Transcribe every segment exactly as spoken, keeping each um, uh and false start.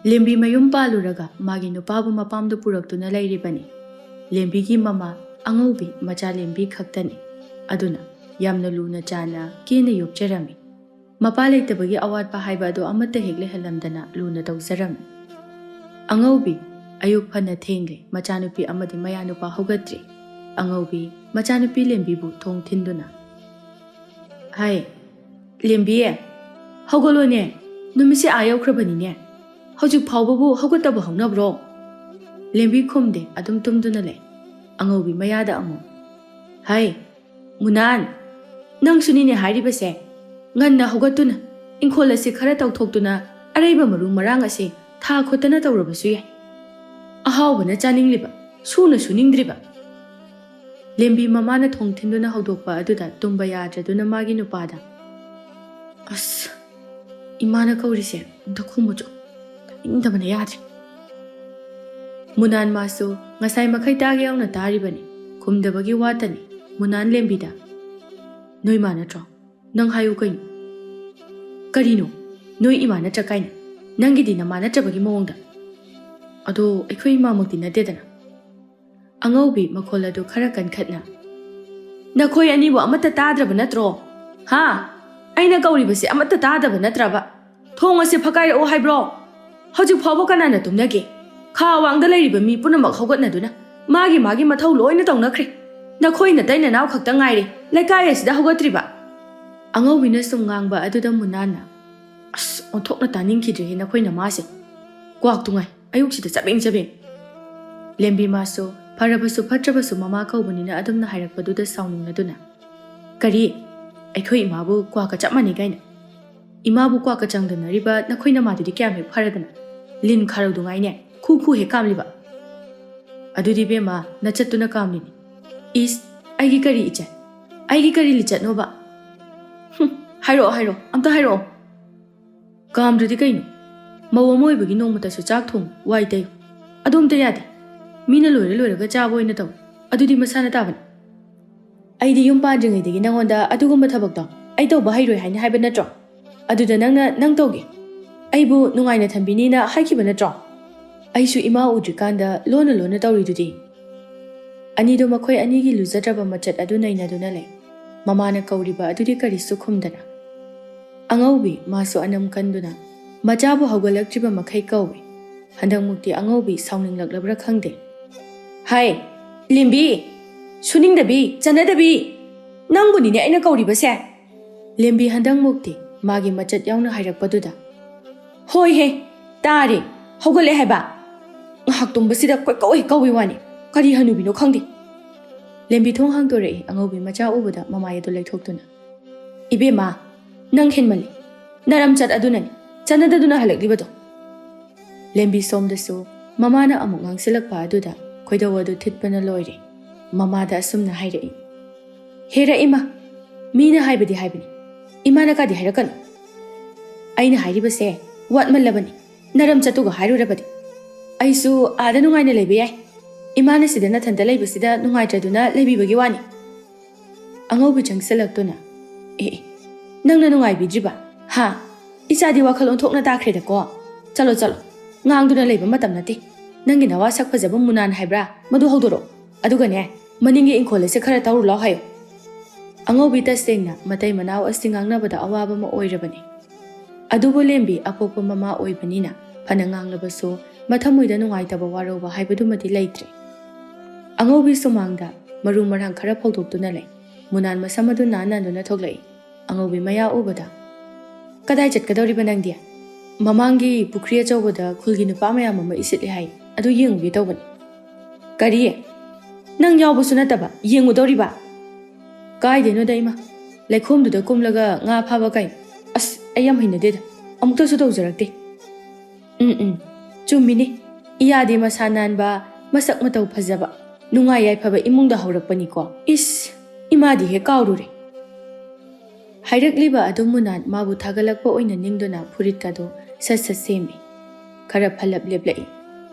ꯂꯦꯝꯕꯤ ꯃꯌꯨꯝ ꯄꯥꯜꯂꯨꯔꯒ ꯃꯥꯒꯤ ꯅꯨꯄꯥꯕꯨ ꯃꯄꯥꯝꯗ ꯄꯨꯔꯛꯇꯨꯅ ꯂꯩꯔꯤꯕꯅꯤ꯫ ꯂꯦꯝꯕꯤꯒꯤ ꯃꯃꯥ ꯑꯉꯧꯕꯤ ꯃꯆꯥ ꯂꯦꯝꯕꯤ ꯈꯛꯇꯅꯤ꯫ ꯑꯗꯨꯅ ꯌꯥꯝꯅ ꯂꯨꯅ ꯆꯥꯅ ꯀꯦꯅ ꯌꯣꯛꯆꯔꯝꯃꯤ꯫ ꯃꯄꯥ ꯂꯩꯇꯕꯒꯤ ꯑꯋꯥꯠꯄ ꯍꯥꯏꯕ ꯑꯗꯨ ꯑꯃꯠꯇ ꯍꯦꯛ ꯂꯩꯍꯜꯂꯝꯗꯅ ꯂꯨꯅ ꯇꯧꯖꯔꯝꯃꯤ꯫ ꯑꯉꯧꯕꯤ ꯑꯌꯨꯛ ꯐꯅ ꯊꯦꯡꯂꯦ, ꯃꯆꯥꯅꯨꯄꯤ ꯑꯃꯗꯤ ꯃꯌꯥꯅꯨꯄꯥ ꯍꯧꯒꯠꯇ꯭ꯔꯤ꯫ ꯑꯉꯧꯕꯤ ꯃꯆꯥꯅꯨꯄꯤ ꯂꯦꯝꯕꯤꯕꯨ ꯊꯣꯡ ꯊꯤꯟꯗꯨꯅ, "ꯍꯥꯏ, ꯂꯦꯝꯕꯤ, ꯍꯧꯒꯠꯂꯣꯅꯦ, ꯅꯨꯃꯤꯠꯁꯦ ꯑꯥ ꯌꯧꯈ꯭ꯔꯕꯅꯤꯅꯦ, ꯍꯧꯖꯤꯛ ꯐꯥꯎꯕꯕꯨ ꯍꯧꯒꯠꯇꯕ ꯍꯧꯅꯕ꯭ꯔꯣ?" ꯂꯦꯝꯕꯤ ꯈꯨꯝꯗꯦ, ꯑꯗꯨꯝ ꯇꯨꯝꯗꯨꯅ ꯂꯩ꯫ ꯑꯉꯧꯕꯤ ꯃꯌꯥꯗ ꯑꯃꯨꯛ, "ꯍꯥꯏ, ꯃꯨꯅꯥꯟ, ꯅꯪꯁꯨꯅꯤꯅꯦ ꯍꯥꯏꯔꯤꯕꯁꯦ꯫ ꯉꯟꯅ ꯍꯧꯒꯠꯇꯨꯅ ꯏꯪꯈꯣꯜ ꯑꯁꯤ ꯈꯔ ꯇꯧꯊꯣꯛꯇꯨꯅ ꯑꯔꯩꯕ ꯃꯔꯨ ꯃꯔꯥꯡ ꯑꯁꯤ ꯊꯥ ꯈꯣꯠꯇꯅ ꯇꯧꯔꯕꯁꯨ ꯌꯥꯏ꯫ ꯑꯍꯥꯎꯕꯅ ꯆꯥꯅꯤꯡꯂꯤꯕ, ꯁꯨꯅ ꯁꯨꯅꯤꯡꯗ꯭ꯔꯤꯕ?" ꯂꯦꯝꯕꯤ ꯃꯃꯥꯅ ꯊꯣꯡ ꯊꯤꯟꯗꯨꯅ ꯍꯧꯗꯣꯛꯄ ꯑꯗꯨꯗ ꯇꯨꯝꯕ ꯌꯥꯗ꯭ꯔꯗꯨꯅ ꯃꯥꯒꯤ ꯅꯨꯄꯥꯗ, "ꯑꯁ, ꯏꯃꯥꯅ ꯀꯧꯔꯤꯁꯦ ꯑꯝꯇ ꯈꯨꯝꯃꯨꯆꯣ, ꯇꯥꯅꯤꯡꯗꯕꯅ ꯌꯥꯗ꯭ꯔꯦ꯫" ꯃꯨꯅꯥꯟ ꯃꯥꯁꯨ ꯉꯁꯥꯏ ꯃꯈꯩ ꯇꯥꯒꯦ ꯌꯥꯎꯅ ꯇꯥꯔꯤꯕꯅꯤ꯫ ꯈꯨꯝꯗꯕꯒꯤ ꯋꯥꯇꯅꯤ꯫ ꯃꯨꯅꯥꯟ ꯂꯦꯝꯕꯤꯗ, "ꯅꯣꯏ ꯃꯥ ꯅꯠꯇ꯭ꯔꯣ? ꯅꯪ ꯍꯥꯏꯌꯨ ꯀꯩꯅꯣ?" "ꯀꯔꯤꯅꯣ? ꯅꯣꯏ ꯏꯃꯥ ꯅꯠꯇ꯭ꯔ ꯀꯥꯏꯅ? ꯅꯪꯒꯤꯗꯤ ꯅꯃꯥ ꯅꯠꯇ꯭ꯔꯕꯒꯤ ꯃꯑꯣꯡꯗ?" "ꯑꯗꯣ ꯑꯩꯈꯣꯏ ꯏꯃꯥꯃꯛꯇꯤ ꯅꯠꯇꯦꯗꯅ꯫" ꯑꯉꯧꯕꯤ ꯃꯈꯣꯜ ꯑꯗꯨ ꯈꯔ ꯀꯟꯈꯠꯅ, "ꯅꯈꯣꯏ ꯑꯅꯤꯕꯨ ꯑꯃꯠꯇ ꯇꯥꯗ꯭ꯔꯕ ꯅꯠꯇ꯭ꯔꯣ? ꯍꯥ? ꯑꯩꯅ ꯀꯧꯔꯤꯕꯁꯤ ꯑꯃꯠꯇ ꯇꯥꯗꯕ ꯅꯠꯇ꯭ꯔꯕ? ꯊꯣꯡ ꯑꯁꯤ ꯐꯛꯀꯥꯏꯔꯛꯑꯣ ꯍꯥꯏꯕ꯭ꯔꯣ? ꯍꯧꯖꯤꯛ ꯐꯥꯎꯕ ꯀꯅꯥꯅ ꯇꯨꯝꯅꯒꯦ? ꯈꯥ ꯋꯥꯡꯗ ꯂꯩꯔꯤꯕ ꯃꯤ ꯄꯨꯝꯅꯃꯛ ꯍꯧꯒꯠꯅꯗꯨꯅ ꯃꯥꯒꯤ ꯃꯥꯒꯤ ꯃꯊꯧ ꯂꯣꯏꯅ ꯇꯧꯅꯈ꯭ꯔꯦ꯫ ꯅꯈꯣꯏ ꯅꯇꯩ ꯅꯅꯥꯎ ꯈꯛꯇ ꯉꯥꯏꯔꯦ ꯂꯩꯀꯥꯏ ꯑꯁꯤꯗ ꯍꯧꯒꯠꯇ꯭ꯔꯤꯕ꯫" ꯑꯉꯧꯕꯤꯅ ꯁꯨꯝ ꯉꯥꯡꯕ ꯑꯗꯨꯗ ꯃꯨꯅꯥꯟꯅ, "ꯑꯁ, ꯑꯣꯟꯊꯣꯛꯅ ꯇꯥꯅꯤꯡꯈꯤꯗ꯭ꯔꯦꯍꯦ ꯅꯈꯣꯏ ꯅꯃꯥꯁꯦ꯫ ꯀ꯭ꯋꯥꯛ ꯇꯨꯉꯥꯏ, ꯑꯌꯨꯛꯁꯤꯗ ꯆꯕꯦꯡ ꯆꯕꯦꯡ꯫" ꯂꯦꯝꯕꯤ ꯃꯥꯁꯨ ꯐꯔꯕꯁꯨ ꯐꯠꯇ꯭ꯔꯕꯁꯨ ꯃꯃꯥ ꯀꯧꯕꯅꯤꯅ ꯑꯗꯨꯝꯅ ꯍꯥꯏꯔꯛꯄꯗꯨꯗ ꯁꯥꯎꯅꯤꯡꯂꯗꯨꯅ, "ꯀꯔꯤ? ꯑꯩꯈꯣꯏ ꯏꯃꯥꯕꯨ ꯀ꯭ꯋꯥꯛꯀ ꯆꯞ ꯃꯥꯟꯅꯩ ꯀꯥꯏꯅ? ꯏꯃꯥꯕꯨ ꯀ꯭ꯋꯥꯛꯀ ꯆꯥꯡꯗꯝꯅꯔꯤꯕ ꯅꯈꯣꯏ ꯅꯃꯥꯗꯨꯗꯤ ꯀꯌꯥꯝ ꯍꯦꯛ ꯐꯔꯗꯅ? ꯂꯤꯟ ꯈꯥꯔꯧꯗꯨꯉꯥꯏꯅꯦ, ꯈꯨ ꯈꯨ ꯍꯦꯛ ꯀꯥꯝꯂꯤꯕ꯫" "ꯑꯗꯨꯗꯤ ꯏꯕꯦꯝꯃ, ꯅꯆꯠꯇꯨꯅ ꯀꯥꯝꯂꯤꯅꯤ꯫" "ꯏꯁ, ꯑꯩꯒꯤ ꯀꯔꯤ ꯏꯆꯠ? ꯑꯩꯒꯤ ꯀꯔꯤ ꯂꯤꯆꯠꯅꯣꯕ?" "ꯍꯨꯝ, ꯍꯥꯏꯔꯛꯑꯣ, ꯍꯥꯏꯔꯛꯑꯣ, ꯑꯝꯇ ꯍꯥꯏꯔꯛꯑꯣ꯫" "ꯀꯥꯝꯗ꯭ꯔꯗꯤ ꯀꯩꯅꯣ? ꯃꯧ ꯑꯃ ꯑꯣꯏꯕꯒꯤ ꯅꯣꯡꯃꯇꯁꯨ ꯆꯥꯛ ꯊꯣꯡ, ꯋꯥꯏ ꯇꯩ, ꯑꯗꯨ ꯑꯝꯇ ꯌꯥꯗꯦ꯫ ꯃꯤꯅ ꯂꯣꯏꯔ ꯂꯣꯏꯔꯒ ꯆꯥꯕ ꯑꯣꯏꯅ ꯇꯧ꯫ ꯑꯗꯨꯗꯤ ꯃꯁꯥꯅ ꯇꯥꯕꯅꯤ꯫" "ꯑꯩꯗꯤ ꯌꯨꯝ ꯄꯥꯟꯗ꯭ꯔꯤꯉꯩꯗꯒꯤ ꯅꯪꯉꯣꯟꯗ ꯑꯗꯨꯒꯨꯝꯕ ꯊꯕꯛꯇꯣ ꯑꯩ ꯇꯧꯕ ꯍꯩꯔꯣꯏ ꯍꯥꯏꯅ ꯍꯥꯏꯕ ꯅꯠꯇ꯭ꯔꯣ? ꯑꯗꯨꯗ ꯅꯪꯅ ꯅꯪ ꯇꯧꯒꯦ꯫ ꯑꯩꯕꯨ ꯅꯨꯡꯉꯥꯏꯅ ꯊꯝꯕꯤꯅꯤꯅ ꯍꯥꯏꯈꯤꯕ ꯅꯠꯇ꯭ꯔꯣ? ꯑꯩꯁꯨ ꯏꯃꯥ ꯎꯗ꯭ꯔꯤꯀꯥꯟꯗ ꯂꯣꯟꯅ ꯂꯣꯟꯅ ꯇꯧꯔꯤꯗꯨꯗꯤ꯫ ꯑꯅꯤꯗꯣ ꯃꯈꯣꯏ ꯑꯅꯤꯒꯤ ꯂꯨꯖꯗ꯭ꯔꯕ ꯃꯆꯠ ꯑꯗꯨ ꯅꯩꯅꯗꯨꯅ ꯂꯩ꯫ ꯃꯃꯥꯅ ꯀꯧꯔꯤꯕ ꯑꯗꯨꯗꯤ ꯀꯔꯤꯁꯨ ꯈꯨꯝꯗꯅ꯫ ꯑꯉꯧꯕꯤ ꯃꯥꯁꯨ ꯑꯅꯝ ꯀꯟꯗꯨꯅ ꯃꯆꯥꯕꯨ ꯍꯧꯒꯠꯂꯛꯇ꯭ꯔꯤꯕ ꯃꯈꯩ ꯀꯧꯏ꯫ ꯍꯟꯗꯛꯃꯨꯛꯇꯤ ꯑꯉꯧꯕꯤ ꯁꯥꯎꯅꯤꯡꯂꯛꯂꯕ꯭ꯔꯥ ꯈꯪꯗꯦ꯫ "ꯍꯥꯏ, ꯂꯦꯝꯕꯤ! ꯁꯨꯅꯤꯡꯗꯕꯤ, ꯆꯠꯅꯗꯕꯤ! ꯅꯪꯕꯨꯅꯤꯅꯦ ꯑꯩꯅ ꯀꯧꯔꯤꯕꯁꯦ!" ꯂꯦꯝꯕꯤ ꯍꯟꯗꯛꯃꯨꯛꯇꯤ ꯃꯥꯒꯤ ꯃꯆꯠ ꯌꯥꯎꯅ ꯍꯥꯏꯔꯛꯄꯗꯨꯗ, "ꯍꯣꯏꯍꯦ, ꯇꯥꯔꯦ, ꯍꯧꯒꯠꯂꯦ ꯍꯥꯏꯕ꯫ ꯉꯥꯏꯍꯥꯛ ꯇꯨꯝꯕꯁꯤꯗ ꯀꯣꯏꯀꯧ ꯍꯦꯛ ꯀꯧꯏ ꯋꯥꯅꯤ꯫ ꯀꯔꯤ ꯍꯅꯨꯕꯤꯅꯣ ꯈꯪꯗꯦ꯫" ꯂꯦꯝꯕꯤ ꯊꯣꯡ ꯍꯥꯡꯗꯣꯔꯛꯏ꯫ ꯑꯉꯧꯕꯤ ꯃꯆꯥ ꯎꯕꯗ ꯃꯃꯥꯏ ꯑꯗꯨ ꯂꯩꯊꯣꯛꯇꯨꯅ, "ꯏꯕꯦꯝꯃ, ꯅꯪ ꯍꯦꯟꯃꯜꯂꯤ꯫ ꯅꯔꯝꯆꯠ ꯑꯗꯨꯅꯅꯤ ꯆꯠꯅꯗꯗꯨꯅ ꯍꯜꯂꯛꯂꯤꯕꯗꯣ꯫" ꯂꯦꯝꯕꯤ ꯁꯣꯝꯗꯁꯨ ꯃꯃꯥꯅ ꯑꯃꯨꯛ ꯉꯥꯡꯁꯤꯜꯂꯛꯄ ꯑꯗꯨꯗ ꯈꯣꯏꯗꯧ ꯑꯗꯨ ꯊꯤꯠꯄꯅ ꯂꯣꯏꯔꯦ꯫ ꯃꯃꯥꯗ ꯑꯁꯨꯝꯅ ꯍꯥꯏꯔꯛꯏ, "ꯍꯦꯔ ꯏꯃꯥ, ꯃꯤꯅ ꯍꯥꯏꯕꯗꯤ ꯍꯥꯏꯕꯅꯤ, ꯏꯃꯥꯅ ꯀꯥꯗꯤ ꯍꯥꯏꯔꯛꯀꯅꯨ꯫ ꯑꯩꯅ ꯍꯥꯏꯔꯤꯕꯁꯦ ꯋꯥꯠꯃꯜꯂꯕꯅꯤ, ꯅꯔꯝꯆꯠꯇꯨꯒ ꯍꯥꯏꯔꯨꯔꯕꯗꯤ꯫ ꯑꯩꯁꯨ ꯑꯥꯗ ꯅꯨꯡꯉꯥꯏꯅ ꯂꯩꯕ ꯌꯥꯏ, ꯏꯃꯥꯅ ꯁꯤꯗ ꯅꯊꯟꯇ ꯂꯩꯕꯁꯤꯗ ꯅꯨꯡꯉꯥꯏꯇ꯭ꯔꯗꯨꯅ ꯂꯩꯕꯤꯕꯒꯤ ꯋꯥꯅꯤ꯫" ꯑꯉꯧꯕꯤ ꯆꯪꯁꯤꯜꯂꯛꯇꯨꯅ, "ꯑꯦ, ꯑꯦ, ꯅꯪꯅ ꯅꯨꯡꯉꯥꯏꯕꯤꯗ꯭ꯔꯤꯕ? ꯍꯥ? ꯏꯆꯥꯗꯤ ꯋꯥꯈꯜ ꯑꯣꯟꯊꯣꯛꯅ ꯇꯥꯈ꯭ꯔꯦꯗꯀꯣ꯫ ꯆꯠꯂꯣ, ꯆꯠꯂꯣ, ꯉꯥꯡꯗꯨꯅ ꯂꯩꯕ ꯃꯇꯝ ꯅꯠꯇꯦ꯫ ꯅꯪꯒꯤ ꯅꯋꯥ ꯁꯛ ꯐꯖꯕ ꯃꯨꯅꯥꯟ ꯍꯥꯏꯕ꯭ꯔꯥ? ꯃꯗꯨ ꯍꯧꯗꯣꯔꯛꯑꯣ꯫ ꯑꯗꯨꯒꯅꯦ, ꯃꯅꯤꯡꯒꯤ ꯏꯪꯈꯣꯜ ꯑꯁꯦ ꯈꯔ ꯇꯧꯔꯨ ꯂꯥꯎ ꯍꯥꯏꯌꯨ꯫" ꯑꯉꯧꯕꯤ ꯇꯁꯦꯡꯅ ꯃꯇꯩ ꯃꯅꯥꯎ ꯑꯁꯤ ꯉꯥꯡꯅꯕꯗ ꯑꯋꯥꯕ ꯑꯃ ꯑꯣꯏꯔꯕꯅꯤ꯫ ꯑꯗꯨꯕꯨ ꯂꯦꯝꯕꯤ ꯑꯄꯣꯛꯄ ꯃꯃꯥ ꯑꯣꯏꯕꯅꯤꯅ ꯐꯅ ꯉꯥꯡꯂꯕꯁꯨ ꯃꯊꯃꯣꯏꯗ ꯅꯨꯡꯉꯥꯏꯇꯕ ꯋꯥꯔꯧꯕ ꯍꯥꯏꯕꯗꯨꯃꯗꯤ ꯂꯩꯇ꯭ꯔꯦ꯫ ꯑꯉꯧꯕꯤ ꯁꯨꯃꯥꯡꯗ ꯃꯔꯨ ꯃꯔꯥꯡ ꯈꯔ ꯐꯧꯗꯣꯛꯇꯨꯅ ꯂꯩ꯫ ꯃꯨꯅꯥꯟ ꯃꯁꯝ ꯑꯗꯨ ꯅꯥꯟ ꯅꯥꯟꯗꯨꯅ ꯊꯣꯛꯂꯛꯏ꯫ ꯑꯉꯧꯕꯤ ꯃꯌꯥ ꯎꯕꯗ, "ꯀꯗꯥꯏ ꯆꯠꯀꯗꯧꯔꯤꯕ ꯅꯪꯗꯤ?" "ꯃꯃꯥꯡꯒꯤ ꯄꯨꯈ꯭ꯔꯤ ꯑꯆꯧꯕꯗ ꯈꯨꯜꯒꯤ ꯅꯨꯄꯥ ꯃꯌꯥꯝ ꯑꯃ ꯏꯁꯤꯠꯂꯦ ꯍꯥꯏ, ꯑꯗꯨ ꯌꯦꯡꯉꯨꯒꯦ ꯇꯧꯕꯅꯤ꯫" "ꯀꯔꯤ? ꯅꯪ ꯌꯥꯎꯕꯁꯨ ꯅꯠꯇꯕ ꯌꯦꯡꯉꯨꯗꯧꯔꯤꯕ?" "ꯀꯥꯏꯗꯩꯅꯣꯗ ꯏꯃꯥ, ꯂꯩꯈꯣꯝꯗꯨꯗ ꯀꯨꯝꯂꯒ ꯉꯥ ꯐꯥꯕ ꯀꯥꯏꯅ꯫ ꯑꯁ, ꯑꯩ ꯌꯥꯝ ꯍꯩꯅꯗꯦꯗ, ꯑꯃꯨꯛꯇꯁꯨ ꯇꯧꯖꯔꯛꯇꯦ꯫" "ꯎꯝ, ꯎꯝ, ꯆꯨꯝꯃꯤꯅꯦ꯫ ꯏꯌꯥꯗꯤ ꯃꯁꯥ ꯅꯥꯟꯕ, ꯃꯁꯛ ꯃꯇꯧ ꯐꯖꯕ, ꯅꯨꯡꯉꯥꯏ ꯌꯥꯏꯐꯕ ꯏꯃꯨꯡꯗ ꯍꯧꯔꯛꯄꯅꯤꯀꯣ꯫ ꯏꯁ, ꯏꯃꯥꯗꯤ ꯍꯦꯛ ꯀꯥꯎꯔꯨꯔꯦ꯫" ꯍꯥꯏꯔꯛꯂꯤꯕ ꯑꯗꯨ ꯃꯨꯅꯥꯟ ꯃꯥꯕꯨ ꯊꯥꯒꯠꯂꯛꯄ ꯑꯣꯏꯅ ꯅꯤꯡꯗꯨꯅ ꯐꯨꯔꯤꯠꯀꯗꯨ ꯁꯠ ꯁꯠ ꯁꯦꯝꯃꯤ꯫ ꯈꯔ ꯐꯜꯂꯞ ꯂꯦꯞꯂꯛꯏ꯫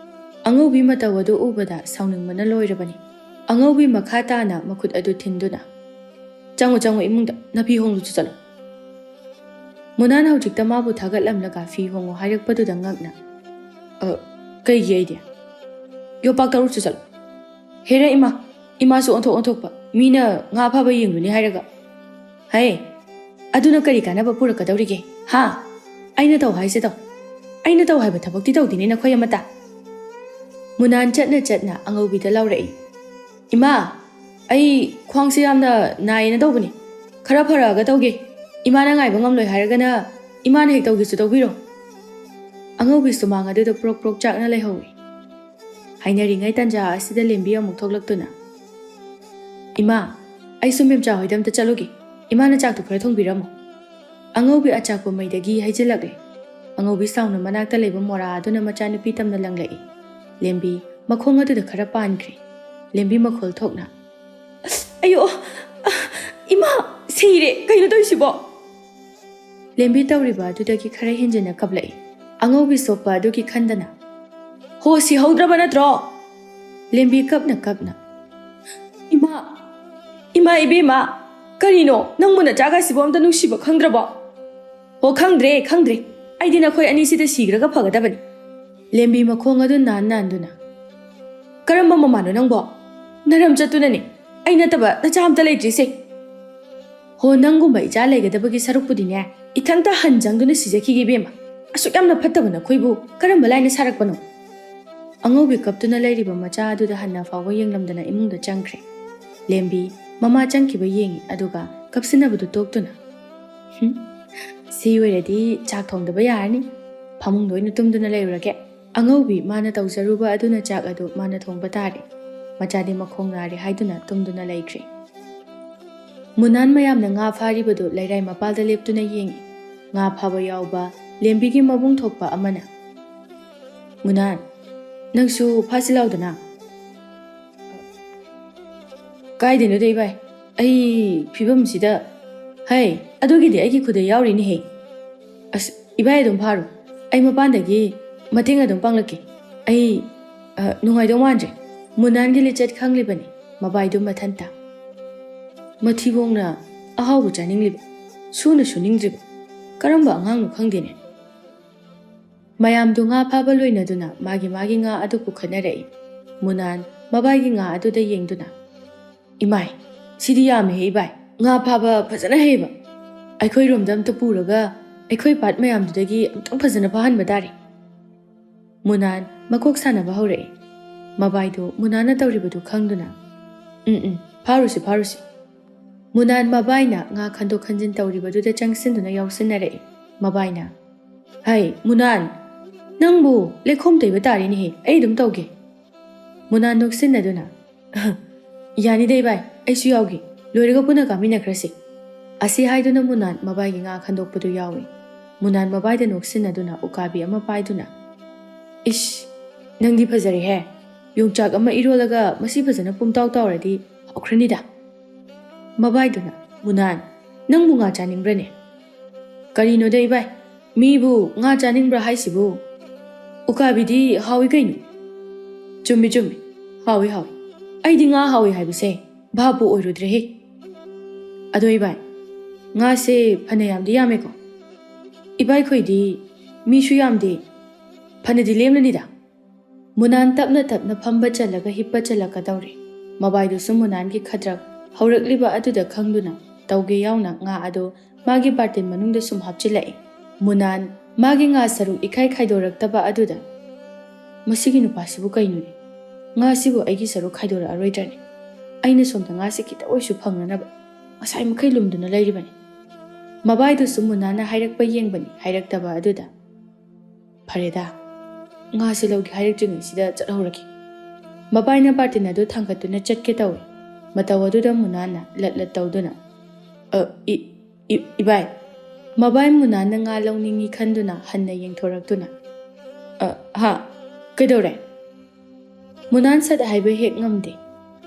ꯑꯉꯧꯕꯤ ꯃꯇꯧ ꯑꯗꯨ ꯎꯕꯗ ꯁꯥꯎꯅꯤꯡꯕꯅ ꯂꯣꯏꯔꯕꯅꯤ꯫ ꯑꯉꯧꯕꯤ ꯃꯈꯥ ꯇꯥꯅ ꯃꯈꯨꯠ ꯑꯗꯨ ꯊꯤꯟꯗꯨꯅ, "ꯆꯪꯉꯨ, ꯆꯪꯉꯨ, ꯏꯃꯨꯡꯗ ꯅꯥꯄꯤ ꯍꯣꯡꯂꯨꯆꯣ ꯆꯠꯂꯣ꯫" ꯃꯨꯅꯥꯟ ꯍꯧꯖꯤꯛꯇ ꯃꯥꯕꯨ ꯊꯥꯒꯠꯂꯝꯂꯒ ꯐꯤ ꯍꯣꯡꯉꯣ ꯍꯥꯏꯔꯛꯄꯗꯨꯗ ꯉꯛꯅ, "ꯑ, ꯀꯩꯒꯤ ꯑꯩꯗꯤ? ꯌꯣꯄꯥꯛ ꯇꯧꯔꯨꯆꯣ ꯆꯠꯂꯣ꯫ ꯍꯦꯔꯥ ꯏꯃꯥ, ꯏꯃꯥꯁꯨ ꯑꯣꯟꯊꯣꯛ ꯑꯣꯟꯊꯣꯛꯄ, ꯃꯤꯅ ꯉꯥ ꯐꯥꯕ ꯌꯦꯡꯂꯨꯅꯤ ꯍꯥꯏꯔꯒ꯫ ꯍꯦ, ꯑꯗꯨꯅ ꯀꯔꯤ ꯀꯥꯟꯅꯕ ꯄꯨꯔꯛꯀꯗꯧꯔꯤꯒꯦ? ꯍꯥ? ꯑꯩꯅ ꯇꯧ ꯍꯥꯏꯁꯦ ꯇꯧ꯫ ꯑꯩꯅ ꯇꯧ ꯍꯥꯏꯕ ꯊꯕꯛꯇꯤ ꯇꯧꯗꯦꯅꯦ ꯅꯈꯣꯏ ꯑꯃꯠꯇ꯫" ꯃꯨꯅꯥꯟ ꯆꯠꯅ ꯆꯠꯅ ꯑꯉꯧꯕꯤꯗ ꯂꯥꯎꯔꯛꯏ, "ꯏꯃꯥ, ꯑꯩ ꯈ꯭ꯋꯥꯡꯁꯦ ꯌꯥꯝꯅ ꯅꯥꯏꯌꯦꯅ ꯇꯧꯕꯅꯤ꯫ ꯈꯔ ꯐꯔꯛꯑꯒ ꯇꯧꯒꯦ꯫ ꯏꯃꯥꯅ ꯉꯥꯏꯕ ꯉꯝꯂꯣꯏ ꯍꯥꯏꯔꯒꯅ ꯏꯃꯥꯅ ꯍꯦꯛ ꯇꯧꯒꯦꯁꯨ ꯇꯧꯕꯤꯔꯣ꯫" ꯑꯉꯧꯕꯤ ꯁꯨꯃꯥꯡ ꯑꯗꯨꯗ ꯄ꯭ꯔꯣꯛ ꯄ꯭ꯔꯣꯛ ꯆꯥꯛꯅ ꯂꯩꯍꯧꯏ꯫ ꯍꯥꯏꯅꯔꯤꯉꯩ ꯇꯟꯖꯥ ꯑꯁꯤꯗ ꯂꯦꯝꯕꯤ ꯑꯃꯨꯛ ꯊꯣꯛꯂꯛꯇꯨꯅ, "ꯏꯃꯥ, ꯑꯩꯁꯨ ꯃꯦꯝꯆꯥ ꯍꯣꯏꯗ ꯑꯝꯇ ꯆꯠꯂꯨꯒꯦ꯫ ꯏꯃꯥꯅ ꯆꯥꯛꯇꯨ ꯈꯔ ꯊꯣꯡꯕꯤꯔꯝꯃꯣ꯫" ꯑꯉꯧꯕꯤ ꯑꯆꯥꯛꯄ ꯃꯩꯗꯒꯤ ꯍꯩꯖꯤꯜꯂꯛꯂꯦ꯫ ꯑꯉꯧꯕꯤ ꯁꯥꯎꯅ ꯃꯅꯥꯛꯇ ꯂꯩꯕ ꯃꯣꯔꯥ ꯑꯗꯨꯅ ꯃꯆꯥꯅꯨꯄꯤ ꯇꯝꯅ ꯂꯪꯂꯛꯏ꯫ ꯂꯦꯝꯕꯤ ꯃꯈꯣꯡ ꯑꯗꯨꯗ ꯈꯔ ꯄꯥꯟꯈ꯭ꯔꯦ꯫ ꯂꯦꯝꯕꯤ ꯃꯈꯣꯜ ꯊꯣꯛꯅ, "ꯑꯁ, ꯑꯌꯣ! ꯑ, ꯏꯃꯥ! ꯁꯤꯔꯦ! ꯀꯩꯅꯣ ꯇꯧꯔꯤꯁꯤꯕꯣ?" ꯂꯦꯝꯕꯤ ꯇꯧꯔꯤꯕ ꯑꯗꯨꯗꯒꯤ ꯈꯔ ꯍꯦꯟꯖꯤꯟꯅ ꯀꯞꯂꯛꯏ꯫ ꯑꯉꯧꯕꯤ ꯁꯣꯛꯄ ꯑꯗꯨꯒꯤ ꯈꯟꯗꯅ, "ꯍꯣ, ꯁꯤꯍꯧꯗ꯭ꯔꯕ ꯅꯠꯇ꯭ꯔꯣ?" ꯂꯦꯝꯕꯤ ꯀꯞꯅ ꯀꯞꯅ, "ꯏꯃꯥ! ꯏꯃꯥ ꯏꯕꯦꯝꯃ! ꯀꯔꯤꯅꯣ? ꯅꯪꯕꯨ ꯅꯆꯥꯒꯁꯤꯕꯨ ꯑꯝꯇ ꯅꯨꯡꯁꯤꯕ ꯈꯪꯗ꯭ꯔꯕꯣ?" "ꯍꯣ, ꯈꯪꯗ꯭ꯔꯦ, ꯈꯪꯗ꯭ꯔꯦ꯫ ꯑꯩꯗꯤ ꯅꯈꯣꯏ ꯑꯅꯤꯁꯤꯗ ꯁꯤꯈ꯭ꯔꯒ ꯐꯒꯗꯕꯅꯤ꯫" ꯂꯦꯝꯕꯤ ꯃꯈꯣꯡ ꯑꯗꯨ ꯅꯥꯟ ꯅꯥꯟꯗꯨꯅ, "ꯀꯔꯝꯕ ꯃꯃꯥꯅꯣ ꯅꯪꯕꯣ? ꯅꯔꯝ ꯆꯠꯇꯨꯅꯅꯦ꯫ ꯑꯩ ꯅꯠꯇꯕ ꯅꯆꯥ ꯑꯝꯇ ꯂꯩꯇ꯭ꯔꯤꯁꯦ꯫ ꯍꯣ, ꯅꯪꯒꯨꯝꯕ ꯏꯆꯥ ꯂꯩꯒꯗꯕꯒꯤ ꯁꯔꯨꯛꯄꯨꯗꯤꯅꯦ, ꯏꯊꯟꯇ ꯍꯟ ꯆꯪꯗꯨꯅ ꯁꯤꯖꯈꯤꯒꯦ ꯏꯕꯦꯝꯃ꯫ ꯑꯁꯨꯛ ꯌꯥꯝꯅ ꯐꯠꯇꯕ ꯅꯈꯣꯏꯕꯨ ꯀꯔꯝꯕ ꯂꯥꯏꯅ ꯁꯥꯔꯛꯄꯅꯣ?" ꯑꯉꯧꯕꯤ ꯀꯞꯇꯨꯅ ꯂꯩꯔꯤꯕ ꯃꯆꯥ ꯑꯗꯨꯗ ꯍꯟꯅ ꯐꯥꯎꯕ ꯌꯦꯡꯂꯝꯗꯅ ꯏꯃꯨꯡꯗ ꯆꯪꯈ꯭ꯔꯦ꯫ ꯂꯦꯝꯕꯤ ꯃꯃꯥ ꯆꯪꯈꯤꯕ ꯌꯦꯡꯉꯤ, ꯑꯗꯨꯒ ꯀꯞꯁꯤꯟꯅꯕꯗꯨ ꯇꯣꯛꯇꯨꯅ, "ꯍꯨꯝ, ꯁꯤ ꯑꯣꯏꯔꯗꯤ ꯆꯥꯛ ꯊꯣꯡꯗꯕ ꯌꯥꯔꯅꯤ꯫ ꯐꯃꯨꯡꯗ ꯑꯣꯏꯅ ꯇꯨꯝꯗꯨꯅ ꯂꯩꯔꯨꯔꯒꯦ꯫" ꯑꯉꯧꯕꯤ ꯃꯥꯅ ꯇꯧꯖꯔꯨꯕ ꯑꯗꯨꯅ ꯆꯥꯛ ꯑꯗꯨ ꯃꯥꯅ ꯊꯣꯡꯕ ꯇꯥꯔꯦ꯫ ꯃꯆꯥꯗꯤ ꯃꯈꯣꯡ ꯅꯥꯔꯦ ꯍꯥꯏꯗꯨꯅ ꯇꯨꯝꯗꯨꯅ ꯂꯩꯈ꯭ꯔꯦ꯫ ꯃꯨꯅꯥꯟ ꯃꯌꯥꯝꯅ ꯉꯥ ꯐꯥꯔꯤꯕꯗꯨ ꯂꯩꯔꯥꯏ ꯃꯄꯥꯜꯗ ꯂꯦꯞꯇꯨꯅ ꯌꯦꯡꯉꯤ꯫ ꯉꯥ ꯐꯥꯕ ꯌꯥꯎꯕ ꯂꯦꯝꯕꯤꯒꯤ ꯃꯕꯨꯡ ꯊꯣꯛꯄ ꯑꯃꯅ, "ꯃꯨꯅꯥꯟ, ꯅꯪꯁꯨ ꯐꯥꯁꯤ ꯂꯥꯎꯗꯅ꯫" "ꯀꯥꯏꯗꯩꯅꯣꯗ ꯏꯕꯥꯏ, ꯑꯩ ꯐꯤꯕꯝꯁꯤꯗ꯫" "ꯍꯩ, ꯑꯗꯨꯒꯤꯗꯤ ꯑꯩꯒꯤ ꯈꯨꯗ ꯌꯥꯎꯔꯤꯅꯦꯍꯦ꯫ ꯑꯁ, ꯏꯕꯥꯏ ꯑꯗꯨꯝ ꯐꯥꯔꯣ, ꯑꯩ ꯃꯄꯥꯟꯗꯒꯤ ꯃꯇꯦꯡ ꯑꯗꯨꯝ ꯄꯥꯡꯂꯛꯀꯦ꯫ ꯑꯩ, ꯑ, ꯅꯨꯡꯉꯥꯏꯗꯧ ꯃꯥꯟꯗ꯭ꯔꯦ꯫" ꯃꯨꯅꯥꯟꯒꯤ ꯂꯤꯆꯠ ꯈꯪꯂꯤꯕꯅꯤ ꯃꯕꯥꯏꯗꯨ ꯃꯊꯟꯇ꯫ ꯃꯊꯤꯕꯣꯡꯅ ꯑꯍꯥꯎꯕ ꯆꯥꯅꯤꯡꯂꯤꯕ, ꯁꯨꯅ ꯁꯨꯅꯤꯡꯗ꯭ꯔꯤꯕ꯫ ꯀꯔꯝꯕ ꯑꯉꯥꯡꯅꯣ ꯈꯪꯗꯦꯅꯦ꯫ ꯃꯌꯥꯝꯗꯨ ꯉꯥ ꯐꯥꯕ ꯂꯣꯏꯅꯗꯨꯅ ꯃꯥꯒꯤ ꯃꯥꯒꯤ ꯉꯥ ꯑꯗꯨ ꯄꯨꯈꯠꯅꯔꯛꯏ꯫ ꯃꯨꯅꯥꯟ ꯃꯕꯥꯏꯒꯤ ꯉꯥ ꯑꯗꯨꯗ ꯌꯦꯡꯗꯨꯅ, "ꯏꯃꯥꯏ, ꯁꯤꯗꯤ ꯌꯥꯝꯃꯦꯍꯦ ꯏꯕꯥꯏ, ꯉꯥ ꯐꯥꯕ ꯐꯖꯅ ꯍꯩꯕ꯫ ꯑꯩꯈꯣꯏꯔꯣꯝꯗ ꯑꯝꯇ ꯄꯨꯔꯒ ꯑꯩꯈꯣꯏ ꯄꯥꯠ ꯃꯌꯥꯝꯗꯨꯗꯒꯤ ꯑꯝꯇꯪ ꯐꯖꯅ ꯐꯥꯍꯟꯕ ꯇꯥꯔꯦ"꯫ ꯃꯨꯅꯥꯟ ꯃꯀꯣꯛ ꯁꯥꯟꯅꯕ ꯍꯧꯔꯛꯏ꯫ ꯃꯕꯥꯏꯗꯨ ꯃꯨꯅꯥꯟꯅ ꯇꯧꯔꯤꯕꯗꯨ ꯈꯪꯗꯨꯅ, "ꯎꯝ, ꯎꯝ, ꯐꯥꯔꯨꯁꯤ, ꯐꯥꯔꯨꯁꯤ"꯫ ꯃꯨꯅꯥꯟ ꯃꯕꯥꯏꯅ ꯉꯥ ꯈꯟꯗꯣꯛ ꯈꯟꯖꯤꯟ ꯇꯧꯔꯤꯕꯗꯨꯗ ꯆꯪꯁꯤꯟꯗꯨꯅ ꯌꯥꯎꯁꯤꯟꯅꯔꯛꯏ꯫ ꯃꯕꯥꯏꯅ, "ꯍꯩ, ꯃꯨꯅꯥꯟ, ꯅꯪꯕꯨ ꯂꯩꯈꯣꯝ ꯇꯩꯕ ꯇꯥꯔꯦꯅꯦꯍꯦ, ꯑꯩ ꯑꯗꯨꯝ ꯇꯧꯒꯦ"꯫ ꯃꯨꯅꯥꯟ ꯅꯣꯛꯁꯤꯟꯅꯗꯨꯅ, "ꯌꯥꯅꯤꯗ ꯏꯕꯥꯏ, ꯑꯩꯁꯨ ꯌꯥꯎꯒꯦ, ꯂꯣꯏꯔꯒ ꯄꯨꯟꯅ ꯀꯥꯃꯤꯟꯅꯈ꯭ꯔꯁꯤ"꯫ ꯑꯁꯤ ꯍꯥꯏꯗꯨꯅ ꯃꯨꯅꯥꯟ ꯃꯕꯥꯏꯒꯤ ꯉꯥ ꯈꯟꯗꯣꯛꯄꯗꯨ ꯌꯥꯎꯏ꯫ ꯃꯨꯅꯥꯟ ꯃꯕꯥꯏꯗ ꯅꯣꯛꯁꯤꯟꯅꯗꯨꯅ ꯎꯀꯥꯕꯤ ꯑꯃ ꯄꯥꯏꯗꯨꯅ, "ꯏꯁ, ꯅꯪꯗꯤ ꯐꯖꯔꯦꯍꯦ꯫ ꯌꯣꯡꯆꯥꯛ ꯑꯃ ꯏꯔꯣꯜꯂꯒ ꯃꯁꯤ ꯐꯖꯅ ꯄꯨꯝꯇꯥꯎ ꯇꯥꯎꯔꯗꯤ ꯍꯥꯎꯈ꯭ꯔꯅꯤꯗ"꯫ ꯃꯕꯥꯏꯗꯨꯅ, "ꯃꯨꯅꯥꯟ, ꯅꯪꯕꯨ ꯉꯥ ꯆꯥꯅꯤꯡꯕ꯭ꯔꯅꯦ?" "ꯀꯔꯤꯅꯣꯗ ꯏꯕꯥꯏ, ꯃꯤꯕꯨ ꯉꯥ ꯆꯥꯅꯤꯡꯕ꯭ꯔꯥ ꯍꯥꯏꯁꯤꯕꯨ? ꯎꯀꯥꯕꯤꯗꯤ ꯍꯥꯎꯏ ꯀꯩꯅꯣ"꯫ "ꯆꯨꯝꯃꯤ, ꯆꯨꯝꯃꯤ, ꯍꯥꯎꯏ, ꯍꯥꯎꯏ꯫ ꯑꯩꯗꯤ ꯉꯥ ꯍꯥꯎꯏ ꯍꯥꯏꯕꯁꯦ ꯚꯥꯞꯄꯨ ꯑꯣꯏꯔꯨꯗ꯭ꯔꯦꯍꯦ꯫ ꯑꯗꯣ ꯏꯕꯥꯏ, ꯉꯥꯁꯦ ꯐꯅ ꯌꯥꯝꯗꯤ ꯌꯥꯝꯃꯦꯀꯣ? ꯏꯕꯥꯏꯈꯣꯏꯗꯤ ꯃꯤꯁꯨ ꯌꯥꯝꯗꯦ, ꯐꯅꯗꯤ ꯂꯦꯝꯂꯅꯤꯗ"꯫ ꯃꯨꯅꯥꯟ ꯇꯞꯅ ꯇꯞꯅ ꯐꯝꯕ ꯆꯜꯂꯒ ꯍꯤꯞꯄ ꯆꯜꯂꯛꯀꯗꯧꯔꯦ꯫ ꯃꯕꯥꯏꯗꯨꯁꯨ ꯃꯨꯅꯥꯟꯒꯤ ꯈꯗ꯭ꯔꯛ ꯍꯧꯔꯛꯂꯤꯕ ꯑꯗꯨꯗ ꯈꯪꯗꯨꯅ ꯇꯧꯒꯦ ꯌꯥꯎꯅ ꯉꯥ ꯑꯗꯨ ꯃꯥꯒꯤ ꯕꯥꯔꯇꯤꯟ ꯃꯅꯨꯡꯗ ꯁꯨꯝ ꯍꯥꯞꯆꯤꯜꯂꯛꯏ꯫ ꯃꯨꯅꯥꯟ ꯃꯥꯒꯤ ꯉꯥ ꯁꯔꯨꯛ ꯏꯈꯥꯏ ꯈꯥꯏꯗꯣꯔꯛꯇꯕ ꯑꯗꯨꯗ, "ꯃꯁꯤꯒꯤ ꯅꯨꯄꯥꯁꯤꯕꯨ ꯀꯩꯅꯣꯅꯦ? ꯉꯥꯁꯤꯕꯨ ꯑꯩꯒꯤ ꯁꯔꯨꯛ ꯈꯥꯏꯗꯣꯔꯛꯑꯔꯣꯏꯗ꯭ꯔꯅꯦ? ꯑꯩꯅ ꯁꯣꯝꯗ ꯉꯥꯁꯤ ꯈꯤꯇ ꯑꯣꯏꯁꯨ ꯐꯪꯅꯅꯕ ꯉꯁꯥꯏ ꯃꯈꯩ ꯂꯨꯝꯗꯨꯅ ꯂꯩꯔꯤꯕꯅꯤ"꯫ ꯃꯕꯥꯏꯗꯨꯁꯨ ꯃꯨꯅꯥꯟꯅ ꯍꯥꯏꯔꯛꯄ ꯌꯦꯡꯕꯅꯤ, ꯍꯥꯏꯔꯛꯇꯕ ꯑꯗꯨꯗ, "ꯐꯔꯦꯗ, ꯉꯥꯁꯦ ꯂꯧꯒꯦ ꯍꯥꯏꯔꯛꯇ꯭ꯔꯤꯉꯩꯁꯤꯗ ꯆꯠꯍꯧꯔꯒꯦ"꯫ ꯃꯕꯥꯏꯅ ꯕꯥꯔꯇꯤꯟ ꯑꯗꯨ ꯊꯥꯡꯒꯠꯇꯨꯅ ꯆꯠꯀꯦ ꯇꯧꯏ꯫ ꯃꯇꯧ ꯑꯗꯨꯗ ꯃꯨꯅꯥꯟꯅ ꯂꯠ ꯂꯠ ꯇꯧꯗꯨꯅ, "ꯑ, ꯏ-, ꯏ-, ꯏꯕꯥꯏ"꯫ ꯃꯕꯥꯏ ꯃꯨꯅꯥꯟꯅ ꯉꯥ ꯂꯧꯅꯤꯡꯏ ꯈꯟꯗꯨꯅ ꯍꯟꯅ ꯌꯦꯡꯊꯣꯔꯛꯇꯨꯅ, "ꯑ, ꯍꯥ? ꯀꯩꯗꯧꯔꯦ?" ꯃꯨꯅꯥꯟ ꯁꯠ ꯍꯥꯏꯕ ꯍꯦꯛ ꯉꯝꯗꯦ꯫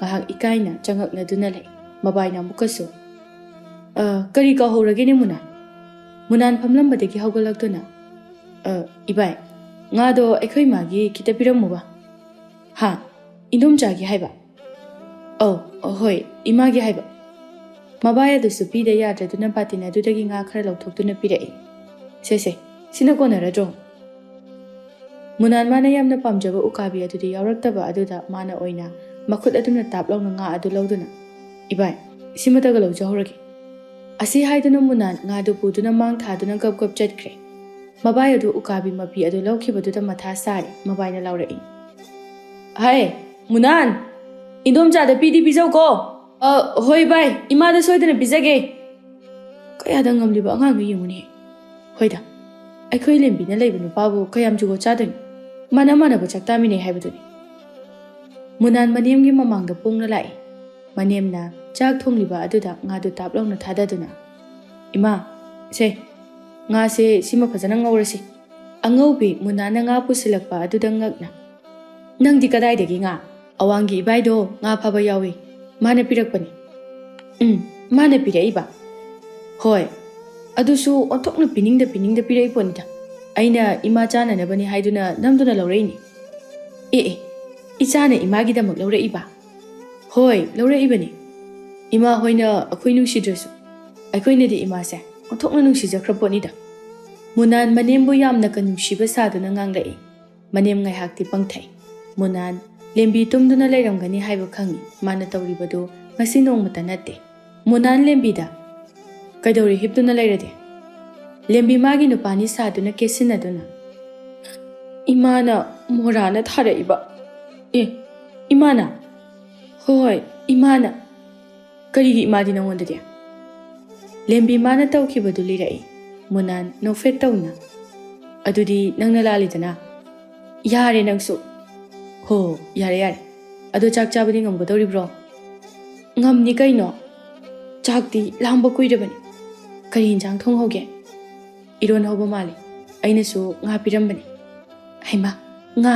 ꯉꯥꯏꯍꯥꯛ ꯏꯀꯥꯏꯅ ꯆꯉꯛꯅꯗꯨꯅ ꯂꯩ꯫ ꯃꯕꯥꯏꯅ ꯑꯃꯨꯛꯀꯁꯨ, "ꯑ, ꯀꯔꯤ ꯀꯥꯎꯍꯧꯔꯒꯦꯅꯦ ꯃꯨꯅꯥꯟ?" ꯃꯨꯅꯥꯟ ꯐꯝꯂꯝꯕꯗꯒꯤ ꯍꯧꯒꯠꯂꯛꯇꯨꯅ, "ꯑ, ꯏꯕꯥꯏ, ꯉꯥꯗꯣ ꯑꯩꯈꯣꯏ ꯃꯥꯒꯤ ꯈꯤꯇ ꯄꯤꯔꯝꯃꯨꯕ"꯫ "ꯍꯥ? ꯏꯟꯗꯣꯝꯆꯥꯒꯤ ꯍꯥꯏꯕ?" "ꯑꯧ, ꯍꯣꯏ, ꯏꯃꯥꯒꯤ ꯍꯥꯏꯕ"꯫ ꯃꯕꯥꯏ ꯑꯗꯨꯁꯨ ꯄꯤꯗ ꯌꯥꯗ꯭ꯔꯗꯨꯅ ꯕꯥꯇꯤꯟ ꯑꯗꯨꯗꯒꯤ ꯉꯥ ꯈꯔ ꯂꯧꯊꯣꯛꯇꯨꯅ ꯄꯤꯔꯛꯏ꯫ "ꯁꯦ ꯁꯦ, ꯁꯤꯅ ꯀꯣꯟꯅꯔꯗ꯭ꯔꯣ?" ꯃꯨꯅꯥꯟ ꯃꯥꯅ ꯌꯥꯝꯅ ꯄꯥꯝꯖꯕ ꯎꯀꯥꯕꯤ ꯑꯗꯨꯗꯤ ꯌꯥꯎꯔꯛꯇꯕ ꯑꯗꯨꯗ ꯃꯥꯅ ꯑꯣꯏꯅ ꯃꯈꯨꯠ ꯑꯗꯨꯅ ꯇꯥꯞ ꯂꯥꯎꯅ ꯉꯥ ꯑꯗꯨ ꯂꯧꯗꯨꯅ, "ꯏꯕꯥꯏ, ꯁꯤꯃꯇꯒ ꯂꯧꯖꯍꯧꯔꯒꯦ"꯫ ꯑꯁꯤ ꯍꯥꯏꯗꯨꯅ ꯃꯨꯅꯥꯟ ꯉꯥꯗꯨ ꯄꯨꯗꯨꯅ ꯃꯥꯡ ꯊꯥꯗꯨꯅ ꯒꯞ ꯒꯞ ꯆꯠꯈ꯭ꯔꯦ꯫ ꯃꯕꯥꯏ ꯑꯗꯨ ꯎꯀꯥꯕꯤ ꯃꯄꯤ ꯑꯗꯨ ꯂꯧꯈꯤꯕꯗꯨꯗ ꯃꯊꯥ ꯁꯥꯔꯦ꯫ ꯃꯕꯥꯏꯅ ꯂꯥꯎꯔꯛꯏ, "ꯍꯥꯏ, ꯃꯨꯅꯥꯟ, ꯏꯟꯗꯣꯝꯆꯥꯗ ꯄꯤꯗꯤ ꯄꯤꯖꯧꯀꯣ!" "ꯑ, ꯍꯣꯏ ꯕꯥꯏ, ꯏꯃꯥꯗ ꯁꯣꯏꯗꯅ ꯄꯤꯖꯒꯦ"꯫ ꯀꯌꯥꯗ ꯉꯝꯂꯤꯕ ꯑꯉꯥꯡꯅꯣ ꯌꯦꯡꯉꯨꯅꯦ꯫ ꯍꯣꯏꯗ, ꯑꯩꯈꯣꯏ ꯂꯦꯝꯕꯤꯅ ꯂꯩꯕ ꯅꯨꯄꯥꯕꯨ ꯀꯌꯥꯝ ꯖꯨꯒꯣꯠ ꯆꯥꯗꯣꯏꯅꯣ? ꯃꯥꯟꯅ ꯃꯥꯟꯅꯕ ꯆꯥꯛ ꯇꯥꯃꯤꯟꯅꯩ ꯍꯥꯏꯕꯗꯨꯅꯤ꯫ ꯃꯨꯅꯥꯟ ꯃꯅꯦꯝꯒꯤ ꯃꯃꯥꯡꯗ ꯄꯣꯡꯅ ꯂꯥꯛꯏ꯫ ꯃꯅꯦꯝꯅ ꯆꯥꯛ ꯊꯣꯡꯂꯤꯕ ꯑꯗꯨꯗ ꯉꯥꯗꯨ ꯇꯥꯞ ꯂꯥꯎꯅ ꯊꯥꯗꯗꯨꯅ, "ꯏꯃꯥ, ꯁꯦ, ꯉꯥꯁꯦ ꯁꯤꯃ ꯐꯖꯅ ꯉꯧꯔꯁꯤ"꯫ ꯑꯉꯧꯕꯤ ꯃꯨꯅꯥꯟꯅ ꯉꯥ ꯄꯨꯁꯤꯜꯂꯛꯄ ꯑꯗꯨꯗ ꯉꯛꯅ, "ꯅꯪꯗꯤ ꯀꯗꯥꯏꯗꯒꯤ ꯉꯥ? ꯑꯋꯥꯡꯒꯤ ꯏꯕꯥꯏꯗꯣ ꯉꯥ ꯐꯥꯕ ꯌꯥꯎꯏ, ꯃꯥꯅ ꯄꯤꯔꯛꯄꯅꯤ"꯫ "ꯎꯝ, ꯃꯥꯅ ꯄꯤꯔꯛꯏꯕ?" "ꯍꯣꯏ, ꯑꯗꯨꯁꯨ ꯑꯣꯟꯊꯣꯛꯅ ꯄꯤꯅꯤꯡꯗ ꯄꯤꯅꯤꯡꯗ ꯄꯤꯔꯛꯏ ꯄꯣꯠꯅꯤꯗ꯫ ꯑꯩꯅ ꯏꯃꯥ ꯆꯥꯅꯅꯕꯅꯤ ꯍꯥꯏꯗꯨꯅ ꯅꯝꯗꯨꯅ ꯂꯧꯔꯛꯏꯅꯤ"꯫ "ꯑꯦ ꯑꯦ, ꯏꯆꯥꯅ ꯏꯃꯥꯒꯤꯗꯃꯛ ꯂꯧꯔꯛꯏꯕ?" "ꯍꯣꯏ, ꯂꯧꯔꯛꯏꯕꯅꯤ꯫ ꯏꯃꯥ ꯍꯣꯏꯅ ꯑꯩꯈꯣꯏ ꯅꯨꯡꯁꯤꯗ꯭ꯔꯁꯨ ꯑꯩꯈꯣꯏꯅꯗꯤ ꯏꯃꯥꯁꯦ ꯑꯣꯟꯊꯣꯛꯅ ꯅꯨꯡꯁꯤꯖꯈ꯭ꯔ ꯄꯣꯠꯅꯤꯗ"꯫ ꯃꯨꯅꯥꯟ ꯃꯅꯦꯝꯕꯨ ꯌꯥꯝꯅ ꯀ ꯅꯨꯡꯁꯤꯕ ꯁꯥꯗꯨꯅ ꯉꯥꯡꯂꯛꯏ꯫ ꯃꯅꯦꯝ ꯉꯥꯏꯍꯥꯛꯇꯤ ꯄꯪꯊꯩ꯫ ꯃꯨꯅꯥꯟ ꯂꯦꯝꯕꯤ ꯇꯨꯝꯗꯨꯅ ꯂꯩꯔꯝꯒꯅꯤ ꯍꯥꯏꯕ ꯈꯪꯏ꯫ ꯃꯥꯅ ꯇꯧꯔꯤꯕꯗꯨ ꯉꯁꯤ ꯅꯣꯡꯃꯇ ꯅꯠꯇꯦ꯫ ꯃꯨꯅꯥꯟ ꯂꯦꯝꯕꯤꯗ, "ꯀꯩꯗꯧꯔꯤ ꯍꯤꯞꯇꯨꯅ ꯂꯩꯔꯗꯤ?" ꯂꯦꯝꯕꯤ ꯃꯥꯒꯤ ꯅꯨꯄꯥꯅꯤ ꯁꯥꯗꯨꯅ ꯀꯦꯠꯁꯤꯟꯅꯗꯨꯅ, "ꯏꯃꯥꯅ ꯃꯣꯔꯥꯅ ꯊꯥꯔꯛꯏꯕ"꯫ "ꯑꯦ, ꯏꯃꯥꯅ?" "ꯍꯣꯏ, ꯏꯃꯥꯅ"꯫ "ꯀꯔꯤꯒꯤ ꯏꯃꯥꯗꯤ ꯅꯉꯣꯟꯗꯗꯤ?" ꯂꯦꯝꯕꯤ ꯃꯥꯅ ꯇꯧꯈꯤꯕꯗꯨ ꯂꯤꯔꯛꯏ꯫ ꯃꯨꯅꯥꯟ ꯅꯣꯛꯐꯦꯠ ꯇꯧꯅ, "ꯑꯗꯨꯗꯤ ꯅꯪꯅ ꯂꯥꯜꯂꯤꯗꯅ"꯫ "ꯌꯥꯔꯦ ꯅꯪꯁꯨ"꯫ "ꯍꯣ, ꯌꯥꯔꯦ, ꯌꯥꯔꯦ꯫ ꯑꯗꯣ ꯆꯥꯛ ꯆꯥꯕꯗꯤ ꯉꯝꯒꯗꯧꯔꯤꯕ꯭ꯔꯣ?" "ꯉꯝꯅꯤ ꯀꯩꯅꯣ꯫ ꯆꯥꯛꯇꯤ ꯂꯥꯝꯕ ꯀꯨꯏꯔꯕꯅꯤ꯫ ꯀꯔꯤ ꯏꯟꯖꯥꯡ ꯊꯣꯡꯍꯧꯒꯦ?" "ꯏꯔꯣꯟ ꯍꯧꯕ ꯃꯥꯜꯂꯤ꯫ ꯑꯩꯅꯁꯨ ꯉꯥ ꯄꯤꯔꯝꯕꯅꯤ"꯫ "ꯍꯩꯃꯥ, ꯉꯥ?"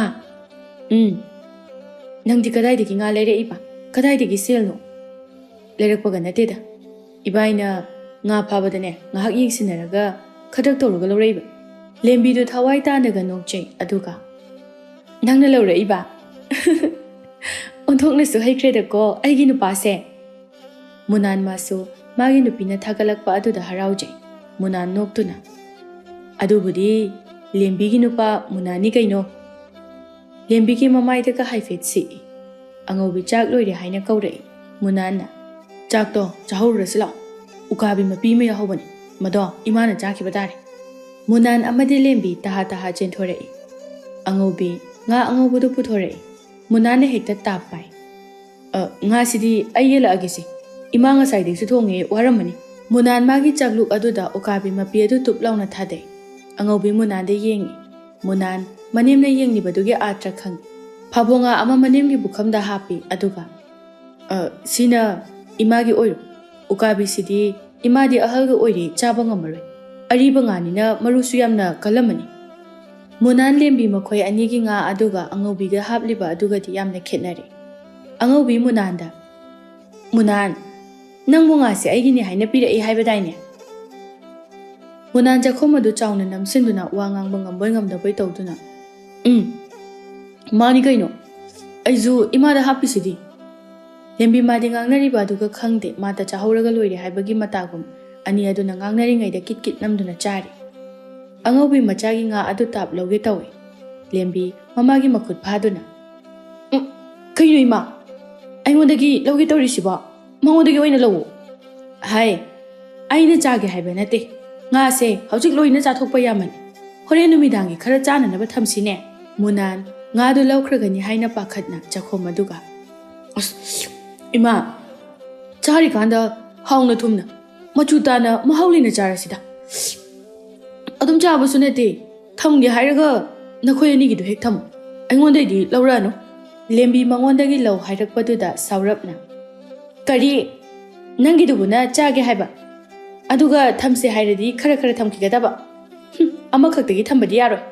"ꯎꯝ"꯫ "ꯅꯪꯗꯤ ꯀꯗꯥꯏꯗꯒꯤ ꯉꯥ ꯂꯩꯔꯛꯏꯕ? ꯀꯗꯥꯏꯗꯒꯤ ꯁꯦꯜꯅꯣ?" "ꯂꯩꯔꯛꯄꯒ ꯅꯠꯇꯦꯗ꯫ ꯏꯕꯥꯏꯅ ꯉꯥ ꯐꯥꯕꯗꯅꯦ ꯉꯥꯏꯍꯥꯛ ꯌꯦꯡꯁꯤꯟꯅꯔꯒ ꯈꯗ꯭ꯔꯛ ꯇꯧꯔꯒ ꯂꯧꯔꯛꯏꯕ"꯫ ꯂꯦꯝꯕꯤꯗꯨ ꯊꯋꯥꯏ ꯇꯥꯅꯒ ꯅꯣꯛꯆꯩ꯫ ꯑꯗꯨꯒ, "ꯅꯪꯅ ꯂꯧꯔꯛꯏꯕ?" "ꯑꯣꯟꯊꯣꯛꯅꯁꯨ ꯍꯩꯈ꯭ꯔꯦꯗꯀꯣ ꯑꯩꯒꯤ ꯅꯨꯄꯥꯁꯦ"꯫ ꯃꯨꯅꯥꯟ ꯃꯥꯁꯨ ꯃꯥꯒꯤ ꯅꯨꯄꯤꯅ ꯊꯥꯒꯠꯂꯛꯄ ꯑꯗꯨꯗ ꯍꯔꯥꯎꯖꯩ꯫ ꯃꯨꯅꯥꯟ ꯅꯣꯛꯇꯨꯅ, "ꯑꯗꯨꯕꯨꯗꯤ ꯂꯦꯝꯕꯤꯒꯤ ꯅꯨꯄꯥ ꯃꯨꯅꯥꯟꯅꯤ ꯀꯩꯅꯣ?" ꯂꯦꯝꯕꯤꯒꯤ ꯃꯃꯥꯏꯗꯒ ꯍꯥꯏꯐꯦꯠ ꯁꯤꯛꯏ꯫ ꯑꯉꯧꯕꯤ ꯆꯥꯛ ꯂꯣꯏꯔꯦ ꯍꯥꯏꯅ ꯀꯧꯔꯛꯏ꯫ ꯃꯨꯅꯥꯟꯅ, "ꯆꯥꯛꯇꯣ ꯆꯥꯍꯧꯔꯨꯔꯁꯤ ꯂꯥꯛꯑꯣ, ꯎꯀꯥꯕꯤ ꯃꯄꯤ ꯑꯃ ꯌꯥꯎꯍꯧꯕꯅꯤ, ꯃꯗꯣ ꯏꯃꯥꯅ ꯆꯥꯈꯤꯕ ꯇꯥꯔꯦ꯫" ꯃꯨꯅꯥꯟ ꯑꯃꯗꯤ ꯂꯦꯝꯕꯤ ꯇꯍꯥ ꯇꯍꯥ ꯆꯦꯟꯊꯣꯔꯛꯏ꯫ ꯑꯉꯧꯕꯤ ꯉꯥ ꯑꯉꯧꯕꯗꯨ ꯄꯨꯊꯣꯔꯛꯏ꯫ ꯃꯨꯅꯥꯟꯅ ꯍꯦꯛꯇ ꯇꯥꯞ ꯄꯥꯏ꯫ "ꯑ, ꯉꯥꯁꯤꯗꯤ ꯑꯩ ꯌꯦꯜꯂꯛꯑꯒꯦꯁꯦ, ꯏꯃꯥ ꯉꯁꯥꯏꯗꯒꯤꯁꯨ ꯊꯣꯡꯉꯦ, ꯋꯥꯔꯝꯃꯅꯤ꯫" ꯃꯨꯅꯥꯟ ꯃꯥꯒꯤ ꯆꯥꯛꯂꯨꯛ ꯑꯗꯨꯗ ꯎꯀꯥꯕꯤ ꯃꯄꯤ ꯑꯗꯨ ꯇꯨꯞ ꯂꯥꯎꯅ ꯊꯥꯗꯩ꯫ ꯑꯉꯧꯕꯤ ꯃꯨꯅꯥꯟꯗ ꯌꯦꯡꯉꯤ꯫ ꯃꯨꯅꯥꯟ ꯃꯅꯦꯝꯅ ꯌꯦꯡꯂꯤꯕꯗꯨꯒꯤ ꯑꯥꯔꯊ ꯈꯪꯉꯤ꯫ ꯐꯥꯕꯣ ꯉꯥ ꯑꯃ ꯃꯅꯦꯝꯒꯤ ꯄꯨꯈꯝꯗ ꯍꯥꯞꯄꯤ, ꯑꯗꯨꯒ, "ꯑ, ꯁꯤꯅ ꯏꯃꯥꯒꯤ ꯑꯣꯏꯔꯣ꯫ ꯎꯀꯥꯕꯤꯁꯤꯗꯤ ꯏꯃꯥꯗꯤ ꯑꯍꯜꯒ ꯑꯣꯏꯔꯦ, ꯆꯥꯕ ꯉꯝꯃꯔꯣꯏ꯫ ꯑꯔꯤꯕ ꯉꯥꯅꯤꯅ ꯃꯔꯨꯁꯨ ꯌꯥꯝꯅ ꯀꯜꯂꯝꯃꯅꯤ꯫" ꯃꯨꯅꯥꯟ ꯂꯦꯝꯕꯤ ꯃꯈꯣꯏ ꯑꯅꯤꯒꯤ ꯉꯥ ꯑꯗꯨꯒ ꯑꯉꯧꯕꯤꯗ ꯍꯥꯞꯂꯤꯕ ꯑꯗꯨꯒꯗꯤ ꯌꯥꯝꯅ ꯈꯦꯠꯅꯔꯦ꯫ ꯑꯉꯧꯕꯤ ꯃꯨꯅꯥꯟꯗ, "ꯃꯨꯅꯥꯟ, ꯅꯪꯕꯨ ꯉꯥꯁꯦ ꯑꯩꯒꯤꯅꯤ ꯍꯥꯏꯅ ꯄꯤꯔꯛꯏ ꯍꯥꯏꯕꯗꯥꯏꯅꯦ?" ꯃꯨꯅꯥꯟ ꯆꯥꯛꯈꯨꯝ ꯑꯗꯨ ꯆꯥꯎꯅ ꯅꯝꯁꯤꯟꯗꯨꯅ ꯋꯥ ꯉꯥꯡꯕ ꯉꯝꯕꯣꯏ ꯉꯝꯗꯕꯣꯏ ꯇꯧꯗꯨꯅ, "ꯎꯝ, ꯃꯥꯅꯤ ꯀꯩꯅꯣ, ꯑꯩꯁꯨ ꯏꯃꯥꯗ ꯍꯥꯞꯄꯤꯁꯤꯗꯤ꯫" ꯂꯦꯝꯕꯤ ꯃꯥꯗꯤ ꯉꯥꯡꯅꯔꯤꯕ ꯑꯗꯨꯒ ꯈꯪꯗꯦ, ꯃꯥꯇ ꯆꯥꯍꯧꯔꯒ ꯂꯣꯏꯔꯦ ꯍꯥꯏꯕꯒꯤ ꯃꯇꯥꯒꯨꯝ ꯑꯅꯤ ꯑꯗꯨꯅ ꯉꯥꯡꯅꯔꯤꯉꯩꯗ ꯀꯤꯠ ꯀꯤꯠ ꯅꯝꯗꯨꯅ ꯆꯥꯔꯤ꯫ ꯑꯉꯧꯕꯤ ꯃꯆꯥꯒꯤ ꯉꯥ ꯑꯗꯨ ꯇꯥꯞ ꯂꯧꯒꯦ ꯇꯧꯏ꯫ ꯂꯦꯝꯕꯤ ꯃꯃꯥꯒꯤ ꯃꯈꯨꯠ ꯐꯥꯗꯨꯅ, "ꯎꯝ, ꯀꯩꯅꯣ ꯏꯃꯥ? ꯑꯩꯉꯣꯟꯗꯒꯤ ꯂꯧꯒꯦ ꯇꯧꯔꯤꯁꯤꯕꯣ? ꯃꯉꯣꯟꯗꯒꯤ ꯑꯣꯏꯅ ꯂꯧꯑꯣ꯫" "ꯍꯥꯏ, ꯑꯩꯅ ꯆꯥꯒꯦ ꯍꯥꯏꯕ ꯅꯠꯇꯦ꯫ ꯉꯥꯁꯦ ꯍꯧꯖꯤꯛ ꯂꯣꯏꯅ ꯆꯥꯊꯣꯛꯄ ꯌꯥꯃꯅꯤ꯫ ꯍꯣꯔꯦꯟ ꯅꯨꯃꯤꯗꯥꯡꯒꯤ ꯈꯔ ꯆꯥꯅꯅꯕ ꯊꯝꯁꯤꯅꯦ꯫" ꯃꯨꯅꯥꯟ ꯉꯥꯗꯨ ꯂꯧꯈ꯭ꯔꯒꯅꯤ ꯍꯥꯏꯅ ꯄꯥꯈꯠꯅ ꯆꯥꯛꯈꯣꯝ ꯑꯗꯨꯒ, "ꯑꯁ, ꯏꯃꯥ, ꯆꯥꯔꯤꯀꯥꯟꯗ ꯍꯥꯎꯅ ꯊꯨꯝꯅ, ꯃꯆꯨ ꯇꯥꯅ ꯃꯍꯥꯎ ꯂꯩꯅ ꯆꯥꯔꯁꯤꯗ꯫ ꯑꯗꯨꯝ ꯆꯥꯕꯁꯨ ꯅꯠꯇꯦ, ꯊꯝꯒꯦ ꯍꯥꯏꯔꯒ ꯅꯈꯣꯏ ꯑꯅꯤꯒꯤꯗꯨ ꯍꯦꯛ ꯊꯝꯃꯨ, ꯑꯩꯉꯣꯟꯗꯩꯗꯤ ꯂꯧꯔꯛꯑꯅꯨ꯫" ꯂꯦꯝꯕꯤ ꯃꯉꯣꯟꯗꯒꯤ ꯂꯧ ꯍꯥꯏꯔꯛꯄꯗꯨꯗ ꯁꯥꯎꯔꯞꯅ, "ꯀꯔꯤ? ꯅꯪꯒꯤꯗꯨꯕꯨꯅ ꯆꯥꯒꯦ ꯍꯥꯏꯕ? ꯑꯗꯨꯒ ꯊꯝꯁꯦ ꯍꯥꯏꯔꯗꯤ ꯈꯔ ꯈꯔ ꯊꯝꯈꯤꯒꯗꯕ꯫ ꯍꯨꯝ, ꯑꯃꯈꯛꯇꯒꯤ ꯊꯝꯕꯗꯤ ꯌꯥꯔꯣꯏ꯫"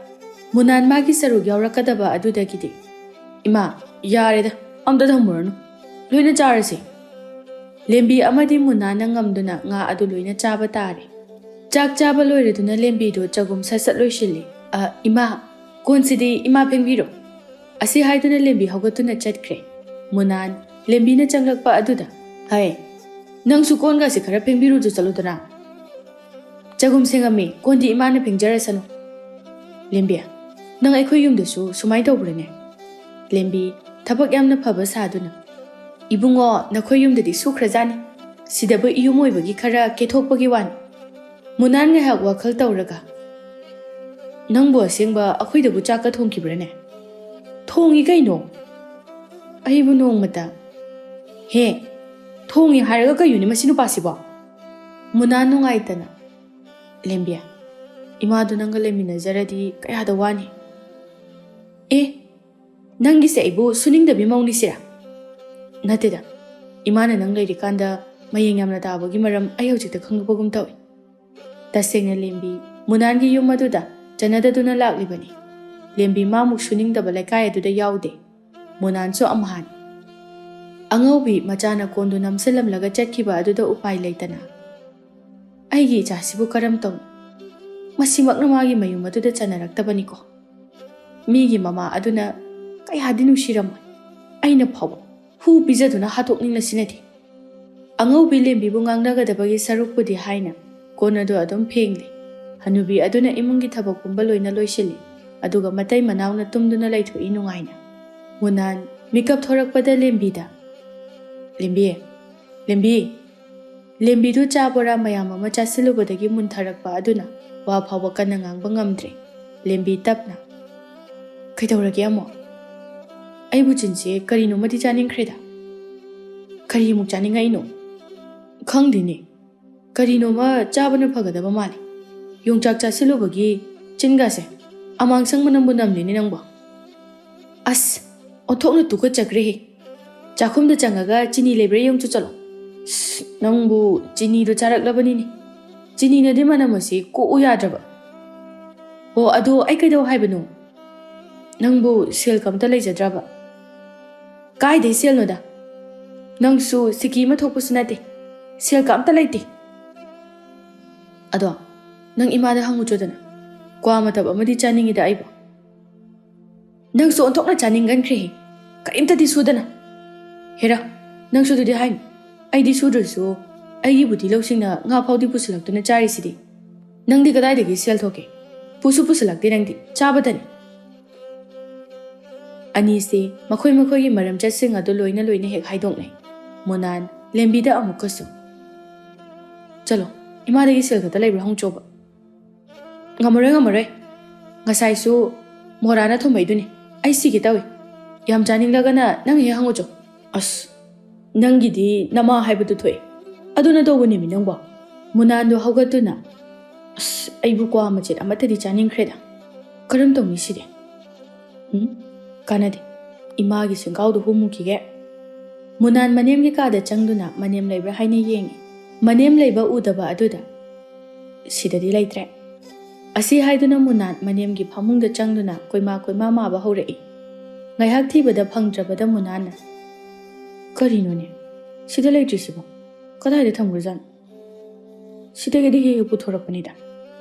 ꯃꯨꯅꯥꯟ ꯃꯥꯒꯤ ꯁꯔꯨꯛ ꯌꯥꯎꯔꯛꯀꯗꯕ ꯑꯗꯨꯗꯒꯤꯗꯤ, "ꯏꯃꯥ, ꯌꯥꯔꯦꯗ, ꯑꯝꯇ ꯊꯝꯃꯨꯔꯅꯨ, ꯂꯣꯏꯅ ꯆꯥꯔꯁꯦ꯫" ꯂꯦꯝꯕꯤ ꯑꯃꯗꯤ ꯃꯨꯅꯥꯟꯅ ꯉꯝꯗꯨꯅ ꯉꯥ ꯑꯗꯨ ꯂꯣꯏꯅ ꯆꯥꯕ ꯇꯥꯔꯦ꯫ ꯆꯥꯛ ꯆꯥꯕ ꯂꯣꯏꯔꯗꯨꯅ ꯂꯦꯝꯕꯤꯗꯨ ꯆꯒꯨꯝ ꯁꯠ ꯁꯠ ꯂꯣꯏꯁꯤꯜꯂꯤ꯫ "ꯑ, ꯏꯃꯥ, ꯀꯣꯟꯁꯤꯗꯤ ꯏꯃꯥ ꯐꯦꯡꯕꯤꯔꯣ꯫" ꯑꯁꯤ ꯍꯥꯏꯗꯨꯅ ꯂꯦꯝꯕꯤ ꯍꯧꯒꯠꯇꯨꯅ ꯆꯠꯈ꯭ꯔꯦ꯫ ꯃꯨꯅꯥꯟ ꯂꯦꯝꯕꯤꯅ ꯆꯪꯂꯛꯄ ꯑꯗꯨꯗ, "ꯍꯩ, "ꯅꯪꯁꯨ ꯀꯣꯟꯒꯁꯦ ꯈꯔ ꯐꯦꯡꯕꯤꯔꯨꯆꯣ ꯆꯠꯂꯨꯗꯅ꯫" "ꯆꯒꯨꯝ ꯁꯦꯡꯉꯝꯃꯤ, ꯀꯣꯟꯗꯤ ꯏꯃꯥꯅ ꯐꯦꯡꯖꯔꯁꯅꯨ꯫" "ꯂꯦꯝꯕꯤ, ꯅꯪ ꯑꯩꯈꯣꯏ ꯌꯨꯝꯗꯁꯨ ꯁꯨꯃꯥꯏꯅ ꯇꯧꯕ꯭ꯔꯅꯦ?" ꯂꯦꯝꯕꯤ ꯊꯕꯛ ꯌꯥꯝꯅ ꯐꯕ ꯁꯥꯗꯨꯅ, "ꯏꯕꯨꯡꯉꯣ, ꯅꯈꯣꯏ ꯌꯨꯝꯗꯗꯤ ꯁꯨꯈ꯭ꯔꯖꯥꯠꯅꯤ꯫ ꯁꯤꯗꯕꯨ ꯏꯌꯨꯝ ꯑꯣꯏꯕꯒꯤ ꯈꯔ ꯀꯦꯊꯣꯛꯄꯒꯤ ꯋꯥꯅꯤ꯫" ꯃꯨꯅꯥꯟ ꯉꯥꯏꯍꯥꯛ ꯋꯥꯈꯜ ꯇꯧꯔꯒ, "ꯅꯪꯕꯨ ꯑꯁꯦꯡꯕ ꯑꯩꯈꯣꯏꯗꯕꯨ ꯆꯥꯛꯀ ꯊꯣꯡꯈꯤꯕ꯭ꯔꯅꯦ?" "ꯊꯣꯡꯉꯤ ꯀꯩꯅꯣ꯫ ꯑꯩꯕꯨ ꯅꯣꯡꯃꯇ"꯫ "ꯍꯦ, ꯊꯣꯡꯉꯤ ꯍꯥꯏꯔꯒ ꯀꯩꯅꯣꯅꯦ ꯃꯁꯤ ꯅꯨꯄꯥꯁꯤꯕꯣ?" ꯃꯨꯅꯥꯟ ꯅꯨꯡꯉꯥꯏꯇꯅ, "ꯂꯦꯝꯕꯤ, ꯏꯃꯥꯗꯨ ꯅꯪꯒ ꯂꯩꯃꯤꯟꯅꯖꯔꯗꯤ ꯀꯌꯥꯗ ꯋꯥꯅꯤ꯫" "ꯑꯦ, ꯅꯪꯒꯤꯁꯦ ꯑꯩꯕꯨ ꯁꯨꯅꯤꯡꯗꯕꯤ ꯃꯧꯅꯤꯁꯤꯔꯥ?" "ꯅꯠꯇꯦꯗ, ꯏꯃꯥꯅ ꯅꯪ ꯂꯩꯔꯤꯀꯥꯟꯗ ꯃꯌꯦꯡ ꯌꯥꯝꯅ ꯇꯥꯕꯒꯤ ꯃꯔꯝ ꯑꯩ ꯍꯧꯖꯤꯛꯇ ꯈꯪꯂꯛꯄꯒꯨꯝ ꯇꯧꯏ꯫" ꯇꯁꯦꯡꯅ ꯂꯦꯝꯕꯤ ꯃꯨꯅꯥꯟꯒꯤ ꯌꯨꯝ ꯑꯗꯨꯗ ꯆꯟꯅꯗꯗꯨꯅ ꯂꯥꯛꯂꯤꯕꯅꯤ꯫ ꯂꯦꯝꯕꯤ ꯃꯥꯃꯨꯛ ꯁꯨꯅꯤꯡꯗꯕ ꯂꯩꯀꯥꯏ ꯑꯗꯨꯗ ꯌꯥꯎꯗꯦ꯫ ꯃꯨꯅꯥꯟꯁꯨ ꯑꯃꯍꯥꯟ꯫ ꯑꯉꯧꯕꯤ ꯃꯆꯥꯅ ꯀꯣꯟꯗꯨ ꯅꯝꯁꯤꯜꯂꯝꯂꯒ ꯆꯠꯈꯤꯕ ꯑꯗꯨꯗ ꯎꯄꯥꯏ ꯂꯩꯇꯅ, "ꯑꯩꯒꯤ ꯏꯆꯥꯁꯤꯕꯨ ꯀꯔꯝ ꯇꯧꯅꯤ? ꯃꯁꯤꯃꯛꯅ ꯃꯥꯒꯤ ꯃꯌꯨꯝ ꯑꯗꯨꯗ ꯆꯟꯅꯔꯛꯇꯕꯅꯤꯀꯣ꯫ ꯃꯤꯒꯤ ꯃꯃꯥ ꯑꯗꯨꯅ ꯀꯌꯥꯗꯤ ꯅꯨꯡꯁꯤꯔꯝꯃꯣꯏ꯫ ꯑꯩꯅ ꯐꯥꯎꯕ ꯍꯨ ꯄꯤꯖꯗꯨꯅ ꯍꯥꯠꯇꯣꯛꯅꯤꯡꯂꯁꯤꯅꯗꯤ꯫" ꯑꯉꯧꯕꯤ ꯂꯦꯝꯕꯤꯕꯨ ꯉꯥꯡꯅꯒꯗꯕꯒꯤ ꯁꯔꯨꯛꯄꯨꯗꯤ ꯍꯥꯏꯅ ꯀꯣꯟ ꯑꯗꯨ ꯑꯗꯨꯝ ꯐꯦꯡꯂꯦ꯫ ꯍꯅꯨꯕꯤ ꯑꯗꯨꯅ ꯏꯃꯨꯡꯒꯤ ꯊꯕꯛ ꯄꯨꯝꯕ ꯂꯣꯏꯅ ꯂꯣꯏꯁꯤꯜꯂꯤ, ꯑꯗꯨꯒ ꯃꯇꯩ ꯃꯅꯥꯎꯅ ꯇꯨꯝꯗꯨꯅ ꯂꯩꯊꯣꯛꯏ ꯅꯨꯡꯉꯥꯏꯅ꯫ ꯃꯨꯅꯥꯟ ꯃꯤꯀꯞ ꯊꯣꯔꯛꯄꯗ ꯂꯦꯝꯕꯤꯗ, "ꯂꯦꯝꯕꯤ, ꯂꯦꯝꯕꯤ, ꯂꯦꯝꯕꯤꯗꯨ ꯆꯥ ꯕꯣꯔꯥ ꯃꯌꯥꯝ ꯑꯃ ꯆꯥꯁꯤꯜꯂꯨꯕꯗꯒꯤ ꯃꯨꯟꯊꯔꯛꯄ ꯑꯗꯨꯅ ꯋꯥ ꯐꯥꯎꯕ ꯀꯟꯅ ꯉꯥꯡꯕ ꯉꯝꯗ꯭ꯔꯦ꯫" ꯂꯦꯝꯕꯤ ꯇꯞꯅ, "ꯀꯩꯗꯧꯔꯒꯦ ꯑꯃꯨꯛ?" "ꯑꯩꯕꯨ ꯆꯤꯟꯁꯦ ꯀꯔꯤꯅꯣꯃꯗꯤ ꯆꯥꯅꯤꯡꯈ꯭ꯔꯦꯗ꯫" "ꯀꯔꯤꯃꯨꯛ ꯆꯥꯅꯤꯡꯉꯛꯏꯅꯣ?" "ꯈꯪꯗꯦꯅꯦ, ꯀꯔꯤꯅꯣꯃ ꯆꯥꯕꯅ ꯐꯒꯗꯕ ꯃꯥꯜꯂꯦ꯫ ꯌꯣꯡꯆꯥꯛ ꯆꯥꯁꯤꯜꯂꯨꯕꯒꯤ ꯆꯤꯟꯒꯥꯁꯦ ꯑꯃꯥꯡꯁꯪ ꯃꯅꯝꯕꯨ ꯅꯝꯂꯤꯅꯦ ꯅꯪꯕꯣ꯫" "ꯑꯁ, ꯑꯣꯟꯊꯣꯛꯅ ꯇꯨꯀꯠꯆꯈ꯭ꯔꯦꯍꯦ꯫ ꯆꯥꯛꯈꯨꯝꯗ ꯆꯪꯉꯒ ꯆꯤꯅꯤ ꯂꯩꯕ꯭ꯔꯥ ꯌꯦꯡꯉꯨꯆꯣ ꯆꯠꯂꯣ꯫" "ꯁ, ꯅꯪꯕꯨ ꯆꯤꯅꯤꯗꯣ ꯆꯥꯔꯛꯂꯕꯅꯤꯅꯦ꯫ ꯆꯤꯅꯤꯅꯗꯤ ꯃꯅꯝ ꯑꯁꯤ ꯀꯣꯛꯎ ꯌꯥꯗ꯭ꯔꯕ꯫ ꯑꯣ, ꯑꯗꯣ ꯑꯩ ꯀꯩꯗꯧ ꯍꯥꯏꯕꯅꯣ? ꯅꯪꯕꯨ ꯁꯦꯜ ꯀꯝꯇ ꯂꯩꯖꯗ꯭ꯔꯕ?" "ꯀꯥꯏꯗꯩ ꯁꯦꯜꯅꯣꯗ? ꯅꯪꯁꯨ ꯁꯤꯀꯤ ꯑꯃ ꯊꯣꯛꯄꯁꯨ ꯅꯠꯇꯦ꯫ ꯁꯦꯜ ꯀꯝꯇ ꯂꯩꯇꯦ꯫ ꯑꯗꯣ ꯅꯪ ꯏꯃꯥꯗ ꯍꯪꯉꯨꯆꯣꯗꯅ꯫ ꯀ꯭ꯋꯥ ꯃꯇꯞ ꯑꯃꯗꯤ ꯆꯥꯅꯤꯡꯉꯤꯗ ꯑꯩꯕꯨ꯫" "ꯅꯪꯁꯨ ꯑꯣꯟꯊꯣꯛꯅ ꯆꯥꯅꯤꯡꯒꯟꯈ꯭ꯔꯦꯍꯦ꯫ ꯀꯔꯤꯝꯇꯗꯤ ꯁꯨꯗꯅ꯫ ꯍꯦꯔꯥ, ꯅꯪꯁꯨ ꯑꯗꯨꯗꯤ ꯍꯥꯏꯅꯨ꯫ ꯑꯩꯗꯤ ꯁꯨꯗ꯭ꯔꯁꯨ ꯑꯩꯒꯤ ꯕꯨꯇꯤ ꯂꯧꯁꯤꯡꯅ ꯉꯥ ꯐꯥꯎꯗꯤ ꯄꯨꯁꯤꯜꯂꯛꯇꯨꯅ ꯆꯥꯔꯤꯁꯤꯗꯤ꯫ ꯅꯪꯗꯤ ꯀꯗꯥꯏꯗꯒꯤ ꯁꯦꯜ ꯊꯣꯛꯀꯦ? ꯄꯨꯁꯨ ꯄꯨꯁꯤꯜꯂꯛꯇꯦ ꯅꯪꯗꯤ, ꯆꯥꯕꯗꯅꯤ꯫ ꯑꯅꯤꯁꯦ ꯃꯈꯣꯏ ꯃꯈꯣꯏꯒꯤ ꯃꯔꯝ ꯆꯠꯁꯤꯡ ꯑꯗꯨ ꯂꯣꯏꯅ ꯂꯣꯏꯅ ꯍꯦꯛ ꯍꯥꯏꯗꯣꯛꯅꯩ꯫ ꯃꯣꯅꯥꯟ ꯂꯦꯝꯕꯤꯗ ꯑꯃꯨꯛꯀꯁꯨ, "ꯆꯠꯂꯣ, ꯏꯃꯥꯗꯒꯤ ꯁꯦꯜ ꯈꯛꯇ ꯂꯩꯕ꯭ꯔꯥ ꯍꯪꯆꯣꯕ꯫ ꯉꯝꯃꯔꯣꯏ, ꯉꯝꯃꯔꯣꯏ꯫ ꯉꯁꯥꯏꯁꯨ ꯃꯣꯔꯥꯅ ꯊꯣꯡꯕꯩꯗꯨꯅꯤ꯫ ꯑꯩ ꯁꯤꯒꯦ ꯇꯧꯏ꯫ ꯌꯥꯝ ꯆꯥꯅꯤꯡꯂꯒꯅ ꯅꯪ ꯍꯦꯛ ꯍꯪꯉꯨꯆꯣ꯫ ꯑꯁ, ꯅꯪꯒꯤꯗꯤ ꯅꯃꯥ ꯍꯥꯏꯕꯗꯨ ꯊꯣꯛꯑꯦ꯫ ꯑꯗꯨꯅ ꯇꯧꯕꯅꯦꯃꯤ ꯅꯪꯕꯣ?" ꯃꯣꯅꯥꯟꯗꯣ ꯍꯧꯒꯠꯇꯨꯅ, "ꯑꯁ, ꯑꯩꯕꯨ ꯀ꯭ꯋꯥ ꯃꯆꯦꯠ ꯑꯃꯠꯇꯗꯤ ꯆꯥꯅꯤꯡꯈ꯭ꯔꯦꯗ꯫ ꯀꯔꯝ ꯇꯧꯅꯤ ꯁꯤꯗꯤ? ꯎꯝ? ꯀꯥꯟꯅꯗꯦ꯫ ꯏꯃꯥꯒꯤ ꯁꯦꯡꯒꯥꯎꯗꯨ ꯍꯨꯝꯃꯨꯈꯤꯒꯦ꯫" ꯃꯣꯅꯥꯟ ꯃꯅꯦꯝꯒꯤ ꯀꯥꯗ ꯆꯪꯗꯨꯅ ꯃꯅꯦꯝ ꯂꯩꯕ꯭ꯔꯥ ꯍꯥꯏꯅ ꯌꯦꯡꯉꯤ꯫ ꯃꯅꯦꯝ ꯂꯩꯕ ꯎꯗꯕ ꯑꯗꯨꯗ, "ꯁꯤꯗꯗꯤ ꯂꯩꯇ꯭ꯔꯦ꯫" ꯑꯁꯤ ꯍꯥꯏꯗꯨꯅ ꯃꯣꯅꯥꯟ ꯃꯅꯦꯝꯒꯤ ꯐꯃꯨꯡꯗ ꯆꯪꯗꯨꯅ ꯀꯣꯏꯃꯥ ꯀꯣꯏꯃꯥ ꯃꯥꯕ ꯍꯧꯔꯛꯏ꯫ ꯉꯥꯏꯍꯥꯛ ꯊꯤꯕꯗ ꯐꯪꯗ꯭ꯔꯕꯗ ꯃꯣꯅꯥꯟꯅ, "ꯀꯔꯤꯅꯣꯅꯦ? ꯁꯤꯗ ꯂꯩꯇ꯭ꯔꯤꯁꯤꯕꯣ? ꯀꯗꯥꯏꯗ ꯊꯝꯈ꯭ꯔꯖꯥꯠꯅꯣ? ꯁꯤꯗꯒꯤꯗꯤ ꯍꯦꯛ ꯍꯦꯛ ꯄꯨꯊꯣꯔꯛꯄꯅꯤꯗ꯫"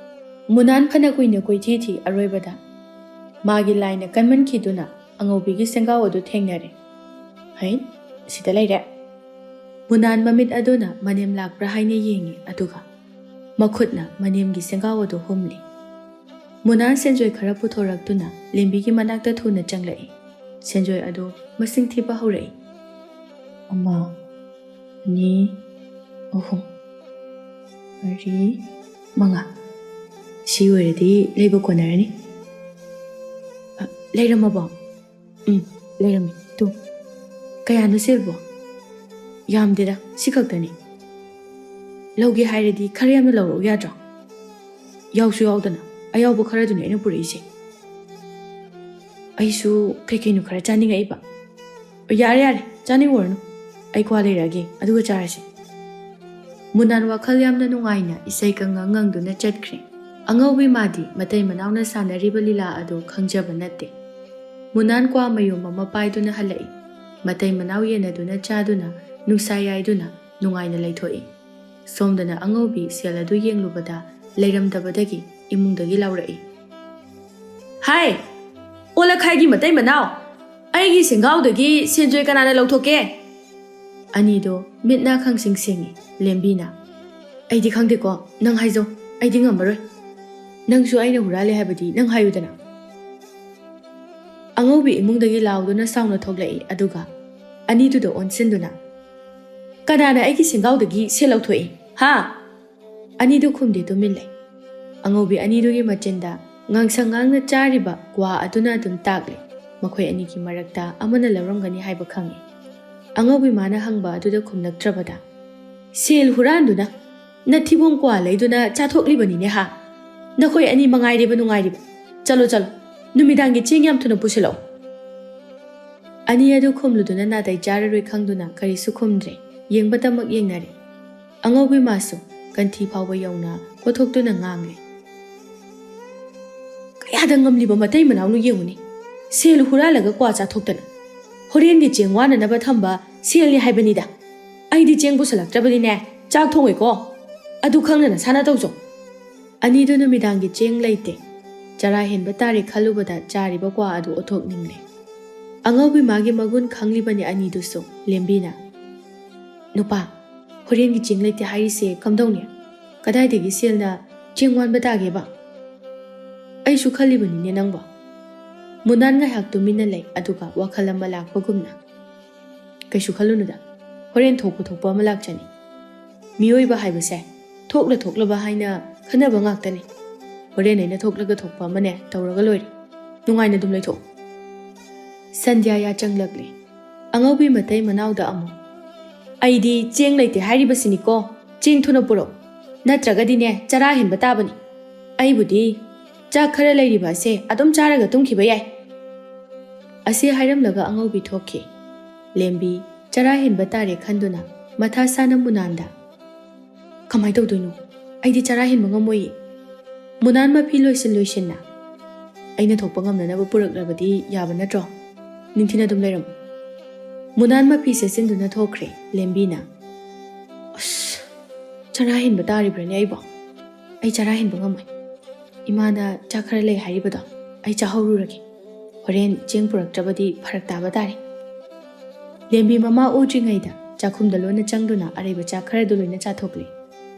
ꯃꯣꯅꯥꯟ ꯐꯅ ꯀꯨꯏꯅ ꯀꯣꯏꯊꯤ ꯊꯤ ꯑꯔꯣꯏꯕꯗ ꯃꯥꯒꯤ ꯂꯥꯏꯅ ꯀꯟꯃꯟꯈꯤꯗꯨꯅ ꯑꯉꯧꯕꯤꯒꯤ ꯁꯦꯡꯒꯥꯎ ꯑꯗꯨ ꯊꯦꯡꯅꯔꯦ꯫ "ꯍꯩ, ꯁꯤꯗ ꯂꯩꯔꯦ꯫" ꯃꯣꯅꯥꯟ ꯃꯃꯤꯠ ꯑꯗꯨꯅ ꯃꯅꯦꯝ ꯂꯥꯛꯄ꯭ꯔꯥ ꯍꯥꯏꯅ ꯌꯦꯡꯉꯤ, ꯑꯗꯨꯒ ꯃꯈꯨꯠꯅ ꯃꯅꯦꯝꯒꯤ ꯁꯦꯡꯒꯥꯎ ꯑꯗꯨ ꯍꯨꯝꯂꯤ꯫ ꯃꯣꯅꯥꯟ ꯁꯦꯟꯖꯣꯏ ꯈꯔ ꯄꯨꯊꯣꯔꯛꯇꯨꯅ ꯂꯦꯝꯕꯤꯒꯤ ꯃꯅꯥꯛꯇ ꯊꯨꯅ ꯆꯪꯂꯛꯏ꯫ ꯁꯦꯟꯖꯣꯏ ꯑꯗꯨ ꯃꯁꯤꯡ ꯊꯤꯕ ꯍꯧꯔꯛꯏ꯫ ꯑꯃ, ꯑꯅꯤ, ꯑꯍꯨꯝ, ꯃꯔꯤ, ꯃꯉꯥ꯫ ꯁꯤ ꯑꯣꯏꯔꯗꯤ ꯂꯩꯕ ꯀꯣꯟꯅꯔꯅꯤ꯫ ꯑ, ꯂꯩꯔꯝꯃꯕꯣ? ꯎꯝ, ꯂꯩꯔꯝꯃꯤ꯫ ꯇꯨ, ꯀꯌꯥꯅꯣ ꯁꯦꯜꯕꯣ? ꯌꯥꯝꯗꯦꯗ, ꯁꯤ ꯈꯛꯇꯅꯤ꯫ ꯂꯧꯒꯦ ꯍꯥꯏꯔꯗꯤ ꯈꯔ ꯌꯥꯝꯅ ꯂꯧꯔꯛꯎ ꯌꯥꯗ꯭ꯔꯣ? ꯌꯥꯎꯁꯨ ꯌꯥꯎꯗꯅ, ꯑꯌꯥꯎꯕ ꯈꯔꯗꯨꯅꯤ ꯑꯩꯅ ꯄꯨꯔꯛꯏꯁꯦ꯫ ꯑꯩꯁꯨ ꯀꯩ ꯀꯩꯅꯣ ꯈꯔ ꯆꯥꯅꯤꯡꯉꯛꯏꯕ꯫ ꯌꯥꯔꯦ, ꯌꯥꯔꯦ, ꯆꯥꯅꯤꯡꯉꯨꯔꯅꯨ꯫ ꯑꯩ ꯀ꯭ꯋꯥ ꯂꯩꯔꯛꯑꯒꯦ, ꯑꯗꯨꯒ ꯆꯥꯔꯁꯤ꯫ ꯃꯨꯅꯥꯟ ꯋꯥꯈꯜ ꯌꯥꯝꯅ ꯅꯨꯡꯉꯥꯏꯅ ꯏꯁꯩ ꯀꯪꯉꯪ ꯉꯪꯗꯨꯅ ꯆꯠꯈ꯭ꯔꯦ꯫ ꯑꯉꯧꯕꯤ ꯃꯥꯗꯤ ꯃꯇꯩ ꯃꯅꯥꯎꯅ ꯁꯥꯟꯅꯔꯤꯕ ꯂꯤꯂꯥ ꯑꯗꯨ ꯈꯪꯖꯕ ꯅꯠꯇꯦ꯫ ꯃꯨꯅꯥꯟ ꯀ꯭ꯋꯥ ꯃꯌꯨꯝ ꯑꯃ ꯄꯥꯏꯗꯨꯅ ꯍꯜꯂꯛꯏ꯫ ꯃꯇꯩ ꯃꯅꯥꯎ ꯌꯦꯟꯅꯗꯨꯅ ꯆꯥꯗꯨꯅ, ꯅꯨꯡꯁꯥ ꯌꯥꯏꯗꯨꯅ ꯅꯨꯡꯉꯥꯏꯅ ꯂꯩꯊꯣꯛꯏ꯫ ꯁꯣꯝꯗꯅ ꯑꯉꯧꯕꯤ ꯁꯦꯜ ꯑꯗꯨ ꯌꯦꯡꯂꯨꯕꯗ ꯂꯩꯔꯝꯗꯕꯗꯒꯤ ꯏꯃꯨꯡꯗꯒꯤ ꯂꯥꯎꯔꯛꯏ, "ꯍꯥꯏ! ꯑꯣꯂꯛꯈꯥꯏꯒꯤ ꯃꯇꯩ ꯃꯅꯥꯎ! ꯑꯩꯒꯤ ꯁꯦꯡꯒꯥꯎꯗꯒꯤ ꯁꯦꯟꯖꯣꯏ ꯀꯅꯥꯅ ꯂꯧꯊꯣꯛꯀꯦ?" ꯑꯅꯤꯗꯣ ꯃꯤꯠ ꯅꯥ ꯈꯪꯁꯤꯡ ꯁꯤꯡꯉꯤ꯫ ꯂꯦꯝꯕꯤꯅ, "ꯑꯩꯗꯤ ꯈꯪꯗꯦꯀꯣ, ꯅꯪ ꯍꯥꯏꯖꯧ, ꯑꯩꯗꯤ ꯉꯝꯃꯔꯣꯏ꯫ ꯅꯪꯁꯨ ꯑꯩꯅ ꯍꯨꯔꯥꯜꯂꯦ ꯍꯥꯏꯕꯗꯤ ꯅꯪ ꯍꯥꯏꯌꯨꯗꯅ꯫" ꯑꯉꯧꯕꯤ ꯏꯃꯨꯡꯗꯒꯤ ꯂꯥꯎꯗꯨꯅ ꯁꯥꯎꯅ ꯊꯣꯛꯂꯛꯏ, ꯑꯗꯨꯒ ꯑꯅꯤꯗꯨꯗ ꯑꯣꯟꯁꯤꯟꯗꯨꯅ, "ꯀꯅꯥꯅ ꯑꯩꯒꯤ ꯁꯦꯡꯒꯥꯎꯗꯒꯤ ꯁꯦꯜ ꯂꯧꯊꯣꯛꯏ? ꯍꯥ?" ꯑꯅꯤꯗꯨ ꯈꯨꯝꯗꯦ, ꯇꯨꯃꯤꯟ ꯂꯩ꯫ ꯑꯉꯧꯕꯤ ꯑꯅꯤꯗꯨꯒꯤ ꯃꯆꯤꯟꯗ ꯉꯥꯡꯁꯪ ꯉꯥꯡꯅ ꯆꯥꯔꯤꯕ ꯀ꯭ꯋꯥ ꯑꯗꯨꯅ ꯑꯗꯨꯝ ꯇꯥꯛꯂꯦ꯫ ꯃꯈꯣꯏ ꯑꯅꯤꯒꯤ ꯃꯔꯛꯇ ꯑꯃꯅ ꯂꯧꯔꯝꯒꯅꯤ ꯍꯥꯏꯕ ꯈꯪꯏ꯫ ꯑꯉꯧꯕꯤ ꯃꯥꯅ ꯍꯪꯕ ꯑꯗꯨꯗ ꯈꯨꯝꯂꯛꯇ꯭ꯔꯕꯗ, "ꯁꯦꯜ ꯍꯨꯔꯥꯟꯗꯨꯅ ꯅꯊꯤꯕꯣꯡ ꯀ꯭ꯋꯥ ꯂꯩꯗꯨꯅ ꯆꯥꯊꯣꯛꯂꯤꯕꯅꯤꯅꯦ ꯍꯥ? ꯅꯈꯣꯏ ꯑꯅꯤ ꯃꯉꯥꯏꯔꯦꯕ ꯅꯨꯡꯉꯥꯏꯔꯤꯕ꯫ ꯆꯠꯂꯣ, ꯆꯠꯂꯣ, ꯅꯨꯃꯤꯗꯥꯡꯒꯤ ꯆꯦꯡ ꯌꯥꯝ ꯊꯨꯅ ꯄꯨꯁꯤꯜꯂꯛꯑꯣ꯫" ꯑꯅꯤ ꯑꯗꯨ ꯈꯨꯝꯂꯨꯗꯨꯅ ꯅꯥꯇꯩ ꯆꯥꯔꯔꯣꯏ ꯈꯪꯗꯨꯅ ꯀꯔꯤꯁꯨ ꯈꯨꯝꯗ꯭ꯔꯦ꯫ ꯌꯦꯡꯕꯇꯃꯛ ꯌꯦꯡꯅꯔꯦ꯫ ꯑꯉꯧꯕꯤ ꯃꯥꯁꯨ ꯀꯟꯊꯤ ꯐꯥꯎꯕ ꯌꯧꯅ ꯀꯣꯊꯣꯛꯇꯨꯅ ꯉꯥꯡꯂꯦ, "ꯀꯌꯥꯗ ꯉꯝꯂꯤꯕ ꯃꯇꯩ ꯃꯅꯥꯎꯅꯣ ꯌꯦꯡꯉꯨꯅꯦ꯫ ꯁꯦꯜ ꯍꯨꯔꯥꯜꯂꯒ ꯀ꯭ꯋꯥ ꯆꯥꯊꯣꯛꯇꯅ꯫ ꯍꯣꯔꯦꯟꯒꯤ ꯆꯦꯡ ꯋꯥꯅꯅꯕ ꯊꯝꯕ ꯁꯦꯜꯅꯤ ꯍꯥꯏꯕꯅꯤꯗ꯫ ꯑꯩꯗꯤ ꯆꯦꯡ ꯄꯨꯁꯜꯂꯛꯇ꯭ꯔꯕꯅꯤꯅꯦ, ꯆꯥꯛ ꯊꯣꯡꯉꯦꯀꯣ꯫ ꯑꯗꯨ ꯈꯪꯅ ꯅꯁꯥꯅ ꯇꯧꯖꯧ꯫" ꯑꯅꯤꯗꯨ ꯅꯨꯃꯤꯗꯥꯡꯒꯤ ꯆꯦꯡ ꯂꯩꯇꯦ꯫ ꯆꯔꯥ ꯍꯦꯟꯕ ꯇꯥꯔꯦ ꯈꯜꯂꯨꯕꯗ ꯆꯥꯔꯤꯕ ꯀ꯭ꯋꯥ ꯑꯗꯨ ꯑꯣꯊꯣꯛꯅꯤꯡꯂꯦ꯫ ꯑꯉꯧꯕꯤ ꯃꯥꯒꯤ ꯃꯒꯨꯟ ꯈꯪꯂꯤꯕꯅꯤ ꯑꯅꯤꯗꯨꯁꯨ꯫ ꯂꯦꯝꯕꯤꯅ, "ꯅꯨꯄꯥ, ꯍꯣꯔꯦꯟꯒꯤ ꯆꯦꯡ ꯂꯩꯇꯦ ꯍꯥꯏꯔꯤꯁꯦ ꯀꯝꯗꯧꯅꯤ? ꯀꯗꯥꯏꯗꯒꯤ ꯁꯦꯜꯅ ꯆꯦꯡ ꯋꯥꯟꯕ ꯇꯥꯒꯦꯕ?" "ꯑꯩꯁꯨ ꯈꯜꯂꯤꯕꯅꯤꯅꯦ ꯅꯪꯕꯣ꯫" ꯃꯨꯅꯥꯟ ꯉꯥꯏꯍꯥꯛ ꯇꯨꯃꯤꯟꯅ ꯂꯩ, ꯑꯗꯨꯒ ꯋꯥꯈꯜ ꯑꯃ ꯂꯥꯛꯄꯒꯨꯝꯅ, "ꯀꯩꯁꯨ ꯈꯜꯂꯨꯅꯨꯗ, ꯍꯣꯔꯦꯟ ꯊꯣꯛꯄ ꯊꯣꯛꯄ ꯑꯃ ꯂꯥꯛꯆꯅꯤ꯫ ꯃꯤꯑꯣꯏꯕ ꯍꯥꯏꯕꯁꯦ ꯊꯣꯛꯂ ꯊꯣꯛꯂꯕ ꯍꯥꯏꯅ ꯈꯟꯅꯕ ꯉꯥꯛꯇꯅꯤ꯫ ꯍꯣꯔꯦꯟ ꯑꯩꯅ ꯊꯣꯛꯂꯒ ꯊꯣꯛꯄ ꯑꯃꯅꯦ ꯇꯧꯔꯒ ꯂꯣꯏꯔꯦ꯫ ꯅꯨꯡꯉꯥꯏꯅ ꯑꯗꯨꯝ ꯂꯩꯊꯣꯛꯎ꯫" ꯁꯟꯙ꯭ꯌꯥ ꯌꯥꯆꯪꯂꯛꯂꯦ꯫ ꯑꯉꯧꯕꯤ ꯃꯇꯩ ꯃꯅꯥꯎꯗ ꯑꯃꯨꯛ, "ꯑꯩꯗꯤ ꯆꯦꯡ ꯂꯩꯇꯦ ꯍꯥꯏꯔꯤꯕꯁꯤꯅꯤꯀꯣ, ꯆꯦꯡ ꯊꯨꯅ ꯄꯨꯔꯛꯎ, ꯅꯠꯇ꯭ꯔꯒꯗꯤꯅꯦ ꯆꯔꯥ ꯍꯦꯟꯕ ꯇꯥꯕꯅꯤ꯫ ꯑꯩꯕꯨꯗꯤ ꯆꯥꯛ ꯈꯔ ꯂꯩꯔꯤꯕ ꯑꯁꯦ ꯑꯗꯨꯝ ꯆꯥꯔꯒ ꯇꯨꯝꯈꯤꯕ ꯌꯥꯏ꯫" ꯑꯁꯤ ꯍꯥꯏꯔꯝꯂꯒ ꯑꯉꯧꯕꯤ ꯊꯣꯛꯈꯤ꯫ ꯂꯦꯝꯕꯤ ꯆꯔꯥ ꯍꯦꯟꯕ ꯇꯥꯔꯦ ꯈꯟꯗꯨꯅ ꯃꯊꯥ ꯁꯥꯅ ꯃꯨꯅꯥꯟꯗ, "ꯀꯃꯥꯏ ꯇꯧꯗꯣꯏꯅꯣ? ꯑꯩꯗꯤ ꯆꯔꯥ ꯍꯦꯟꯕ ꯉꯝꯃꯣꯏꯌꯦ꯫" ꯃꯨꯅꯥꯟ ꯃꯐꯤ ꯂꯣꯏꯁꯤꯟ ꯂꯣꯏꯁꯤꯟꯅ, "ꯑꯩꯅ ꯊꯣꯛꯄ ꯉꯝꯅꯅꯕ ꯄꯨꯔꯛꯂꯕꯗꯤ ꯌꯥꯕ ꯅꯠꯇ꯭ꯔꯣ? ꯅꯤꯡꯊꯤꯅ ꯑꯗꯨꯝ ꯂꯩꯔꯝꯃꯨ꯫" ꯃꯨꯅꯥꯟ ꯃꯐꯤ ꯁꯦꯠꯆꯤꯟꯗꯨꯅ ꯊꯣꯛꯈ꯭ꯔꯦ꯫ ꯂꯦꯝꯕꯤꯅ, "ꯑꯁ, ꯆꯔꯥ ꯍꯦꯟꯕ ꯇꯥꯔꯤꯕ꯭ꯔꯥꯅꯦ ꯑꯩꯕꯣ? ꯑꯩ ꯆꯔꯥ ꯍꯦꯟꯕ ꯉꯝꯃꯣꯏ꯫ ꯏꯃꯥꯅ ꯆꯥꯛ ꯈꯔ ꯂꯩ ꯍꯥꯏꯔꯤꯕꯗꯣ ꯑꯩ ꯆꯥꯍꯧꯔꯨꯔꯒꯦ꯫ ꯍꯣꯔꯦꯟ ꯆꯦꯡ ꯄꯨꯔꯛꯇ꯭ꯔꯕꯗꯤ ꯐꯔꯛ ꯇꯥꯕ ꯇꯥꯔꯦ꯫" ꯂꯦꯝꯕꯤ ꯃꯃꯥ ꯎꯗ꯭ꯔꯤꯉꯩꯗ ꯆꯥꯛꯈꯨꯝꯗ ꯂꯣꯟꯅ ꯆꯪꯗꯨꯅ ꯑꯔꯩꯕ ꯆꯥꯛ ꯈꯔꯗꯨ ꯂꯣꯏꯅ ꯆꯥꯊꯣꯛꯂꯦ꯫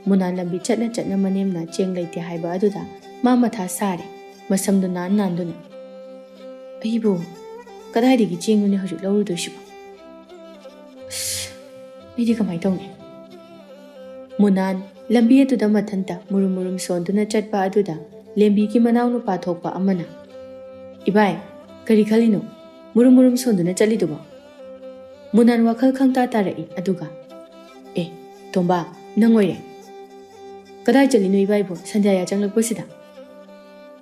ꯃꯨꯅꯥꯟ ꯂꯝꯕꯤ ꯆꯠꯅ ꯆꯠꯅ ꯃꯅꯦꯝꯅ ꯆꯦꯡ ꯂꯩꯇꯦ ꯍꯥꯏꯕ ꯑꯗꯨꯗ ꯃꯥ ꯃꯊꯥ ꯁꯥꯔꯦ꯫ ꯃꯁꯝꯗꯨ ꯅꯥꯟ ꯅꯥꯟꯗꯨꯅ, "ꯑꯩꯕꯨ ꯀꯗꯥꯏꯗꯒꯤ ꯆꯦꯡꯅꯣꯅꯦ ꯍꯧꯖꯤꯛ ꯂꯧꯔꯨꯗꯣꯏꯁꯤꯕꯣ? ꯑꯁ, ꯑꯩꯗꯤ ꯀꯃꯥꯏꯅ ꯇꯧꯅꯤ?" ꯃꯨꯅꯥꯟ ꯂꯝꯕꯤ ꯑꯗꯨꯗ ꯃꯊꯟꯇ ꯃꯨꯔꯨꯝ ꯃꯨꯔꯨꯝ ꯁꯣꯟꯗꯨꯅ ꯆꯠꯄ ꯑꯗꯨꯗ ꯂꯦꯝꯕꯤꯒꯤ ꯃꯅꯥꯎꯅꯨꯄꯥ ꯊꯣꯛꯄ ꯑꯃꯅ, "ꯏꯕꯥꯏ, ꯀꯔꯤ ꯈꯜꯂꯤꯅꯣ? ꯃꯨꯔꯨꯝ ꯃꯨꯔꯨꯝ ꯁꯣꯟꯗꯨꯅ ꯆꯠꯂꯤꯗꯨꯕꯣ?" ꯃꯨꯅꯥꯟ ꯋꯥꯈꯜ ꯈꯪꯇꯥ ꯇꯥꯔꯛꯏ꯫ ꯑꯗꯨꯒ, "ꯑꯦ, ꯇꯣꯝꯕ, ꯅꯪ ꯑꯣꯏꯔꯦ꯫ ꯀꯗꯥꯏ ꯆꯠꯂꯤꯅꯣ ꯏꯕꯥꯏꯕꯨ ꯁꯟꯙ꯭ꯌꯥ ꯌꯥꯆꯪꯂꯛꯄꯁꯤꯗ?"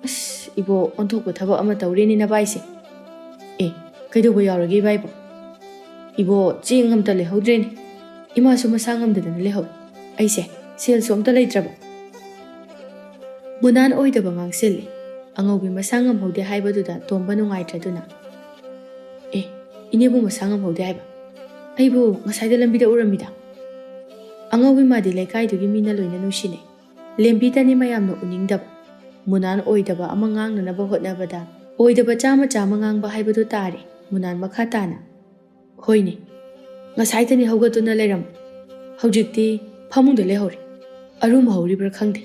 "ꯑꯁ, ꯏꯕꯣ, ꯑꯣꯟꯊꯣꯛꯄ ꯊꯕꯛ ꯑꯃ ꯇꯧꯔꯦꯅꯦ ꯅꯕꯥꯏꯁꯦ꯫ ꯑꯦ, ꯀꯩꯗꯧꯕ ꯌꯥꯎꯔꯒꯦ ꯏꯕꯥꯏꯕꯣ? ꯏꯕꯣ, ꯆꯦꯡ ꯑꯝꯇ ꯂꯩꯍꯧꯗ꯭ꯔꯦꯅꯦ꯫ ꯏꯃꯥꯁꯨ ꯃꯁꯥ ꯉꯝꯗꯗꯅ ꯂꯩꯍꯧ꯫ ꯑꯩꯁꯦ ꯁꯦꯜꯁꯨ ꯑꯝꯇ ꯂꯩꯇ꯭ꯔꯕ꯫" ꯃꯨꯅꯥꯟ ꯑꯣꯏꯗꯕ ꯉꯥꯡꯁꯤꯜꯂꯤ꯫ ꯑꯉꯧꯕꯤ ꯃꯁꯥ ꯉꯝꯍꯧꯗꯦ ꯍꯥꯏꯕꯗꯨꯗ ꯇꯣꯝꯕ ꯅꯨꯡꯉꯥꯏꯇ꯭ꯔꯗꯨꯅ, "ꯑꯦ, ꯏꯅꯦꯕꯨ ꯃꯁꯥ ꯉꯝꯍꯧꯗꯦ ꯍꯥꯏꯕ? ꯑꯩꯕꯨ ꯉꯁꯥꯏꯗ ꯂꯝꯕꯤꯗ ꯎꯔꯝꯃꯤꯗ꯫" ꯑꯉꯧꯕꯤ ꯃꯥꯗꯤ ꯂꯩꯀꯥꯏꯗꯨꯒꯤ ꯃꯤꯅ ꯂꯣꯏꯅ ꯅꯨꯡꯁꯤꯅꯩ꯫ ꯂꯦꯝꯕꯤꯗꯅꯤ ꯃꯌꯥꯝꯅ ꯎꯅꯤꯡꯗꯕ꯫ ꯃꯨꯅꯥꯟ ꯑꯣꯏꯗꯕ ꯑꯃ ꯉꯥꯡꯅꯅꯕ ꯍꯣꯠꯅꯕꯗ ꯑꯣꯏꯗꯕ ꯆꯥꯝꯃ ꯆꯥꯝꯃ ꯉꯥꯡꯕ ꯍꯥꯏꯕꯗꯨ ꯇꯥꯔꯦ꯫ ꯃꯨꯅꯥꯟ ꯃꯈꯥ ꯇꯥꯅ, "ꯍꯣꯏꯅꯦ, ꯉꯁꯥꯏꯗꯅꯤ ꯍꯧꯒꯠꯇꯨꯅ ꯂꯩꯔꯝ, ꯍꯧꯖꯤꯛꯇꯤ ꯐꯃꯨꯡꯗ ꯂꯩꯍꯧꯔꯦ꯫ ꯑꯔꯨꯝ ꯍꯧꯔꯤꯕ꯭ꯔꯥ ꯈꯪꯗꯦ꯫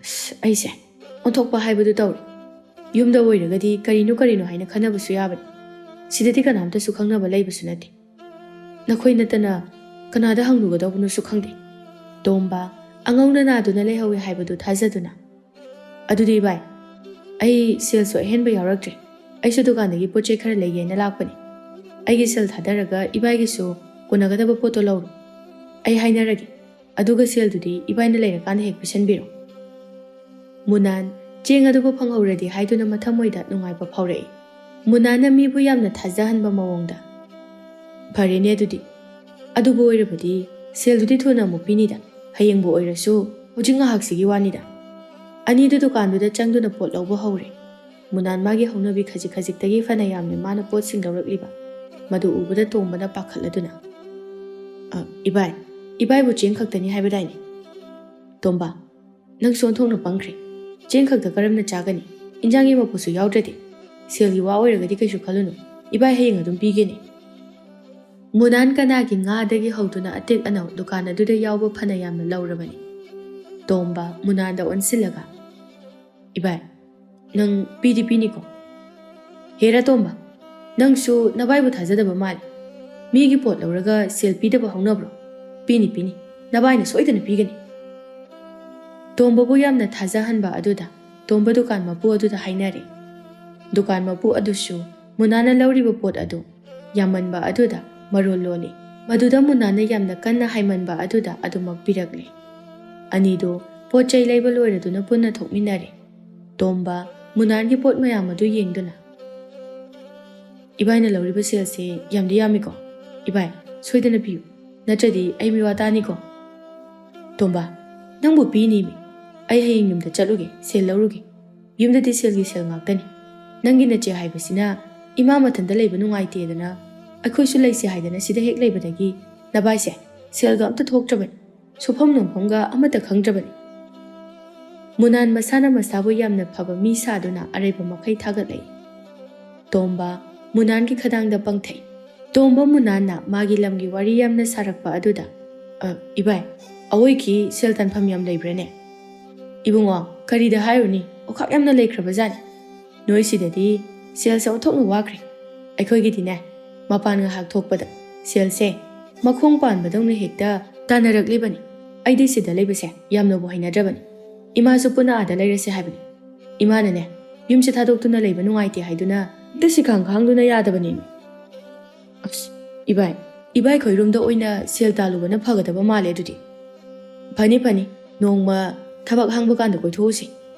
ꯑꯁ, ꯑꯩꯁꯦ ꯑꯣꯟꯊꯣꯛꯄ ꯍꯥꯏꯕꯗꯨ ꯇꯧꯔꯦ꯫ ꯌꯨꯝꯗ ꯑꯣꯏꯔꯒꯗꯤ ꯀꯔꯤꯅꯣ ꯀꯔꯤꯅꯣ ꯍꯥꯏꯅ ꯈꯟꯅꯕꯁꯨ ꯌꯥꯕꯅꯤ꯫ ꯁꯤꯗꯗꯤ ꯀꯅꯥꯝꯇꯁꯨ ꯈꯪꯅꯕ ꯂꯩꯕꯁꯨ ꯅꯠꯇꯦ꯫ ꯅꯈꯣꯏ ꯅꯠꯇꯅ ꯀꯅꯥꯗ ꯍꯪꯂꯨꯒꯗꯧꯕꯅꯣꯁꯨ ꯈꯪꯗꯦ꯫" ꯇꯣꯝꯕ, ꯑꯉꯧꯅ ꯅꯥꯗꯨꯅ ꯂꯩꯍꯧꯋꯦ ꯍꯥꯏꯕꯗꯨ ꯊꯥꯖꯗꯨꯅ, "ꯑꯗꯨꯗꯤ ꯏꯕꯥꯏ, ꯑꯩ ꯁꯦꯜꯁꯨ ꯑꯍꯦꯟꯕ ꯌꯥꯎꯔꯛꯇ꯭ꯔꯦ꯫ ꯑꯩꯁꯨ ꯗꯨꯀꯥꯟꯗꯒꯤ ꯄꯣꯠ ꯆꯩ ꯈꯔ ꯂꯩꯒꯦꯅ ꯂꯥꯛꯄꯅꯤ꯫ ꯑꯩꯒꯤ ꯁꯦꯜ ꯊꯥꯗꯔꯒ ꯏꯕꯥꯏꯒꯤꯁꯨ ꯀꯣꯟꯅꯒꯗꯕ ꯄꯣꯠꯇꯣ ꯂꯧꯔꯣ꯫ ꯑꯩ ꯍꯥꯏꯅꯔꯒꯦ꯫ ꯑꯗꯨꯒ ꯁꯦꯜꯗꯨꯗꯤ ꯏꯕꯥꯏꯅ ꯂꯩꯔꯀꯥꯟꯗ ꯍꯦꯛ ꯄꯤꯁꯟꯕꯤꯔꯣ꯫" ꯃꯨꯅꯥꯟ ꯆꯦꯡ ꯑꯗꯨꯕꯨ ꯐꯪꯍꯧꯔꯗꯤ ꯍꯥꯏꯗꯨꯅ ꯃꯊꯃꯣꯏꯗ ꯅꯨꯡꯉꯥꯏꯕ ꯐꯥꯎꯔꯛꯏ꯫ ꯃꯨꯅꯥꯟꯅ ꯃꯤꯕꯨ ꯌꯥꯝꯅ ꯊꯥꯖꯍꯟꯕ ꯃꯑꯣꯡꯗ꯫ "ꯐꯔꯦꯅꯦ ꯑꯗꯨꯗꯤ꯫ ꯑꯗꯨꯕꯨ ꯑꯣꯏꯔꯕꯗꯤ ꯁꯦꯜꯗꯨꯗꯤ ꯊꯨꯅ ꯑꯃꯨꯛ ꯄꯤꯅꯤꯗ꯫ ꯍꯌꯦꯡꯕꯨ ꯑꯣꯏꯔꯁꯨ ꯍꯧꯖꯤꯛ ꯉꯥꯏꯍꯥꯛꯁꯤꯒꯤ ꯋꯥꯅꯤꯗ꯫" ꯑꯅꯤꯗꯨ ꯗꯨꯀꯥꯟꯗꯨꯗ ꯆꯪꯗꯨꯅ ꯄꯣꯠ ꯂꯧꯕ ꯍꯧꯔꯦ꯫ ꯃꯨꯅꯥꯟ ꯃꯥꯒꯤ ꯍꯧꯅꯕꯤ ꯈꯖꯤꯛ ꯈꯖꯤꯛꯇꯒꯤ ꯐꯅ ꯌꯥꯝꯅ ꯃꯥꯅ ꯄꯣꯠꯁꯤꯡ ꯂꯧꯔꯛꯂꯤꯕ꯫ ꯃꯗꯨ ꯎꯕꯗ ꯇꯣꯝꯕꯅ ꯄꯥꯈꯠꯂꯗꯨꯅ, "ꯑ, ꯏꯕꯥꯏ, ꯏꯕꯥꯏꯕꯨ ꯆꯦꯡ ꯈꯛꯇꯅꯤ ꯍꯥꯏꯕꯗꯥꯏꯅꯦ? ꯇꯣꯝꯕ, ꯅꯪꯁꯨ ꯑꯣꯟꯊꯣꯛꯅ ꯄꯪꯈ꯭ꯔꯦ꯫ ꯆꯦꯡ ꯈꯛꯇ ꯀꯔꯝꯅ ꯆꯥꯒꯅꯤ? ꯏꯟꯖꯥꯡꯒꯤ ꯃꯄꯨꯁꯨ ꯌꯥꯎꯗ꯭ꯔꯗꯤ꯫ ꯁꯦꯜꯒꯤ ꯋꯥ ꯑꯣꯏꯔꯒꯗꯤ ꯀꯩꯁꯨ ꯈꯜꯂꯨꯅꯨ꯫ ꯏꯕꯥꯏ ꯍꯌꯦꯡ ꯑꯗꯨꯝ ꯄꯤꯒꯦꯅꯦ꯫" ꯃꯨꯅꯥꯟ ꯀꯅꯥꯒꯤ ꯉꯥꯗꯒꯤ ꯍꯧꯗꯨꯅ ꯑꯇꯦꯛ ꯑꯅꯧ ꯗꯨꯀꯥꯟ ꯑꯗꯨꯗ ꯌꯥꯎꯕ ꯐꯅ ꯌꯥꯝꯅ ꯂꯧꯔꯕꯅꯤ꯫ ꯇꯣꯝꯕ ꯃꯨꯅꯥꯟꯗ ꯑꯣꯟꯁꯤꯜꯂꯒ, "ꯏꯕꯥꯏ, ꯅꯪ ꯄꯤꯗꯤ ꯄꯤꯅꯤꯀꯣ?" "ꯍꯦꯔꯥ ꯇꯣꯝꯕ, ꯅꯪꯁꯨ ꯅꯕꯥꯏꯕꯨ ꯊꯥꯖꯗꯕ ꯃꯥꯜꯂꯦ꯫ ꯃꯤꯒꯤ ꯄꯣꯠ ꯂꯧꯔꯒ ꯁꯦꯜ ꯄꯤꯗꯕ ꯍꯧꯅꯕ꯭ꯔꯣ? ꯄꯤꯅꯤ, ꯄꯤꯅꯤ, ꯅꯕꯥꯏꯅ ꯁꯣꯏꯗꯅ ꯄꯤꯒꯅꯤ꯫" ꯇꯣꯝꯕꯕꯨ ꯌꯥꯝꯅ ꯊꯥꯖꯍꯟꯕ ꯑꯗꯨꯗ ꯇꯣꯝꯕ ꯗꯨꯀꯥꯟ ꯃꯄꯨ ꯑꯗꯨꯗ ꯍꯥꯏꯅꯔꯦ꯫ ꯗꯨꯀꯥꯟ ꯃꯄꯨ ꯑꯗꯨꯁꯨ ꯃꯨꯅꯥꯅ ꯂꯧꯔꯤꯕ ꯄꯣꯠ ꯑꯗꯨ ꯌꯥꯝꯃꯟꯕ ꯑꯗꯨꯗ ꯃꯔꯣꯜ ꯂꯣꯜꯂꯤ꯫ ꯃꯗꯨꯗ ꯃꯨꯅꯥꯅ ꯌꯥꯝꯅ ꯀꯟꯅ ꯍꯥꯏꯃꯟꯕ ꯑꯗꯨꯗ ꯑꯗꯨꯃꯛ ꯄꯤꯔꯛꯂꯦ꯫ ꯑꯅꯤꯗꯨ ꯄꯣꯠ ꯆꯩ ꯂꯩꯕ ꯂꯣꯏꯔꯗꯨꯅ ꯄꯨꯟꯅ ꯊꯣꯛꯃꯤꯟꯅꯔꯦ꯫ ꯇꯣꯝꯕ ꯃꯨꯅꯥꯟꯒꯤ ꯄꯣꯠ ꯃꯌꯥꯝ ꯑꯗꯨ ꯌꯦꯡꯗꯨꯅ, "ꯏꯕꯥꯏꯅ ꯂꯧꯔꯤꯕ ꯁꯦꯜꯁꯦ ꯌꯥꯝꯗꯤ ꯌꯥꯝꯃꯤꯀꯣ꯫ ꯏꯕꯥꯏ, ꯁꯣꯏꯗꯅ ꯄꯤꯌꯨ, ꯅꯠꯇ꯭ꯔꯗꯤ ꯑꯩ ꯃꯤꯋꯥ ꯇꯥꯅꯤꯀꯣ꯫" "ꯇꯣꯝꯕ, ꯅꯪꯕꯨ ꯄꯤꯅꯤꯃꯤ꯫ ꯑꯩ ꯍꯌꯦꯡ ꯌꯨꯝꯗ ꯆꯠꯂꯨꯒꯦ, ꯁꯦꯜ ꯂꯧꯔꯨꯒꯦ꯫ ꯌꯨꯝꯗꯗꯤ ꯁꯦꯜꯒꯤ ꯁꯦꯜ ꯉꯥꯛꯇꯅꯤ꯫ ꯅꯪꯒꯤ ꯅꯆꯦ ꯍꯥꯏꯕꯁꯤꯅ ꯏꯃꯥ ꯃꯊꯟꯇ ꯂꯩꯕ ꯅꯨꯡꯉꯥꯏꯇꯦꯗꯅ ꯑꯩꯈꯣꯏꯁꯨ ꯂꯩꯁꯦ ꯍꯥꯏꯗꯅ ꯁꯤꯗ ꯍꯦꯛ ꯂꯩꯕꯗꯒꯤ ꯅꯕꯥꯏꯁꯦ ꯁꯦꯜꯒ ꯑꯝꯇ ꯊꯣꯛꯇ꯭ꯔꯕꯅꯤ꯫ ꯁꯨꯐꯝ ꯅꯣꯝꯐꯝꯒ ꯑꯃꯠꯇ ꯈꯪꯗ꯭ꯔꯕꯅꯤ꯫" ꯃꯨꯅꯥꯟ ꯃꯁꯥꯅ ꯃꯁꯥꯕꯨ ꯌꯥꯝꯅ ꯐꯕ ꯃꯤ ꯁꯥꯗꯨꯅ ꯑꯔꯩꯕ ꯃꯈꯩ ꯊꯥꯒꯠꯂꯛꯏ꯫ ꯇꯣꯝꯕ ꯃꯨꯅꯥꯟꯒꯤ ꯈꯗꯥꯡꯗ ꯄꯪꯊꯩ꯫ ꯇꯣꯝꯕ ꯃꯨꯅꯥꯟꯅ ꯃꯥꯒꯤ ꯂꯝꯒꯤ ꯋꯥꯔꯤ ꯌꯥꯝꯅ ꯁꯥꯔꯛꯄ ꯑꯗꯨꯗ, "ꯑ, ꯏꯕꯥꯏ, ꯑꯋꯣꯏꯒꯤ ꯁꯦꯜ ꯇꯥꯟꯐꯝ ꯌꯥꯝ ꯂꯩꯕ꯭ꯔꯥꯅꯦ?" "ꯏꯕꯨꯡꯉꯣ, ꯀꯔꯤꯗ ꯍꯥꯏꯔꯨꯅꯤ, ꯑꯣꯈꯥꯛ ꯌꯥꯝꯅ ꯂꯩꯈ꯭ꯔꯕꯖꯥꯠꯅꯤ꯫ ꯅꯣꯏ ꯁꯤꯗꯗꯤ ꯁꯦꯜꯁꯦ ꯑꯣꯟꯊꯣꯛꯅ ꯋꯥꯈ꯭ꯔꯦ꯫ ꯑꯩꯈꯣꯏꯒꯤꯗꯤꯅꯦ, ꯃꯄꯥꯟ ꯉꯥꯏꯍꯥꯛ ꯊꯣꯛꯄꯗ ꯁꯦꯜꯁꯦ ꯃꯈꯣꯡ ꯄꯥꯟꯕꯗꯧꯅ ꯍꯦꯛꯇ ꯇꯥꯟꯅꯔꯛꯂꯤꯕꯅꯤ꯫ ꯑꯩꯗꯤ ꯁꯤꯗ ꯂꯩꯕꯁꯦ ꯌꯥꯝꯅꯕꯨ ꯍꯩꯅꯗ꯭ꯔꯕꯅꯤ꯫ ꯏꯃꯥꯁꯨ ꯄꯨꯟꯅ ꯑꯥꯗ ꯂꯩꯔꯁꯦ ꯍꯥꯏꯕꯅꯤ꯫ ꯏꯃꯥꯅꯅꯦ, ꯌꯨꯝꯁꯦ ꯊꯥꯗꯣꯛꯇꯨꯅ ꯂꯩꯕ ꯅꯨꯡꯉꯥꯏꯇꯦ ꯍꯥꯏꯗꯨꯅ ꯍꯦꯛꯇ ꯁꯤꯈꯥꯡ ꯈꯥꯡꯗꯨꯅ ꯌꯥꯗꯕꯅꯦꯃꯤ꯫ ꯑꯁ, ꯏꯕꯥꯏ, ꯏꯕꯥꯏ ꯈꯣꯏꯔꯣꯝꯗ ꯑꯣꯏꯅ ꯁꯦꯜ ꯇꯥꯜꯂꯨꯕꯅ ꯐꯒꯗꯕ ꯃꯥꯜꯂꯦ ꯑꯗꯨꯗꯤ꯫ ꯐꯅꯤ, ꯐꯅꯤ, ꯅꯣꯡꯃ ꯊꯕꯛ ꯍꯥꯡꯕ ꯀꯥꯟꯗ ꯀꯣꯏꯊꯣꯛꯎꯁꯤ꯫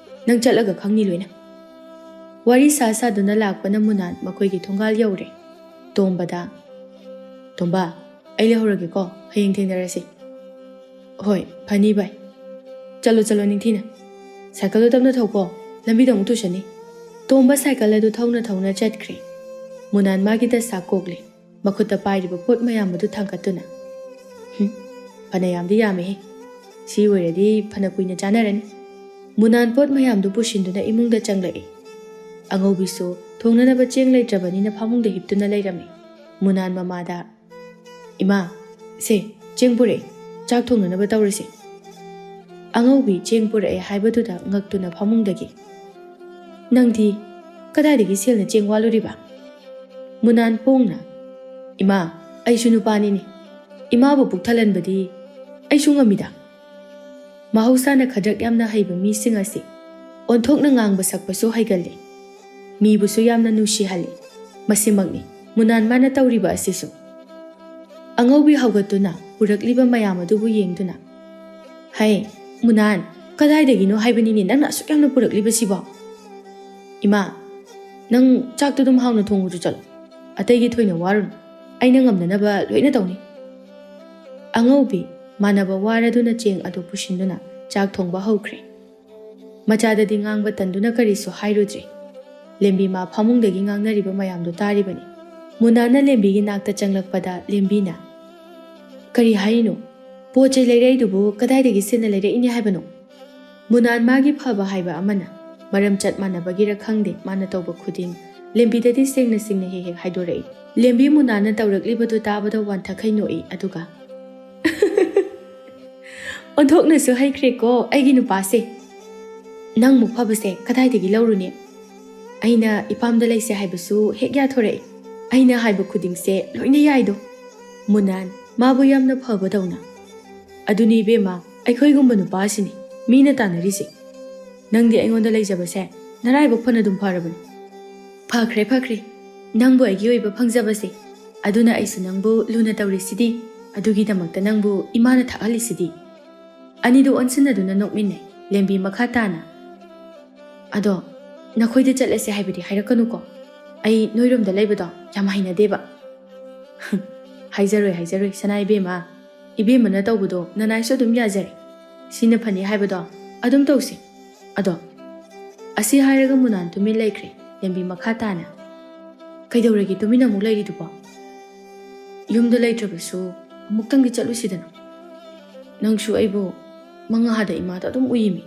ꯅꯪ ꯆꯠꯂꯒ ꯈꯪꯅꯤ ꯂꯣꯏꯅ꯫" ꯋꯥꯔꯤ ꯁꯥ ꯁꯥꯗꯨꯅ ꯂꯥꯛꯄꯅ ꯃꯨꯅꯥꯟ ꯃꯈꯣꯏꯒꯤ ꯊꯣꯡꯒꯥꯜ ꯌꯧꯔꯦ꯫ ꯇꯣꯝꯕꯗ, "ꯇꯣꯝꯕ, ꯑꯩ ꯂꯩꯍꯧꯔꯒꯦꯀꯣ, ꯍꯌꯦꯡ ꯊꯦꯡꯅꯔꯁꯤ꯫" "ꯍꯣꯏ, ꯐꯅꯤ ꯚꯥꯏ꯫ ꯆꯠꯂꯣ, ꯆꯠꯂꯣ ꯅꯤꯡꯊꯤꯅ꯫ ꯁꯥꯏꯀꯜꯗꯣ ꯇꯞꯅ ꯊꯧꯀꯣ, ꯂꯝꯕꯤꯗ ꯑꯃꯨꯛ ꯇꯨꯁꯟꯅꯤ꯫" ꯇꯣꯝꯕ ꯁꯥꯏꯀꯜ ꯑꯗꯨ ꯊꯧꯅ ꯊꯧꯅ ꯆꯠꯈ꯭ꯔꯦ꯫ ꯃꯨꯅꯥꯟ ꯃꯥꯒꯤ ꯗꯁꯥ ꯀꯣꯛꯂꯦ꯫ ꯃꯈꯨꯠꯇ ꯄꯥꯏꯔꯤꯕ ꯄꯣꯠ ꯃꯌꯥꯝ ꯑꯗꯨ ꯊꯥꯡꯒꯠꯇꯨꯅ, "ꯍꯨꯝ, ꯐꯅꯌꯥꯝꯗꯤ ꯌꯥꯝꯃꯦꯍꯦ꯫ ꯁꯤ ꯑꯣꯏꯔꯗꯤ ꯐꯅ ꯀꯨꯏꯅ ꯆꯥꯅꯔꯅꯤ꯫" ꯃꯨꯅꯥꯟ ꯄꯣꯠ ꯃꯌꯥꯝꯗꯨ ꯄꯨꯁꯤꯟꯗꯨꯅ ꯏꯃꯨꯡꯗ ꯆꯪꯂꯛꯏ꯫ ꯑꯉꯧꯕꯤꯁꯨ ꯊꯣꯡꯅꯅꯕ ꯆꯦꯡ ꯂꯩꯇ꯭ꯔꯕꯅꯤꯅ ꯐꯃꯨꯡꯗ ꯍꯤꯞꯇꯨꯅ ꯂꯩꯔꯝꯃꯤ꯫ ꯃꯨꯅꯥꯟ ꯃꯃꯥꯗ, "ꯏꯃꯥ, ꯁꯦ, ꯆꯦꯡ ꯄꯨꯔꯛꯑꯦ, ꯆꯥꯛ ꯊꯣꯡꯅꯅꯕ ꯇꯧꯔꯁꯦ꯫" ꯑꯉꯧꯕꯤ ꯆꯦꯡ ꯄꯨꯔꯛꯑꯦ ꯍꯥꯏꯕꯗꯨꯗ ꯉꯛꯇꯨꯅ ꯐꯃꯨꯡꯗꯒꯤ, "ꯅꯪꯗꯤ ꯀꯗꯥꯏꯗꯒꯤ ꯁꯦꯜꯅ ꯆꯦꯡ ꯋꯥꯜꯂꯨꯔꯤꯕ?" ꯃꯨꯅꯥꯟ ꯄꯣꯡꯅ, "ꯏꯃꯥ, ꯑꯩꯁꯨ ꯅꯨꯄꯥꯅꯤꯅꯦ, ꯏꯃꯥꯕꯨ ꯄꯨꯛ ꯊꯜꯍꯟꯕꯗꯤ ꯑꯩꯁꯨ ꯉꯝꯃꯤꯗ꯫" ꯃꯍꯧꯁꯥꯅ ꯈꯗ꯭ꯔꯛ ꯌꯥꯝꯅ ꯍꯩꯕ ꯃꯤꯁꯤꯡ ꯑꯁꯤ ꯑꯣꯟꯊꯣꯛꯅ ꯉꯥꯡꯕ ꯁꯛꯄꯁꯨ ꯍꯩꯒꯜꯂꯤ, ꯃꯤꯕꯨꯁꯨ ꯌꯥꯝꯅ ꯅꯨꯡꯁꯤꯍꯜꯂꯤ꯫ ꯃꯁꯤꯃꯛꯅꯤ ꯃꯨꯅꯥꯟ ꯃꯥꯅ ꯇꯧꯔꯤꯕ ꯑꯁꯤꯁꯨ꯫ ꯑꯉꯧꯕꯤ ꯍꯧꯒꯠꯇꯨꯅ ꯄꯨꯔꯛꯂꯤꯕ ꯃꯌꯥꯝ ꯑꯗꯨꯕꯨ ꯌꯦꯡꯗꯨꯅ, "ꯍꯩ, ꯃꯨꯅꯥꯟ, ꯀꯗꯥꯏꯗꯒꯤꯅꯣ ꯍꯥꯏꯕꯅꯤꯅꯦ ꯅꯪꯅ ꯑꯁꯨꯛ ꯌꯥꯝꯅ ꯄꯨꯔꯛꯂꯤꯕꯁꯤꯕꯣ?" "ꯏꯃꯥ, ꯅꯪ ꯆꯥꯛꯇꯨ ꯑꯗꯨꯝ ꯍꯥꯎꯅ ꯊꯣꯡꯉꯨꯆꯣ ꯆꯠꯂꯣ꯫ ꯑꯇꯩꯒꯤ ꯊꯣꯏꯅ ꯋꯥꯔꯨꯅꯨ꯫ ꯑꯩꯅ ꯉꯝꯅꯅꯕ ꯂꯣꯏꯅ ꯇꯧꯅꯤ꯫" ꯑꯉꯧꯕꯤ ꯃꯥꯟꯅꯕ ꯋꯥꯔꯗꯨꯅ ꯆꯦꯡ ꯑꯗꯨ ꯄꯨꯁꯤꯟꯗꯨꯅ ꯆꯥꯛ ꯊꯣꯡꯕ ꯍꯧꯈ꯭ꯔꯦ꯫ ꯃꯆꯥꯗꯗꯤ ꯉꯥꯡꯕ ꯇꯟꯗꯨꯅ ꯀꯔꯤꯁꯨ ꯍꯥꯏꯔꯨꯗ꯭ꯔꯦ꯫ ꯂꯦꯝꯕꯤ ꯃꯥ ꯐꯃꯨꯡꯗꯒꯤ ꯉꯥꯡꯅꯔꯤꯕ ꯃꯌꯥꯝꯗꯨ ꯇꯥꯔꯤꯕꯅꯤ꯫ ꯃꯨꯅꯥꯅ ꯂꯦꯝꯕꯤꯒꯤ ꯅꯥꯛꯇ ꯆꯪꯂꯛꯄꯗ ꯂꯦꯝꯕꯤꯅ, "ꯀꯔꯤ ꯍꯥꯏꯔꯤꯅꯣ? ꯄꯣꯠ ꯆꯩ ꯂꯩꯔꯛꯏꯗꯨꯕꯨ ꯀꯗꯥꯏꯗꯒꯤ ꯁꯦꯜꯅ ꯂꯩꯔꯛꯏꯅꯤ ꯍꯥꯏꯕꯅꯣ?" ꯃꯨꯅꯥꯟ ꯃꯥꯒꯤ ꯐꯕ ꯍꯥꯏꯕ ꯑꯃꯅ, ꯃꯔꯝ ꯆꯠ ꯃꯥꯟꯅꯕꯒꯤꯔ ꯈꯪꯗꯦ, ꯃꯥꯅ ꯇꯧꯕ ꯈꯨꯗꯤꯡ ꯂꯦꯝꯕꯤꯗꯗꯤ ꯁꯦꯡꯅ ꯁꯦꯡꯅ ꯍꯦꯛ ꯍꯦꯛ ꯍꯥꯏꯗꯣꯔꯛꯏ꯫ ꯂꯦꯝꯕꯤ ꯃꯨꯅꯥꯟꯅ ꯇꯧꯔꯛꯂꯤꯕꯗꯨ ꯇꯥꯕꯗ ꯋꯥꯟꯊꯛꯈꯩ ꯅꯣꯛꯏ, ꯑꯗꯨꯒ, "ꯑꯣꯟꯊꯣꯛꯅꯁꯨ ꯍꯩꯈ꯭ꯔꯦꯀꯣ ꯑꯩꯒꯤ ꯅꯨꯄꯥꯁꯦ꯫ ꯅꯪꯃꯨꯛ ꯐꯕꯁꯦ ꯀꯗꯥꯏꯗꯒꯤ ꯂꯧꯔꯨꯅꯤ? ꯑꯩꯅ ꯏꯄꯥꯝꯗ ꯂꯩꯁꯦ ꯍꯥꯏꯕꯁꯨ ꯍꯦꯛ ꯌꯥꯊꯣꯔꯛꯏ꯫ ꯑꯩꯅ ꯍꯥꯏꯕ ꯈꯨꯗꯤꯡꯁꯦ ꯂꯣꯏꯅ ꯌꯥꯏꯗꯣ꯫ ꯃꯨꯅꯥꯟ, ꯃꯥꯕꯨ ꯌꯥꯝꯅ ꯐꯕꯗꯧꯅ꯫ ꯑꯗꯨꯅꯤ ꯏꯕꯦꯝꯃ, ꯑꯩꯈꯣꯏꯒꯨꯝꯕ ꯅꯨꯄꯥꯁꯤꯅꯤ ꯃꯤꯅ ꯇꯥꯟꯅꯔꯤꯁꯦ꯫ ꯅꯪꯗꯤ ꯑꯩꯉꯣꯟꯗ ꯂꯩꯖꯕꯁꯦ ꯅꯔꯥꯏꯕꯛ ꯐꯅ ꯑꯗꯨꯝ ꯐꯔꯕꯅꯤ꯫" "ꯐꯈ꯭ꯔꯦ, ꯐꯈ꯭ꯔꯦ, ꯅꯪꯕꯨ ꯑꯩꯒꯤ ꯑꯣꯏꯕ ꯐꯪꯖꯕꯁꯦ꯫ ꯑꯗꯨꯅ ꯑꯩꯁꯨ ꯅꯪꯕꯨ ꯂꯨꯅ ꯇꯧꯔꯤꯁꯤꯗꯤ, ꯑꯗꯨꯒꯤꯗꯃꯛꯇ ꯅꯪꯕꯨ ꯏꯃꯥꯅ ꯊꯥꯛꯍꯜꯂꯤꯁꯤꯗꯤ꯫" ꯑꯅꯤꯗꯨ ꯑꯣꯟꯁꯤꯟꯅꯗꯨꯅ ꯅꯣꯛꯃꯤꯟꯅꯩ꯫ ꯂꯦꯝꯕꯤ ꯃꯈꯥ ꯇꯥꯅ, "ꯑꯗꯣ ꯅꯈꯣꯏꯗ ꯆꯠꯂꯁꯦ ꯍꯥꯏꯕꯗꯤ ꯍꯥꯏꯔꯛꯀꯅꯨꯀꯣ꯫ ꯑꯩ ꯅꯣꯏꯔꯣꯝꯗ ꯂꯩꯕꯗꯣ ꯌꯥꯝ ꯍꯩꯅꯗꯦꯕ꯫" "ꯍꯥꯏꯖꯔꯣꯏ, ꯍꯥꯏꯖꯔꯣꯏ, ꯁꯅꯥ ꯏꯕꯦꯝꯃ꯫ ꯏꯕꯦꯝꯃꯅ ꯇꯧꯕꯗꯣ ꯅꯅꯥꯏꯁꯨ ꯑꯗꯨꯝ ꯌꯥꯖꯔꯦ꯫ ꯁꯤꯅ ꯐꯅꯤ ꯍꯥꯏꯕꯗꯣ ꯑꯗꯨꯝ ꯇꯧꯁꯤ꯫ ꯑꯗꯣ꯫" ꯑꯁꯤ ꯍꯥꯏꯔꯒ ꯃꯨꯅꯥꯟ ꯇꯨꯃꯤꯟ ꯂꯩꯈ꯭ꯔꯦ꯫ ꯂꯦꯝꯕꯤ ꯃꯈꯥ ꯇꯥꯅ, "ꯀꯩꯗꯧꯔꯒꯦ ꯇꯨꯃꯤꯟꯅ ꯑꯃꯨꯛ ꯂꯩꯔꯤꯗꯨꯕꯣ? ꯌꯨꯝꯗ ꯂꯩꯇ꯭ꯔꯕꯁꯨ ꯑꯃꯨꯛꯇꯪꯗꯤ ꯆꯠꯂꯨꯁꯤꯗꯅ꯫ ꯅꯪꯁꯨ ꯑꯩꯕꯨ ꯃꯉꯥꯗ ꯏꯃꯥꯗ ꯑꯗꯨꯝ ꯎꯏꯃꯤ꯫"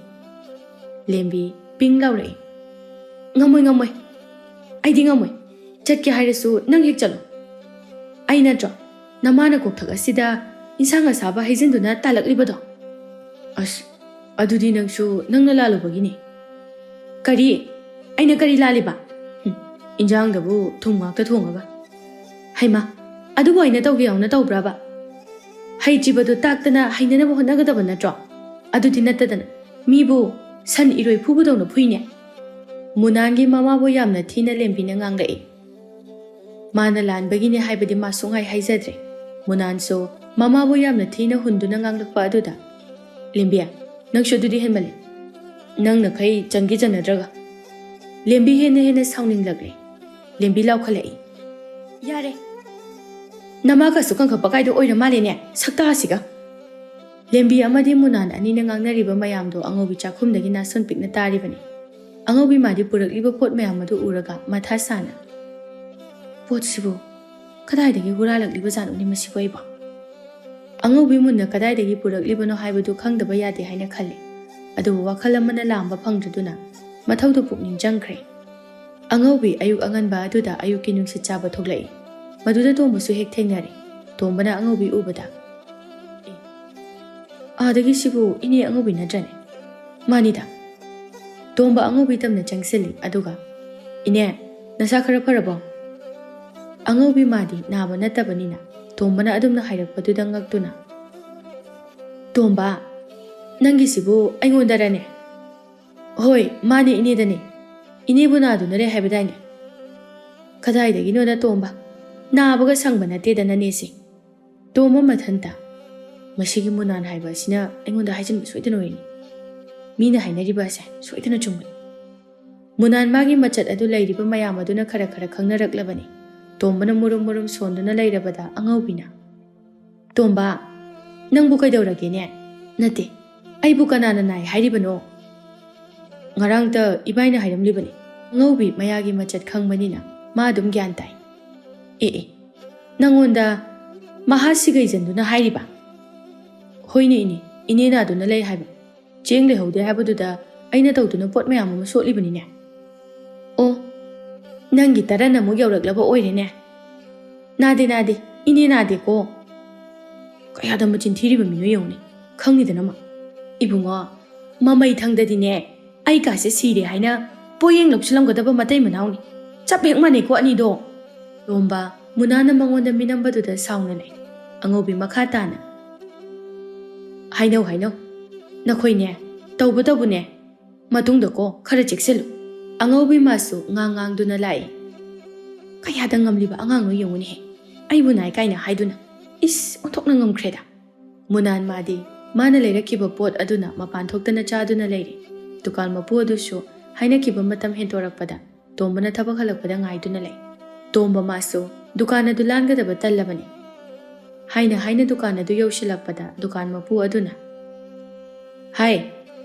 ꯂꯦꯝꯕꯤ ꯄꯤꯡ ꯂꯥꯎꯔꯛꯏ꯫ "ꯉꯝꯃꯣꯏ, ꯉꯝꯃꯣꯏ꯫ ꯑꯩꯗꯤ ꯉꯝꯃꯣꯏ꯫ ꯆꯠꯀꯦ ꯍꯥꯏꯔꯁꯨ ꯅꯪ ꯍꯦꯛ ꯆꯠꯂꯣ꯫ ꯑꯩ ꯅꯠꯇ꯭ꯔꯣ?" ꯅꯃꯥꯅ ꯀꯣꯛꯊꯛ ꯑꯁꯤꯗ ꯏꯟꯁꯥꯡ ꯑꯁꯥꯕ ꯍꯩꯖꯤꯟꯗꯨꯅ ꯇꯥꯜꯂꯛꯂꯤꯕꯗꯣ? ꯑꯁ, ꯑꯗꯨꯗꯤ ꯅꯪꯁꯨ ꯅꯪꯅ ꯂꯥꯜꯂꯨꯕꯒꯤꯅꯤ꯫ ꯀꯔꯤ? ꯑꯩꯅ ꯀꯔꯤ ꯂꯥꯜꯂꯤꯕ? ꯍꯨꯝ, ꯏꯟꯖꯥꯡꯗꯕꯨ ꯊꯨꯝ ꯉꯥꯛꯇ ꯊꯣꯡꯉꯒ꯫ ꯍꯩꯃꯥ, ꯑꯗꯨꯕꯨ ꯑꯩꯅ ꯇꯧꯒꯦ ꯌꯥꯎꯅ ꯇꯧꯕ꯭ꯔꯕ? ꯍꯩꯇ꯭ꯔꯤꯕꯗꯨ ꯇꯥꯛꯇꯅ ꯍꯩꯅꯅꯕ ꯍꯣꯠꯅꯒꯗꯕ ꯅꯠꯇ꯭ꯔꯣ? ꯑꯗꯨꯗꯤ ꯅꯠꯇꯗꯅ ꯃꯤꯕꯨ ꯁꯟ ꯏꯔꯣꯏ ꯐꯨꯕꯗꯧꯅ ꯐꯨꯏꯅꯦ꯫ ꯃꯨꯅꯥꯟꯒꯤ ꯃꯃꯥꯕꯨ ꯌꯥꯝꯅ ꯊꯤꯅ ꯂꯦꯝꯕꯤꯅ ꯉꯥꯡꯂꯛꯏ꯫ ꯃꯥꯅ ꯂꯥꯟꯕꯒꯤꯅꯦ ꯍꯥꯏꯕꯗꯤ ꯃꯥ ꯁꯨꯡꯍꯥꯏ ꯍꯥꯏꯖꯗ꯭ꯔꯦ꯫ ꯃꯨꯅꯥꯟꯁꯨ ꯃꯃꯥꯕꯨ ꯌꯥꯝꯅ ꯊꯤꯅ ꯍꯨꯟꯗꯨꯅ ꯉꯥꯡꯂꯛꯄ ꯑꯗꯨꯗ, "ꯂꯦꯝꯕꯤ, ꯅꯪꯁꯨ ꯑꯗꯨꯗꯤ ꯍꯦꯟꯃꯜꯂꯦ꯫ ꯅꯪꯅ ꯈꯩ ꯆꯪꯒꯤ ꯆꯟꯅꯗ꯭ꯔꯒ꯫" ꯂꯦꯝꯕꯤ ꯍꯦꯟꯅ ꯍꯦꯟꯅ ꯁꯥꯎꯅꯤꯡꯂꯛꯂꯦ꯫ ꯂꯦꯝꯕꯤ ꯂꯥꯎꯈꯠꯂꯛꯏ꯫ "ꯌꯥꯔꯦ꯫ ꯅꯃꯥꯒꯁꯨ ꯀꯪꯈꯠꯄ ꯀꯥꯏꯗꯣ ꯑꯣꯏꯔ ꯃꯥꯜꯂꯦꯅꯦ, ꯁꯛꯇꯥꯁꯤꯒ!" ꯂꯦꯝꯕꯤ ꯑꯃꯗꯤ ꯃꯨꯅꯥꯟ ꯑꯅꯤꯅ ꯉꯥꯡꯅꯔꯤꯕ ꯃꯌꯥꯝꯗꯣ ꯑꯉꯧꯕꯤ ꯆꯥꯛꯈꯨꯝꯗꯒꯤ ꯅꯥꯁꯣꯟ ꯄꯤꯛꯅ ꯇꯥꯔꯤꯕꯅꯤ꯫ ꯑꯉꯧꯕꯤ ꯃꯥꯗꯤ ꯄꯨꯔꯛꯂꯤꯕ ꯄꯣꯠ ꯃꯌꯥꯝ ꯑꯗꯨ ꯎꯔꯒ ꯃꯊꯥ ꯁꯥꯅ, "ꯄꯣꯠꯁꯤꯕꯨ ꯀꯗꯥꯏꯗꯒꯤ ꯍꯨꯔꯥꯜꯂꯛꯂꯤꯕ ꯖꯥꯠꯅꯣꯅꯦ ꯃꯁꯤꯕꯨ ꯑꯩꯕꯣ?" ꯑꯉꯧꯕꯤ ꯃꯨꯟꯅ ꯀꯗꯥꯏꯗꯒꯤ ꯄꯨꯔꯛꯂꯤꯕꯅꯣ ꯍꯥꯏꯕꯗꯨ ꯈꯪꯗꯕ ꯌꯥꯗꯦ ꯍꯥꯏꯅ ꯈꯜꯂꯤ꯫ ꯑꯗꯨꯕꯨ ꯋꯥꯈꯜ ꯑꯃꯅ ꯂꯥꯝꯕ ꯐꯪꯗ꯭ꯔꯗꯨꯅ ꯃꯊꯧꯗ ꯄꯨꯛꯅꯤꯡ ꯆꯪꯈ꯭ꯔꯦ꯫ ꯑꯉꯧꯕꯤ ꯑꯌꯨꯛ ꯑꯉꯟꯕ ꯑꯗꯨꯗ ꯑꯌꯨꯛꯀꯤ ꯅꯨꯡꯁꯤꯠ ꯆꯥꯕ ꯊꯣꯛꯂꯛꯏ꯫ ꯃꯗꯨꯗ ꯇꯣꯝꯕꯁꯨ ꯍꯦꯛ ꯊꯦꯡꯅꯔꯦ꯫ ꯇꯣꯝꯕꯅ ꯑꯉꯧꯕꯤ ꯎꯕꯗ, "ꯑꯦ, ꯑꯥꯗꯒꯤ ꯁꯤꯕꯨ ꯏꯅꯦ ꯑꯉꯧꯕꯤ ꯅꯠꯇ꯭ꯔꯅꯦ?" "ꯃꯥꯅꯤꯗ꯫" ꯇꯣꯝꯕ ꯑꯉꯧꯕꯤ ꯇꯝꯅ ꯆꯪꯁꯤꯜꯂꯤ꯫ ꯑꯗꯨꯒ, "ꯏꯅꯦ, ꯅꯁꯥ ꯈꯔ ꯐꯔꯕꯣ?" ꯑꯉꯧꯕꯤ ꯃꯥꯗꯤ ꯅꯥꯕ ꯅꯠꯇꯕꯅꯤꯅ ꯇꯣꯝꯕꯅ ꯑꯗꯨꯝꯅ ꯍꯥꯏꯔꯛꯄꯗꯨꯗ ꯉꯛꯇꯨꯅ, "ꯇꯣꯝꯕ, ꯅꯪꯒꯤꯁꯤꯕꯨ ꯑꯩꯉꯣꯟꯗꯔꯅꯦ?" "ꯍꯣꯏ, ꯃꯥꯅꯦ, ꯏꯅꯦꯗꯅꯦ꯫ ꯏꯅꯦꯕꯨ ꯅꯥꯗꯨꯅ ꯂꯩ ꯍꯥꯏꯕꯗꯥꯏꯅꯦ?" "ꯀꯗꯥꯏꯗꯒꯤꯅꯣꯗ ꯇꯣꯝꯕ, ꯅꯥꯕꯒ ꯁꯪꯕ ꯅꯠꯇꯦꯗ ꯅꯅꯦꯁꯦ꯫" ꯇꯣꯝꯕ ꯃꯊꯟꯇ, "ꯃꯁꯤꯒꯤ ꯃꯨꯅꯥꯟ ꯍꯥꯏꯕ ꯑꯁꯤꯅ ꯑꯩꯉꯣꯟꯗ ꯍꯥꯏꯖꯤꯟꯕ ꯁꯣꯏꯗꯅ ꯑꯣꯏꯔꯅꯤ꯫ ꯃꯤꯅ ꯍꯥꯏꯅꯔꯤꯕ ꯑꯁꯦ ꯁꯣꯏꯗꯅ ꯆꯨꯝꯒꯅꯤ꯫" ꯃꯨꯅꯥꯟ ꯃꯥꯒꯤ ꯃꯆꯠ ꯑꯗꯨ ꯂꯩꯔꯤꯕ ꯃꯌꯥꯝ ꯑꯗꯨꯅ ꯈꯔ ꯈꯔ ꯈꯪꯅꯔꯛꯂꯕꯅꯤ꯫ ꯇꯣꯝꯕꯅ ꯃꯨꯔꯨꯝ ꯃꯨꯔꯨꯝ ꯁꯣꯟꯗꯨꯅ ꯂꯩꯔꯕꯗ ꯑꯉꯧꯕꯤꯅ, "ꯇꯣꯝꯕ, ꯅꯪꯕꯨ ꯀꯩꯗꯧꯔꯒꯦꯅꯦ?" "ꯅꯠꯇꯦ, ꯑꯩꯕꯨ ꯀꯅꯥꯅ ꯅꯥꯏ ꯍꯥꯏꯔꯤꯕꯅꯣ?" "ꯉꯔꯥꯡꯇ ꯏꯕꯥꯏꯅ ꯍꯥꯏꯔꯝꯂꯤꯕꯅꯤ꯫" ꯑꯉꯧꯕꯤ ꯃꯌꯥꯒꯤ ꯃꯆꯠ ꯈꯪꯕꯅꯤꯅ ꯃꯥ ꯑꯗꯨꯝ ꯒ꯭ꯌꯥꯟ ꯇꯥꯏ꯫ "ꯑꯦ ꯑꯦ, ꯅꯪꯉꯣꯟꯗ ꯃꯍꯥ ꯁꯤꯒꯩꯖꯟꯗꯨꯅ ꯍꯥꯏꯔꯤꯕ?" "ꯍꯣꯏꯅꯦ ꯏꯅꯦ, ꯏꯅꯦ ꯅꯥꯗꯨꯅ ꯂꯩ ꯍꯥꯏꯕ꯫ ꯆꯦꯡ ꯂꯩꯍꯧꯗꯦ ꯍꯥꯏꯕꯗꯨꯗ ꯑꯩꯅ ꯇꯧꯗꯨꯅ ꯄꯣꯠ ꯃꯌꯥꯝ ꯑꯃ ꯁꯣꯠꯂꯤꯕꯅꯤꯅꯦ꯫" "ꯑꯣ, ꯅꯪꯒꯤ ꯇꯔꯟ ꯑꯃꯨꯛ ꯌꯧꯔꯛꯂꯕ ꯑꯣꯏꯔꯦꯅꯦ꯫" "ꯅꯥꯗꯦ, ꯅꯥꯗꯦ, "ꯏꯅꯦ ꯅꯥꯗꯦꯀꯣ꯫ ꯀꯌꯥꯗ ꯃꯆꯤꯟ ꯊꯤꯔꯤꯕ ꯃꯤꯅꯣ ꯌꯦꯡꯉꯨꯅꯦ꯫ ꯈꯪꯉꯤꯗꯅ ꯃꯥ꯫ ꯏꯕꯨꯡꯉꯣ, ꯃꯃꯩ ꯊꯪꯗꯗꯤꯅꯦ, ꯑꯩ ꯀꯥꯁꯦ ꯁꯤꯔꯦ ꯍꯥꯏꯅ ꯄꯣꯌꯦꯡ ꯂꯧꯁꯤꯜꯂꯝꯒꯗꯕ ꯃꯇꯩ ꯃꯅꯥꯎꯅꯤ꯫ ꯆꯞ ꯍꯦꯛ ꯃꯥꯟꯅꯩꯀꯣ ꯑꯅꯤꯗꯣ"꯫ ꯇꯣꯝꯕ, ꯃꯨꯅꯥꯅ ꯃꯉꯣꯟꯗ ꯃꯤꯅꯝꯕꯗꯨꯗ ꯁꯥꯎꯅ ꯂꯩ꯫ ꯑꯉꯧꯕꯤ ꯃꯈꯥ ꯇꯥꯅ, "ꯍꯥꯏꯅꯧ, ꯍꯥꯏꯅꯧ꯫ ꯅꯈꯣꯏꯅꯦ, ꯇꯧꯕꯇꯕꯨꯅꯦ, ꯃꯇꯨꯡꯗꯀꯣ ꯈꯔ ꯆꯦꯛꯁꯤꯜꯂꯨ"꯫ ꯑꯉꯧꯕꯤ ꯃꯥꯁꯨ ꯉꯥꯡ ꯉꯥꯡꯗꯨꯅ ꯂꯥꯛꯏ꯫ "ꯀꯌꯥꯗ ꯉꯝꯂꯤꯕ ꯑꯉꯥꯡꯅꯣ ꯌꯦꯡꯉꯨꯅꯦꯍꯦ꯫ ꯑꯩꯕꯨ ꯅꯥꯏ ꯀꯥꯏꯅ ꯍꯥꯏꯗꯨꯅ꯫ ꯏꯁ, ꯑꯣꯟꯊꯣꯛꯅ ꯉꯝꯈ꯭ꯔꯦꯗ"꯫ ꯃꯨꯅꯥꯟ ꯃꯥꯗꯤ ꯃꯥꯅ ꯂꯩꯔꯛꯈꯤꯕ ꯄꯣꯠ ꯑꯗꯨꯅ ꯃꯄꯥꯟ ꯊꯣꯛꯇꯅ ꯆꯥꯗꯨꯅ ꯂꯩꯔꯤ꯫ ꯗꯨꯀꯥꯟ ꯃꯄꯨ ꯑꯗꯨꯁꯨ ꯍꯥꯏꯅꯈꯤꯕ ꯃꯇꯝ ꯍꯦꯟꯗꯣꯔꯛꯄꯗ ꯇꯣꯝꯕꯅ ꯊꯕꯛ ꯍꯜꯂꯛꯄꯗ ꯉꯥꯏꯗꯨꯅ ꯂꯩ꯫ ꯇꯣꯝꯕ ꯃꯥꯁꯨ ꯗꯨꯀꯥꯟ ꯑꯗꯨ ꯂꯥꯟꯒꯗꯕ ꯇꯜꯂꯕꯅꯤ꯫ ꯍꯥꯏꯅ ꯍꯥꯏꯅ ꯗꯨꯀꯥꯟ ꯑꯗꯨ ꯌꯧꯁꯤꯜꯂꯛꯄꯗ ꯗꯨꯀꯥꯟ ꯃꯄꯨ ꯑꯗꯨꯅ, "ꯍꯥꯏ,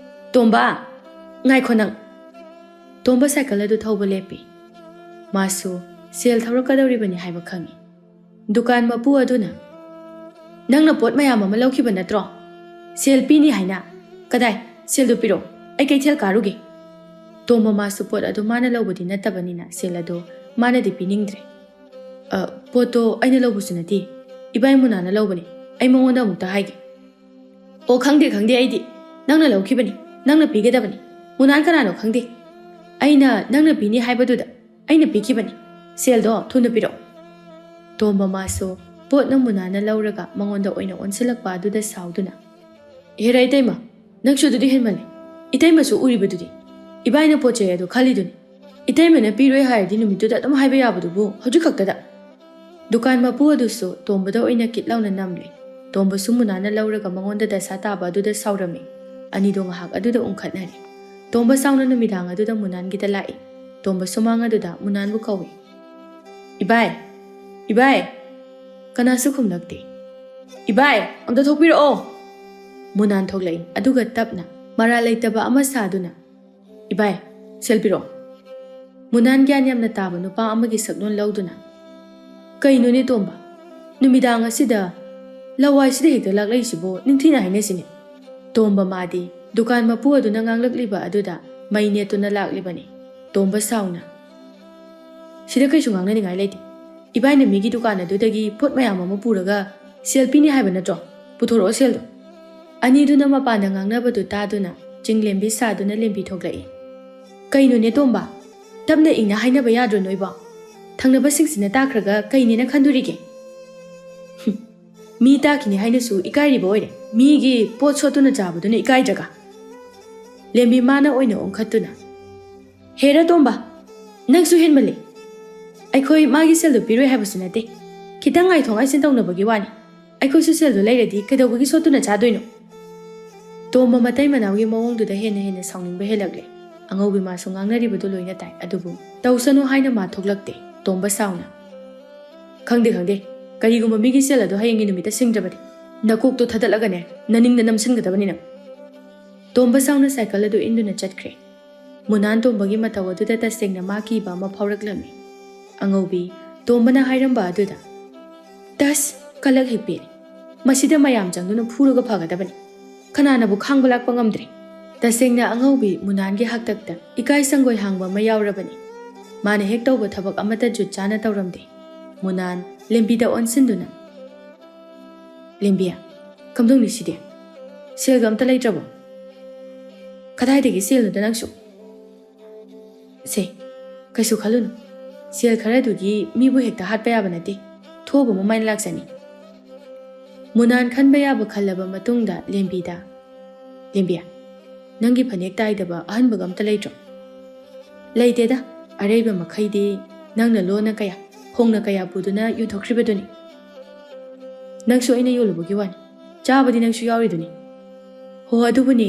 ꯇꯣꯝꯕ, ꯉꯥꯏꯈꯣ ꯅꯪ"꯫ ꯇꯣꯝꯕ ꯁꯥꯏꯀꯜ ꯑꯗꯨ ꯊꯧꯕ ꯂꯦꯞꯄꯤ꯫ ꯃꯥꯁꯨ ꯁꯦꯜ ꯊꯧꯔꯛꯀꯗꯧꯔꯤꯕꯅꯤ ꯍꯥꯏꯕ ꯈꯪꯏ꯫ ꯗꯨꯀꯥꯟ ꯃꯄꯨ ꯑꯗꯨꯅ, "ꯅꯪꯅ ꯄꯣꯠ ꯃꯌꯥꯝ ꯑꯃ ꯂꯧꯈꯤꯕ ꯅꯠꯇ꯭ꯔꯣ? ꯁꯦꯜ ꯄꯤꯅꯤ ꯍꯥꯏꯅ꯫ ꯀꯗꯥꯏ? ꯁꯦꯜꯗꯨ ꯄꯤꯔꯛꯑꯣ, ꯑꯩ ꯀꯩꯊꯦꯜ ꯀꯥꯔꯨꯒꯦ"꯫ ꯇꯣꯝꯕ ꯃꯥꯁꯨ ꯄꯣꯠ ꯑꯗꯨ ꯃꯥꯅ ꯂꯧꯕꯗꯤ ꯅꯠꯇꯕꯅꯤꯅ ꯁꯦꯜ ꯑꯗꯨ ꯃꯥꯅꯗꯤ ꯄꯤꯅꯤꯡꯗ꯭ꯔꯦ꯫ "ꯑ, ꯄꯣꯠꯇꯣ ꯑꯩꯅ ꯂꯧꯕꯁꯨ ꯅꯠꯇꯦ, ꯏꯕꯥꯏ ꯃꯨꯅꯥꯅ ꯂꯧꯕꯅꯤ꯫ ꯑꯩ ꯃꯉꯣꯟꯗ ꯑꯃꯨꯛꯇ ꯍꯥꯏꯒꯦ"꯫ "ꯑꯣ, ꯈꯪꯗꯦ, ꯈꯪꯗꯦ, ꯑꯩꯗꯤ ꯅꯪꯅ ꯂꯧꯈꯤꯕꯅꯤ, ꯅꯪꯅ ꯄꯤꯒꯗꯕꯅꯤ꯫ ꯃꯨꯅꯥꯟ ꯀꯅꯥꯅꯣ ꯈꯪꯗꯦ꯫ ꯑꯩꯅ ꯅꯪꯅ ꯄꯤꯅꯤ ꯍꯥꯏꯕꯗꯨꯗ ꯑꯩꯅ ꯄꯤꯈꯤꯕꯅꯤ꯫ ꯁꯦꯜꯗꯣ ꯊꯨꯅ ꯄꯤꯔꯛꯑꯣ"꯫ ꯇꯣꯝꯕ ꯃꯥꯁꯨ ꯄꯣꯠꯅ ꯃꯨꯅꯥꯟꯅ ꯂꯧꯔꯒ ꯃꯉꯣꯟꯗ ꯑꯣꯏꯅ ꯑꯣꯟꯁꯤꯜꯂꯛꯄ ꯑꯗꯨꯗ ꯁꯥꯎꯗꯨꯅ, "ꯍꯦꯔꯥ ꯏꯇꯩꯃ, ꯅꯪꯁꯨ ꯑꯗꯨꯗꯤ ꯍꯦꯟꯃꯜꯂꯦ꯫ ꯏꯇꯩꯃꯁꯨ ꯎꯔꯤꯕꯗꯨꯗꯤ꯫ ꯏꯕꯥꯏꯅ ꯄꯣꯠ ꯆꯩ ꯑꯗꯨ ꯈꯜꯂꯤꯗꯨꯅꯤ꯫ ꯏꯇꯩꯃꯅ ꯄꯤꯔꯣꯏ ꯍꯥꯏꯔꯗꯤ ꯅꯨꯃꯤꯠꯇꯨꯗ ꯑꯗꯨꯝ ꯍꯥꯏꯕ ꯌꯥꯕꯗꯨꯕꯨ ꯍꯧꯖꯤꯛ ꯈꯛꯇꯗ"꯫ ꯗꯨꯀꯥꯟ ꯃꯄꯨ ꯑꯗꯨꯁꯨ ꯇꯣꯝꯕꯗ ꯑꯣꯏꯅ ꯀꯤꯠ ꯂꯥꯎꯅ ꯅꯝꯂꯦ꯫ ꯇꯣꯝꯕꯁꯨ ꯃꯨꯅꯥꯟꯅ ꯂꯧꯔꯒ ꯃꯉꯣꯟꯗ ꯗꯁꯥ ꯇꯥꯕ ꯑꯗꯨꯗ ꯁꯥꯎꯔꯝꯃꯤ꯫ ꯑꯅꯤꯗꯣ ꯉꯥꯏꯍꯥꯛ ꯑꯗꯨꯗ ꯎꯪꯈꯠꯅꯔꯦ꯫ ꯇꯣꯝꯕ ꯁꯥꯎꯅ ꯅꯨꯃꯤꯗꯥꯡ ꯑꯗꯨꯗ ꯃꯨꯅꯥꯟꯒꯤꯗ ꯂꯥꯛꯏ꯫ ꯇꯣꯝꯕ ꯁꯨꯃꯥꯡ ꯑꯗꯨꯗ ꯃꯨꯅꯥꯟꯕꯨ ꯀꯧꯏ꯫ "ꯏꯕꯥꯏ! ꯏꯕꯥꯏ!" ꯀꯅꯥꯁꯨ ꯈꯨꯝꯂꯛꯇꯦ꯫ "ꯏꯕꯥꯏ, ꯑꯝꯇ ꯊꯣꯛꯄꯤꯔꯛꯑꯣ!" ꯃꯨꯅꯥꯟ ꯊꯣꯛꯂꯛꯏ, ꯑꯗꯨꯒ ꯇꯞꯅ, ꯃꯔꯥꯜ ꯂꯩꯇꯕ ꯑꯃ ꯁꯥꯗꯨꯅ, "ꯏꯕꯥꯏ, ꯁꯦꯜ ꯄꯤꯔꯛꯑꯣ"꯫ ꯃꯨꯅꯥꯟ ꯒ꯭ꯌꯥꯟ ꯌꯥꯝꯅ ꯇꯥꯕ ꯅꯨꯄꯥ ꯑꯃꯒꯤ ꯁꯛꯂꯣꯟ ꯂꯧꯗꯨꯅ, "ꯀꯩꯅꯣꯅꯦ ꯇꯣꯝꯕ, ꯅꯨꯃꯤꯗꯥꯡ ꯑꯁꯤꯗ ꯂꯋꯥꯏꯁꯤꯗ ꯍꯦꯛꯇ ꯂꯥꯛꯂꯛꯏꯁꯤꯕꯨ? ꯅꯤꯡꯊꯤꯅ ꯍꯥꯏꯅꯁꯤꯅꯦ"꯫ ꯇꯣꯝꯕ ꯃꯥꯗꯤ ꯗꯨꯀꯥꯟ ꯃꯄꯨ ꯑꯗꯨꯅ ꯉꯥꯡꯂꯛꯂꯤꯕ ꯑꯗꯨꯗ ꯃꯩ ꯅꯦꯠꯇꯨꯅ ꯂꯥꯛꯂꯤꯕꯅꯤ꯫ ꯇꯣꯝꯕ ꯁꯥꯎꯅ, "ꯁꯤꯗ ꯀꯩꯁꯨ ꯉꯥꯡꯅꯅꯤꯡꯉꯥꯏ ꯂꯩꯇꯦ꯫ ꯏꯕꯥꯏꯅ ꯃꯤꯒꯤ ꯗꯨꯀꯥꯟ ꯑꯗꯨꯗꯒꯤ ꯄꯣꯠ ꯃꯌꯥꯝ ꯑꯃ ꯄꯨꯔꯒ ꯁꯦꯜ ꯄꯤꯅꯤ ꯍꯥꯏꯕ ꯅꯠꯇ꯭ꯔꯣ? ꯄꯨꯊꯣꯔꯛꯑꯣ ꯁꯦꯜꯗꯣ꯫ ꯑꯅꯤꯗꯨꯅ ꯃꯄꯥꯟꯗ ꯉꯥꯡꯅꯕꯗꯨ ꯇꯥꯗꯨꯅ ꯆꯤꯡꯂꯦꯝꯕꯤ ꯁꯥꯗꯨꯅ ꯂꯦꯝꯕꯤ ꯊꯣꯛꯂꯛꯏ꯫ "ꯀꯩꯅꯣꯅꯦ ꯇꯣꯝꯕ? ꯇꯞꯅ ꯏꯪꯅ ꯍꯥꯏꯅꯕ ꯌꯥꯗ꯭ꯔꯣ ꯅꯣꯏꯕꯣ? ꯊꯪꯅꯕꯁꯤꯡꯁꯤꯅ ꯇꯥꯈ꯭ꯔꯒ ꯀꯩꯅꯦꯅ ꯈꯟꯗꯣꯔꯤꯒꯦ?" "ꯍꯨꯝ, ꯃꯤ ꯇꯥꯈꯤꯅꯤ ꯍꯥꯏꯅꯁꯨ ꯏꯀꯥꯏꯔꯤꯕ ꯑꯣꯏꯔꯦ꯫ ꯃꯤꯒꯤ ꯄꯣꯠ ꯁꯣꯠꯇꯨꯅ ꯆꯥꯕꯗꯨꯅ ꯏꯀꯥꯏꯗ꯭ꯔꯒ?" ꯂꯦꯝꯕꯤ ꯃꯥꯅ ꯑꯣꯏꯅ ꯑꯣꯟꯈꯠꯇꯨꯅ, "ꯍꯦꯔꯥ ꯇꯣꯝꯕ, ꯅꯪꯁꯨ ꯍꯦꯟꯃꯜꯂꯤ꯫ ꯑꯩꯈꯣꯏ ꯃꯥꯒꯤ ꯁꯦꯜꯗꯨ ꯄꯤꯔꯣꯏ ꯍꯥꯏꯕꯁꯨ ꯅꯠꯇꯦ꯫ ꯈꯤꯇꯪ ꯉꯥꯏꯊꯣꯛ ꯉꯥꯏꯁꯤꯟ ꯇꯧꯅꯕꯒꯤ ꯋꯥꯅꯤ꯫ ꯑꯩꯈꯣꯏꯁꯨ ꯁꯦꯜꯗꯨ ꯂꯩꯔꯗꯤ ꯀꯩꯗꯧꯕꯒꯤ ꯁꯣꯠꯇꯨꯅ ꯆꯥꯗꯣꯏꯅꯣ?" ꯇꯣꯝꯕ ꯃꯇꯩ ꯃꯅꯥꯎꯒꯤ ꯃꯑꯣꯡꯗꯨꯗ ꯍꯦꯟꯅ ꯍꯦꯟꯅ ꯁꯥꯎꯅꯤꯡꯕ ꯍꯦꯜꯂꯛꯂꯦ꯫ ꯑꯉꯧꯕꯤ ꯃꯥꯁꯨ ꯉꯥꯡꯅꯔꯤꯕꯗꯨ ꯂꯣꯏꯅ ꯇꯥꯏ, ꯑꯗꯨꯕꯨ ꯇꯧꯁꯅꯨ ꯍꯥꯏꯅ ꯃꯥ ꯊꯣꯛꯂꯛꯇꯦ꯫ ꯇꯣꯝꯕ ꯁꯥꯎꯅ, "ꯈꯪꯗꯦ, ꯈꯪꯗꯦ꯫ ꯀꯔꯤꯒꯨꯝꯕ ꯃꯤꯒꯤ ꯁꯦꯜ ꯑꯗꯨ ꯍꯌꯦꯡꯒꯤ ꯅꯨꯃꯤꯠꯇ ꯁꯤꯡꯗ꯭ꯔꯕꯗꯤ ꯅꯀꯣꯛꯇꯣ ꯊꯥꯗꯠꯂꯒꯅꯦ ꯅꯅꯤꯡꯗ ꯅꯝꯁꯤꯟꯒꯗꯕꯅꯤ ꯅꯪ꯫" ꯇꯣꯝꯕ ꯁꯥꯎꯅ ꯁꯥꯏꯀꯜ ꯑꯗꯨ ꯏꯟꯗꯨꯅ ꯆꯠꯈ꯭ꯔꯦ꯫ ꯃꯨꯅꯥꯟ ꯇꯣꯝꯕꯒꯤ ꯃꯇꯧ ꯑꯗꯨꯗ ꯇꯁꯦꯡꯅ ꯃꯥ ꯀꯤꯕ ꯑꯃ ꯐꯥꯎꯔꯛꯂꯝꯃꯤ꯫ ꯑꯉꯧꯕꯤ, ꯇꯣꯝꯕꯅ ꯍꯥꯏꯔꯝꯕ ꯑꯗꯨꯗ, "ꯇꯁ, ꯀꯂꯛ ꯍꯦꯛ ꯄꯦꯜꯂꯤ꯫ ꯃꯁꯤꯗ ꯃꯌꯥꯝ ꯆꯪꯗꯨꯅ ꯐꯨꯔꯒ ꯐꯒꯗꯕꯅꯤ꯫ ꯀꯅꯥꯅꯕꯨ ꯈꯥꯡꯕ ꯂꯥꯛꯄ ꯉꯝꯗ꯭ꯔꯦ꯫" ꯇꯁꯦꯡꯅ ꯑꯉꯧꯕꯤ ꯃꯨꯅꯥꯟꯒꯤ ꯍꯥꯛꯇꯛꯇ ꯏꯀꯥꯏ ꯁꯪꯒꯣꯏ ꯍꯥꯡꯕ ꯑꯃ ꯌꯥꯎꯔꯕꯅꯤ꯫ ꯃꯥꯅ ꯍꯦꯛ ꯇꯧꯕ ꯊꯕꯛ ꯑꯃꯠꯇ ꯖꯨꯠ ꯆꯥꯅ ꯇꯧꯔꯝꯗꯦ꯫ ꯃꯨꯅꯥꯟ ꯂꯦꯝꯕꯤꯗ ꯑꯣꯟꯁꯤꯟꯗꯨꯅ, "ꯂꯦꯝꯕꯤ, ꯀꯝꯗꯧꯅꯤ ꯁꯤꯗꯤ? ꯁꯦꯜꯒ ꯑꯝꯇ ꯂꯩꯇ꯭ꯔꯕꯣ?" "ꯀꯗꯥꯏꯗꯒꯤ ꯁꯦꯜꯅꯣꯗ ꯅꯪꯁꯨ?" "ꯁꯦ, ꯀꯩꯁꯨ ꯈꯜꯂꯨꯅꯨ꯫ ꯁꯦꯜ ꯈꯔꯗꯨꯒꯤ ꯃꯤꯕꯨ ꯍꯦꯛꯇ ꯍꯥꯠꯄ ꯌꯥꯕ ꯅꯠꯇꯦ꯫ ꯊꯣꯛꯑꯕ ꯃꯃꯥꯏꯅ ꯂꯥꯛꯆꯅꯤ꯫" ꯃꯨꯅꯥꯟ ꯈꯟꯕ ꯌꯥꯕ ꯈꯜꯂꯕ ꯃꯇꯨꯡꯗ ꯂꯦꯝꯕꯤꯗ, "ꯂꯦꯝꯕꯤ, ꯅꯪꯒꯤ ꯐꯅꯦꯛ ꯇꯥꯏꯗꯕ ꯑꯍꯟꯕꯒ ꯑꯝꯇ ꯂꯩꯇ꯭ꯔꯣ?" "ꯂꯩꯇꯦꯗ, ꯑꯔꯩꯕ ꯃꯈꯩꯗꯤ ꯅꯪꯅ ꯂꯣꯟꯅ ꯀꯌꯥ, ꯐꯣꯡꯅ ꯀꯌꯥ ꯄꯨꯗꯨꯅ ꯌꯣꯟꯊꯣꯛꯈ꯭ꯔꯤꯕꯗꯨꯅꯤ꯫ ꯅꯪꯁꯨ ꯑꯩꯅ ꯌꯣꯜꯂꯨꯕꯒꯤ ꯋꯥꯅꯤ, ꯆꯥꯕꯗꯤ ꯅꯪꯁꯨ ꯌꯥꯎꯔꯤꯗꯨꯅꯤ꯫" "ꯍꯣ, ꯑꯗꯨꯕꯨꯅꯦ,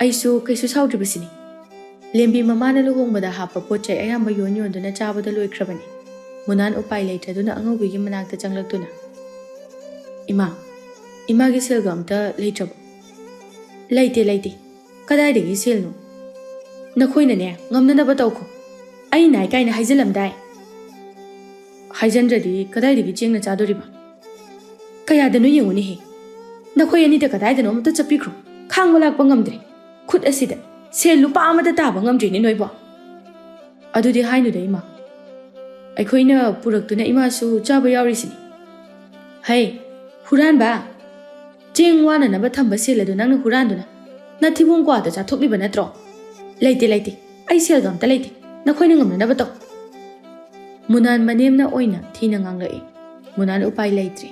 ꯑꯩꯁꯨ ꯀꯩꯁꯨ ꯁꯥꯎꯗ꯭ꯔꯤꯕꯁꯤꯅꯤ꯫" ꯂꯦꯝꯕꯤ ꯃꯃꯥꯅ ꯂꯨꯍꯣꯡꯕꯗ ꯍꯥꯞꯄ ꯄꯣꯠ ꯆꯩ ꯑꯌꯥꯝꯕ ꯌꯣꯟ ꯌꯣꯟꯗꯨꯅ ꯆꯥꯕꯗ ꯂꯣꯏꯈ꯭ꯔꯕꯅꯤ꯫ ꯃꯨꯅꯥꯟ ꯎꯄꯥꯏ ꯂꯩꯇ꯭ꯔꯗꯨꯅ ꯑꯉꯧꯕꯤꯒꯤ ꯃꯅꯥꯛꯇ ꯆꯪꯂꯛꯇꯨꯅ, "ꯏꯃꯥ, ꯏꯃꯥꯒꯤ ꯁꯦꯜꯒ ꯑꯝꯇ ꯂꯩꯇ꯭ꯔꯕꯣ?" "ꯂꯩꯇꯦ, ꯂꯩꯇꯦ꯫ ꯀꯗꯥꯏꯗꯒꯤ ꯁꯦꯜꯅꯣ? ꯅꯈꯣꯏꯅꯅꯦ, ꯉꯝꯅꯅꯕ ꯇꯧꯈꯣ꯫ ꯑꯩ ꯅꯥꯏ ꯀꯥꯏꯅ ꯍꯥꯏꯖꯤꯜꯂꯝꯗꯥꯏ꯫" "ꯍꯥꯏꯖꯟꯗ꯭ꯔꯗꯤ ꯀꯗꯥꯏꯗꯒꯤ ꯆꯦꯡꯅ ꯆꯥꯗꯣꯔꯤꯕ? ꯀꯌꯥꯗꯅꯣ ꯌꯦꯡꯉꯨꯅꯦꯍꯦ꯫ ꯅꯈꯣꯏ ꯑꯅꯤꯗ ꯀꯗꯥꯏꯗꯅꯣ ꯑꯃꯇ ꯆꯠꯄꯤꯈ꯭ꯔꯣ꯫ ꯈꯥꯡꯕ ꯂꯥꯛꯄ ꯉꯝꯗ꯭ꯔꯦ꯫ ꯈꯨꯠ ꯑꯁꯤꯗ ꯁꯦꯜ ꯂꯨꯄꯥ ꯑꯃꯇ ꯇꯥꯕ ꯉꯝꯗ꯭ꯔꯦꯅꯦ ꯅꯣꯏꯕꯣ꯫" "ꯑꯗꯨꯗꯤ ꯍꯥꯏꯅꯨꯗ ꯏꯃꯥ꯫ ꯑꯩꯈꯣꯏꯅ ꯄꯨꯔꯛꯇꯨꯅ ꯏꯃꯥꯁꯨ ꯆꯥꯕ ꯌꯥꯎꯔꯤꯁꯤꯅꯤ꯫ ꯍꯩ, ꯍꯨꯔꯥꯟꯕ! ꯆꯦꯡ ꯋꯥꯅꯅꯕ ꯊꯝꯕ ꯁꯦꯜ ꯑꯗꯨ ꯅꯪꯅ ꯍꯨꯔꯥꯟꯗꯨꯅ ꯅꯊꯤꯕꯣꯡ ꯀ꯭ꯋꯥꯗ ꯆꯥꯊꯣꯛꯂꯤꯕ ꯅꯠꯇ꯭ꯔꯣ? ꯂꯩꯇꯦ, ꯂꯩꯇꯦ꯫ ꯑꯩ ꯁꯦꯜꯒ ꯑꯝꯇ ꯂꯩꯇꯦ꯫ ꯅꯈꯣꯏꯅ ꯉꯝꯅꯅꯕ ꯇꯧ꯫ ꯃꯨꯅꯥꯟ ꯃꯅꯦꯝꯅ ꯑꯣꯏꯅ ꯊꯤꯅ ꯉꯥꯡꯂꯛꯏ꯫ ꯃꯨꯅꯥꯟ ꯎꯄꯥꯏ ꯂꯩꯇ꯭ꯔꯦ꯫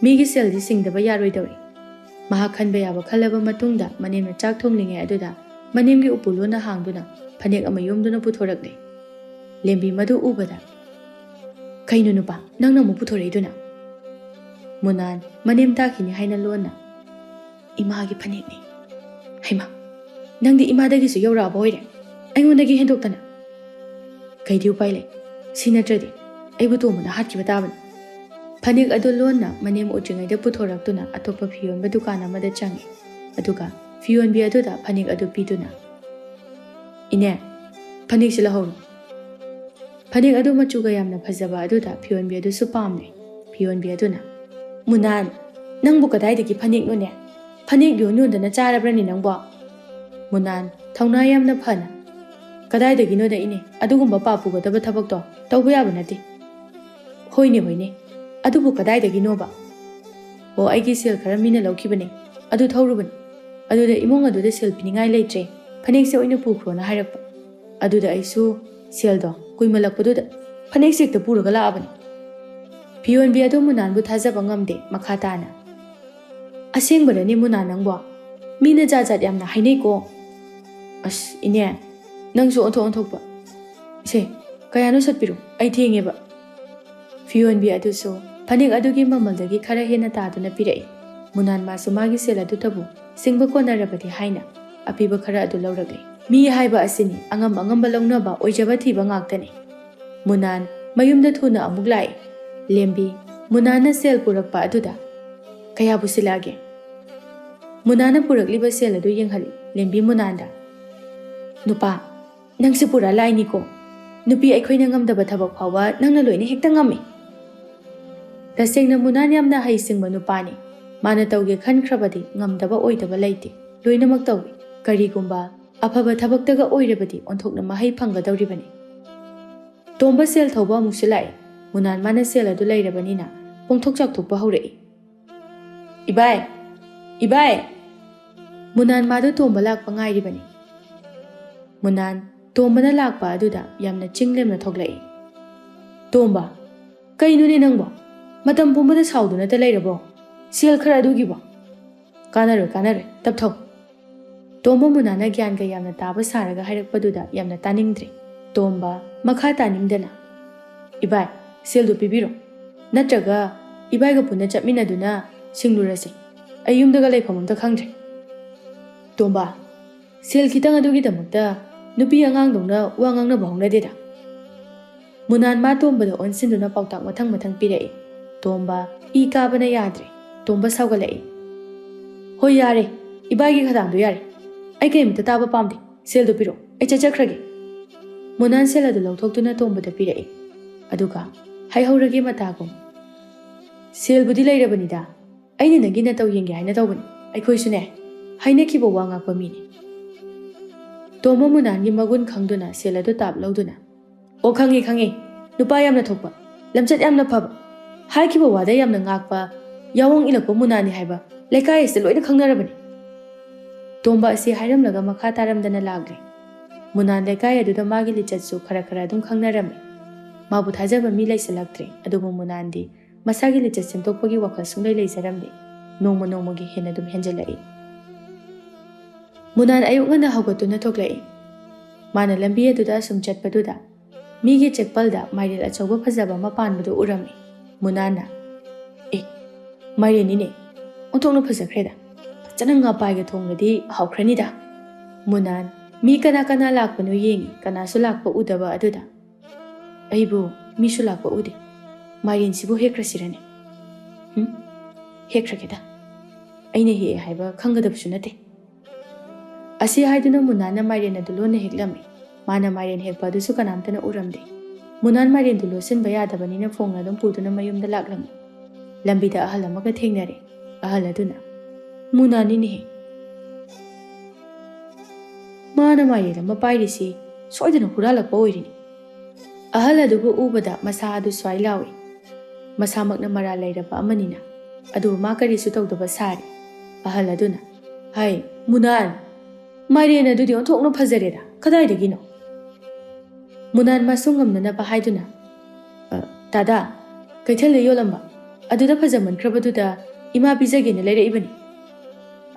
ꯃꯤꯒꯤ ꯁꯦꯜꯗꯤ ꯁꯤꯡꯗꯕ ꯌꯥꯔꯣꯏꯗꯧꯔꯤ꯫ ꯃꯍꯥꯛ ꯈꯟꯕ ꯌꯥꯕ ꯈꯜꯂꯕ ꯃꯇꯨꯡꯗ ꯃꯅꯦꯝꯅ ꯆꯥꯛ ꯊꯣꯡꯂꯤꯉꯩ ꯑꯗꯨꯗ ꯃꯅꯦꯝꯒꯤ ꯎꯄꯨ ꯂꯣꯟꯅ ꯍꯥꯡꯗꯨꯅ ꯐꯅꯦꯛ ꯑꯃ ꯌꯣꯝꯗꯨꯅ ꯄꯨꯊꯣꯔꯛꯂꯦ꯫ ꯂꯦꯝꯕꯤ ꯃꯗꯨ ꯎꯕꯗ, "ꯀꯩꯅꯣ ꯅꯨꯄꯥ, ꯅꯪꯅ ꯑꯃꯨꯛ ꯄꯨꯊꯣꯔꯛꯏꯗꯨꯅ?" ꯃꯨꯅꯥꯟ ꯃꯅꯦꯝ ꯇꯥꯈꯤꯅꯤ ꯍꯥꯏꯅ ꯂꯣꯟꯅ, "ꯏꯃꯥꯒꯤ ꯐꯅꯦꯛꯅꯤ꯫" "ꯍꯩꯃꯥ, ꯅꯪꯗꯤ ꯏꯃꯥꯗꯒꯤꯁꯨ ꯌꯧꯔꯛꯑꯕ ꯑꯣꯏꯔꯦ, ꯑꯩꯉꯣꯟꯗꯒꯤ ꯍꯦꯟꯗꯣꯛꯇꯅ꯫ ꯀꯩꯗꯤ ꯎꯄꯥꯏ ꯂꯩ? ꯁꯤ ꯅꯠꯇ꯭ꯔꯗꯤ ꯑꯩꯕꯨ ꯇꯣꯝꯕꯅ ꯍꯥꯠꯈꯤꯕ ꯇꯥꯕꯅꯤ꯫" ꯐꯅꯦꯛ ꯑꯗꯨ ꯂꯣꯟꯅ ꯃꯅꯦꯝ ꯎꯗ꯭ꯔꯤꯉꯩꯗ ꯄꯨꯊꯣꯔꯛꯇꯨꯅ ꯑꯇꯣꯞꯄ ꯐꯤ ꯌꯣꯟꯕ ꯗꯨꯀꯥꯟ ꯑꯃꯗ ꯆꯪꯉꯤ꯫ ꯑꯗꯨꯒ ꯐꯤ ꯌꯣꯟꯕꯤ ꯑꯗꯨꯗ ꯐꯅꯦꯛ ꯑꯗꯨ ꯄꯤꯗꯨꯅ, "ꯏꯅꯦ, ꯐꯅꯦꯛꯁꯤ ꯂꯧꯍꯧꯔꯣ꯫" ꯐꯅꯦꯛ ꯑꯗꯨ ꯃꯆꯨꯒ ꯌꯥꯝꯅ ꯐꯖꯕ ꯑꯗꯨꯗ ꯐꯤ ꯌꯣꯟꯕꯤ ꯑꯗꯨꯁꯨ ꯄꯥꯝꯂꯦ꯫ ꯐꯤ ꯌꯣꯟꯕꯤ ꯑꯗꯨꯅ, "ꯃꯨꯅꯥꯟ, ꯅꯪꯕꯨ ꯀꯗꯥꯏꯗꯒꯤ ꯐꯅꯦꯛꯅꯣꯅꯦ? ꯐꯅꯦꯛ ꯌꯣꯟ ꯌꯣꯟꯗꯅ ꯆꯥꯔꯕ꯭ꯔꯅꯦ ꯅꯪꯕꯣ?" ꯃꯨꯅꯥꯟ ꯊꯧꯅꯥ ꯌꯥꯝꯅ ꯐꯅ, "ꯀꯗꯥꯏꯗꯒꯤꯅꯣꯗ ꯏꯅꯦ, ꯑꯗꯨꯒꯨꯝꯕ ꯄꯥꯞ ꯄꯨꯒꯗꯕ ꯊꯕꯛꯇꯣ ꯇꯧꯕ ꯌꯥꯕ ꯅꯠꯇꯦ꯫" "ꯍꯣꯏꯅꯦ, ꯍꯣꯏꯅꯦ, ꯑꯗꯨꯕꯨ ꯀꯗꯥꯏꯗꯒꯤꯅꯣꯕ?" "ꯑꯣ, ꯑꯩꯒꯤ ꯁꯦꯜ ꯈꯔ ꯃꯤꯅ ꯂꯧꯈꯤꯕꯅꯦ, ꯑꯗꯨ ꯊꯧꯔꯨꯕꯅꯦ꯫ ꯑꯗꯨꯗ ꯏꯃꯨꯡ ꯑꯗꯨꯗ ꯁꯦꯜ ꯄꯤꯅꯤꯡꯉꯥꯏ ꯂꯩꯇ꯭ꯔꯦ, ꯐꯅꯦꯛꯁꯦ ꯑꯣꯏꯅ ꯄꯨꯈ꯭ꯔꯣꯅ ꯍꯥꯏꯔꯛꯄ꯫ ꯑꯗꯨꯗ ꯑꯩꯁꯨ ꯁꯦꯜꯗꯣ ꯀꯨꯏꯃꯜꯂꯛꯄꯗꯨꯗ ꯐꯅꯦꯛꯁꯦ ꯍꯦꯛꯇ ꯄꯨꯔꯒ ꯂꯥꯛꯑꯕꯅꯤ꯫" ꯐꯤꯌꯣꯟꯕꯤ ꯑꯗꯨ ꯃꯨꯅꯥꯟꯕꯨ ꯊꯥꯖꯕ ꯉꯝꯗꯦ꯫ ꯃꯈꯥ ꯇꯥꯅ, "ꯑꯁꯦꯡꯕꯔꯅꯦ ꯃꯨꯅꯥꯟ ꯅꯪꯕꯣ? ꯃꯤꯅ ꯖꯥꯠ ꯖꯥꯠ ꯌꯥꯝꯅ ꯍꯥꯏꯅꯩꯀꯣ꯫ ꯑꯁ, ꯏꯅꯦ, ꯅꯪꯁꯨ ꯑꯣꯟꯊꯣꯛ ꯑꯣꯟꯊꯣꯛꯄ꯫ ꯁꯦ, ꯀꯌꯥꯅꯣ ꯁꯠꯄꯤꯔꯣ, ꯑꯩ ꯊꯦꯡꯉꯦꯕ꯫" ꯐꯤꯌꯣꯟꯕꯤ ꯑꯗꯨꯁꯨ ꯐꯅꯦꯛ ꯑꯗꯨꯒꯤ ꯃꯃꯜꯗꯒꯤ ꯈꯔ ꯍꯦꯟꯅ ꯇꯥꯗꯨꯅ ꯄꯤꯔꯛꯏ꯫ ꯃꯨꯅꯥꯟ ꯃꯥꯁꯨ ꯃꯥꯒꯤ ꯁꯦꯜ ꯑꯗꯨꯇꯕꯨ ꯁꯤꯡꯕ ꯀꯣꯟꯅꯔꯕꯗꯤ ꯍꯥꯏꯅ ꯑꯄꯤꯕ ꯈꯔ ꯑꯗꯨ ꯂꯧꯔꯛꯂꯦ꯫ ꯃꯤ ꯍꯥꯏꯕ ꯑꯁꯤꯅꯤ, ꯑꯉꯝ ꯑꯉꯝꯕ ꯂꯧꯅꯕ, ꯑꯣꯏꯖꯕ ꯊꯤꯕ ꯉꯥꯛꯇꯅꯤ꯫ ꯃꯨꯅꯥꯟ ꯃꯌꯨꯝꯗ ꯊꯨꯅ ꯑꯃꯨꯛ ꯂꯥꯛꯏ꯫ ꯂꯦꯝꯕꯤ ꯃꯨꯅꯥꯟꯅ ꯁꯦꯜ ꯄꯨꯔꯛꯄ ꯑꯗꯨꯗ, "ꯀꯌꯥ ꯄꯨꯁꯤꯜꯂꯛꯑꯒꯦ?" ꯃꯨꯅꯥꯟꯅ ꯄꯨꯔꯛꯂꯤꯕ ꯁꯦꯜ ꯑꯗꯨ ꯌꯦꯡꯍꯜꯂꯤ꯫ ꯂꯦꯝꯕꯤ ꯃꯨꯅꯥꯟꯗ, "ꯅꯨꯄꯥ, ꯅꯪꯁꯦ ꯄꯨꯔꯥ ꯂꯥꯏꯅꯤꯀꯣ꯫ ꯅꯨꯄꯤ ꯑꯩꯈꯣꯏꯅ ꯉꯝꯗꯕ ꯊꯕꯛ ꯐꯥꯎꯕ ꯅꯪꯅ ꯂꯣꯏꯅ ꯍꯦꯛꯇ ꯉꯝꯃꯤ꯫" ꯇꯁꯦꯡꯅ ꯃꯨꯅꯥꯟ ꯌꯥꯝꯅ ꯍꯩꯁꯤꯡꯕ ꯅꯨꯄꯥꯅꯤ꯫ ꯃꯥꯅ ꯇꯧꯒꯦ ꯈꯟꯈ꯭ꯔꯕꯗꯤ ꯉꯝꯗꯕ ꯑꯣꯏꯗꯕ ꯂꯩꯇꯦ꯫ ꯂꯣꯏꯅꯃꯛ ꯇꯧꯏ꯫ ꯀꯔꯤꯒꯨꯝꯕ ꯑꯐꯕ ꯊꯕꯛꯇꯒ ꯑꯣꯏꯔꯕꯗꯤ ꯑꯣꯟꯊꯣꯛꯅ ꯃꯍꯩ ꯐꯪꯒꯗꯧꯔꯤꯕꯅꯤ꯫ ꯇꯣꯝꯕ ꯁꯦꯜ ꯊꯧꯕ ꯑꯃꯨꯛꯁꯨ ꯂꯥꯛꯏ꯫ ꯃꯨꯅꯥꯟ ꯃꯥꯅ ꯁꯦꯜ ꯑꯗꯨ ꯂꯩꯔꯕꯅꯤꯅ ꯄꯣꯡꯊꯣꯛ ꯆꯥꯎꯊꯣꯛꯄ ꯍꯧꯔꯛꯏ꯫ "ꯏꯕꯥꯏ! ꯏꯕꯥꯏ!" ꯃꯨꯅꯥꯟ ꯃꯥꯗꯨ ꯇꯣꯝꯕ ꯂꯥꯛꯄ ꯉꯥꯏꯔꯤꯕꯅꯤ꯫ ꯃꯨꯅꯥꯟ ꯇꯣꯝꯕꯅ ꯂꯥꯛꯄ ꯑꯗꯨꯗ ꯌꯥꯝꯅ ꯆꯤꯡ ꯂꯦꯝꯅ ꯊꯣꯛꯂꯛꯏ꯫ "ꯇꯣꯝꯕ, ꯀꯩꯅꯣꯅꯦ ꯅꯪꯕꯣ? ꯃꯇꯝ ꯄꯨꯝꯕꯗ ꯁꯥꯎꯗꯨꯅꯇ ꯂꯩꯔꯕꯣ? ꯁꯦꯜ ꯈꯔ ꯑꯗꯨꯒꯤꯕꯣ?" "ꯀꯥꯟꯅꯔꯣꯏ, ꯀꯥꯟꯅꯔꯣꯏ, ꯇꯞꯊꯧ꯫" ꯇꯣꯝꯕ ꯃꯨꯅꯥꯟꯅ ꯒ꯭ꯌꯥꯟꯒ ꯌꯥꯝꯅ ꯇꯥꯕ ꯁꯥꯔꯒ ꯍꯥꯏꯔꯛꯄꯗꯨꯗ ꯌꯥꯝꯅ ꯇꯥꯅꯤꯡꯗ꯭ꯔꯦ꯫ ꯇꯣꯝꯕ ꯃꯈꯥ ꯇꯥꯅꯤꯡꯗꯅ, "ꯏꯕꯥꯏ, ꯁꯦꯜꯗꯨ ꯄꯤꯕꯤꯔꯣ, ꯅꯠꯇ꯭ꯔꯒ ꯏꯕꯥꯏꯒ ꯄꯨꯟꯅ ꯆꯠꯃꯤꯟꯅꯗꯨꯅ ꯁꯤꯡꯂꯨꯔꯁꯤ꯫ ꯑꯩ ꯌꯨꯝꯗꯒ ꯂꯩꯐꯝ ꯑꯝꯇ ꯈꯪꯗ꯭ꯔꯦ꯫" "ꯇꯣꯝꯕ, ꯁꯦꯜ ꯈꯤꯇꯪ ꯑꯗꯨꯒꯤꯗꯃꯛꯇ ꯅꯨꯄꯤ ꯑꯉꯥꯡꯗꯧꯅ ꯋꯥ ꯉꯥꯡꯅꯕ ꯍꯧꯅꯗꯦꯗ꯫" ꯃꯨꯅꯥꯟ ꯃꯥ ꯇꯣꯝꯕꯗ ꯑꯣꯟꯁꯤꯟꯗꯨꯅ ꯄꯥꯎꯇꯥꯛ ꯃꯊꯪ ꯃꯊꯪ ꯄꯤꯔꯛꯏ꯫ ꯇꯣꯝꯕ ꯏ ꯀꯥꯕꯅ ꯌꯥꯗ꯭ꯔꯦ꯫ ꯇꯣꯝꯕ ꯁꯥꯎꯒꯠꯂꯛꯏ꯫ "ꯍꯣꯏ, ꯌꯥꯔꯦ, ꯏꯕꯥꯏꯒꯤ ꯈꯗꯥꯡꯗꯣ ꯌꯥꯔꯦ꯫ ꯑꯩ ꯀꯩꯝꯇ ꯇꯥꯕ ꯄꯥꯝꯗꯦ꯫ ꯁꯦꯜꯗꯣ ꯄꯤꯔꯛꯑꯣ, ꯑꯩ ꯆꯠꯆꯈ꯭ꯔꯒꯦ꯫" ꯃꯨꯅꯥꯟ ꯁꯦꯜ ꯑꯗꯨ ꯂꯧꯊꯣꯛꯇꯨꯅ ꯇꯣꯝꯕꯗ ꯄꯤꯔꯛꯏ꯫ ꯑꯗꯨꯒ ꯍꯥꯏꯍꯧꯔꯒꯦ ꯃꯇꯥꯒꯨꯝ, "ꯁꯦꯜꯕꯨꯗꯤ ꯂꯩꯔꯕꯅꯤꯗ, ꯑꯩꯅ ꯅꯪꯒꯤ ꯅꯇꯧ ꯌꯦꯡꯒꯦ ꯍꯥꯏꯅ ꯇꯧꯕꯅꯤ꯫ ꯑꯩꯈꯣꯏꯁꯨꯅꯦ, ꯍꯥꯏꯅꯈꯤꯕ ꯋꯥ ꯉꯥꯛꯄ ꯃꯤꯅꯤ꯫" ꯇꯣꯝꯕ ꯃꯨꯅꯥꯟꯒꯤ ꯃꯒꯨꯟ ꯈꯪꯗꯨꯅ ꯁꯦꯜ ꯑꯗꯨ ꯇꯥꯞ ꯂꯧꯗꯨꯅ, "ꯑꯣ, ꯈꯪꯉꯦ, ꯈꯪꯉꯦ꯫ ꯅꯨꯄꯥ ꯌꯥꯝꯅ ꯊꯣꯛꯄ, ꯂꯝꯆꯠ ꯌꯥꯝꯅ ꯐꯕ, ꯍꯥꯏꯈꯤꯕ ꯋꯥꯗ ꯌꯥꯝꯅ ꯉꯥꯛꯄ, ꯌꯥꯑꯣꯡ ꯏꯜꯂꯛꯄ ꯃꯨꯅꯥꯟꯅꯤ ꯍꯥꯏꯕ ꯂꯩꯀꯥꯏ ꯑꯁꯤꯗ ꯂꯣꯏꯅ ꯈꯪꯅꯔꯕꯅꯤ꯫" ꯇꯣꯝꯕ ꯑꯁꯤ ꯍꯥꯏꯔꯝꯂꯒ ꯃꯈꯥ ꯇꯥꯔꯝꯗꯅ ꯂꯥꯛꯂꯦ꯫ ꯃꯨꯅꯥꯟ ꯂꯩꯀꯥꯏ ꯑꯗꯨꯗ ꯃꯥꯒꯤ ꯂꯤꯆꯠꯁꯨ ꯈꯔ ꯈꯔ ꯑꯗꯨꯝ ꯈꯪꯅꯔꯝꯃꯤ꯫ ꯃꯥꯕꯨ ꯊꯥꯖꯕ ꯃꯤ ꯂꯩꯁꯤꯜꯂꯛꯇ꯭ꯔꯦ꯫ ꯑꯗꯨꯕꯨ ꯃꯨꯅꯥꯟꯗꯤ ꯃꯁꯥꯒꯤ ꯂꯤꯆꯠ ꯁꯦꯝꯗꯣꯛꯄꯒꯤ ꯋꯥꯈꯜ ꯁꯨꯡꯂꯩ ꯂꯩꯖꯔꯝꯗꯦ꯫ ꯅꯣꯡꯃ ꯅꯣꯡꯃꯒꯤ ꯍꯦꯟꯅ ꯑꯗꯨꯝ ꯍꯦꯟꯖꯜꯂꯛꯏ꯫ ꯃꯨꯅꯥꯟ ꯑꯌꯨꯛ ꯉꯟꯅ ꯍꯧꯒꯠꯇꯨꯅ ꯊꯣꯛꯂꯛꯏ꯫ ꯃꯥꯅ ꯂꯝꯕꯤ ꯑꯗꯨꯗ ꯑꯁꯨꯝ ꯆꯠꯄꯗꯨꯗ ꯃꯤꯒꯤ ꯆꯦꯛꯄꯜꯗ ꯃꯥꯏꯔꯦꯜ ꯑꯆꯧꯕ ꯐꯖꯕ ꯑꯃ ꯄꯥꯟꯕꯗꯨ ꯎꯔꯝꯃꯤ꯫ ꯃꯨꯅꯥꯟꯅ, "ꯑꯦ, ꯃꯥꯏꯔꯦꯟꯅꯤꯅꯦ, ꯑꯣꯟꯊꯣꯛꯅ ꯐꯖꯈ꯭ꯔꯦꯗ꯫ ꯐꯖꯅ ꯉꯥ ꯄꯥꯏꯒ ꯊꯣꯡꯂꯗꯤ ꯍꯥꯎꯈ꯭ꯔꯅꯤꯗ꯫" ꯃꯨꯅꯥꯟ ꯃꯤ ꯀꯅꯥ ꯀꯅꯥ ꯂꯥꯛꯄꯅꯣ ꯌꯦꯡꯉꯤ꯫ ꯀꯅꯥꯁꯨ ꯂꯥꯛꯄ ꯎꯗꯕ ꯑꯗꯨꯗ, "ꯑꯩꯕꯨ ꯃꯤꯁꯨ ꯂꯥꯛꯄ ꯎꯗꯦ꯫ ꯃꯥꯏꯔꯦꯟꯁꯤꯕꯨ ꯍꯦꯛꯈ꯭ꯔꯁꯤꯔꯅꯦ? ꯍꯨꯝ? ꯍꯦꯛꯈ꯭ꯔꯒꯦꯗ꯫ ꯑꯩꯅ ꯍꯦꯛꯑꯦ ꯍꯥꯏꯕ ꯈꯪꯒꯗꯕꯁꯨ ꯅꯠꯇꯦ꯫" ꯑꯁꯤ ꯍꯥꯏꯗꯨꯅ ꯃꯨꯅꯥꯟꯅ ꯃꯥꯏꯔꯦꯟ ꯑꯗꯨ ꯂꯣꯟꯅ ꯍꯦꯛꯂꯝꯃꯤ꯫ ꯃꯥꯅ ꯃꯥꯏꯔꯦꯟ ꯍꯦꯛꯄ ꯑꯗꯨꯁꯨ ꯀꯅꯥꯝꯇꯅ ꯎꯔꯝꯗꯦ꯫ ꯃꯨꯅꯥꯟ ꯃꯥꯏꯔꯦꯟꯗꯨ ꯂꯣꯠꯁꯤꯟꯕ ꯌꯥꯗꯕꯅꯤꯅ ꯐꯣꯡꯅ ꯑꯗꯨꯝ ꯄꯨꯗꯨꯅ ꯃꯌꯨꯝꯗ ꯂꯥꯛꯂꯝꯃꯤ꯫ ꯂꯝꯕꯤꯗ ꯑꯍꯜ ꯑꯃꯒ ꯊꯦꯡꯅꯔꯦ꯫ ꯑꯍꯜ ꯑꯗꯨꯅ, "ꯃꯨꯅꯥꯟꯅꯤꯅꯦꯍꯦ꯫ ꯃꯥꯅ ꯃꯥꯏꯔꯦꯟ ꯑꯃ ꯄꯥꯏꯔꯤꯁꯤ ꯁꯣꯏꯗꯅ ꯍꯨꯔꯥꯜꯂꯛꯄ ꯑꯣꯏꯔꯤꯅꯤ꯫" ꯑꯍꯜ ꯑꯗꯨꯕꯨ ꯎꯕꯗ ꯃꯁꯥ ꯑꯗꯨ ꯁ꯭ꯋꯥꯏ ꯂꯥꯎꯏ꯫ ꯃꯁꯥꯃꯛꯅ ꯃꯔꯥꯜ ꯂꯩꯔꯕ ꯑꯃꯅꯤꯅ꯫ ꯑꯗꯨꯕꯨ ꯃꯥ ꯀꯔꯤꯁꯨ ꯇꯧꯗꯕ ꯁꯥꯔꯤ꯫ ꯑꯍꯜ ꯑꯗꯨꯅ, "ꯍꯩ, ꯃꯨꯅꯥꯟ! ꯃꯥꯏꯔꯦꯟ ꯑꯗꯨꯗꯤ ꯑꯣꯟꯊꯣꯛꯅ ꯐꯖꯔꯦꯗ꯫ ꯀꯗꯥꯏꯗꯒꯤꯅꯣ?" ꯃꯨꯅꯥꯟ ꯃꯁꯨ ꯉꯝꯅꯅꯕ ꯍꯥꯏꯗꯨꯅ, "ꯑ, ꯇꯥꯗꯥ, ꯀꯩꯊꯦꯜꯗ ꯌꯣꯜꯂꯝꯕ ꯑꯗꯨꯗ ꯐꯖꯃꯟꯈ꯭ꯔꯕꯗꯨꯗ ꯏꯃꯥ ꯄꯤꯖꯒꯦꯅ ꯂꯩꯔꯛꯏꯕꯅꯤ꯫"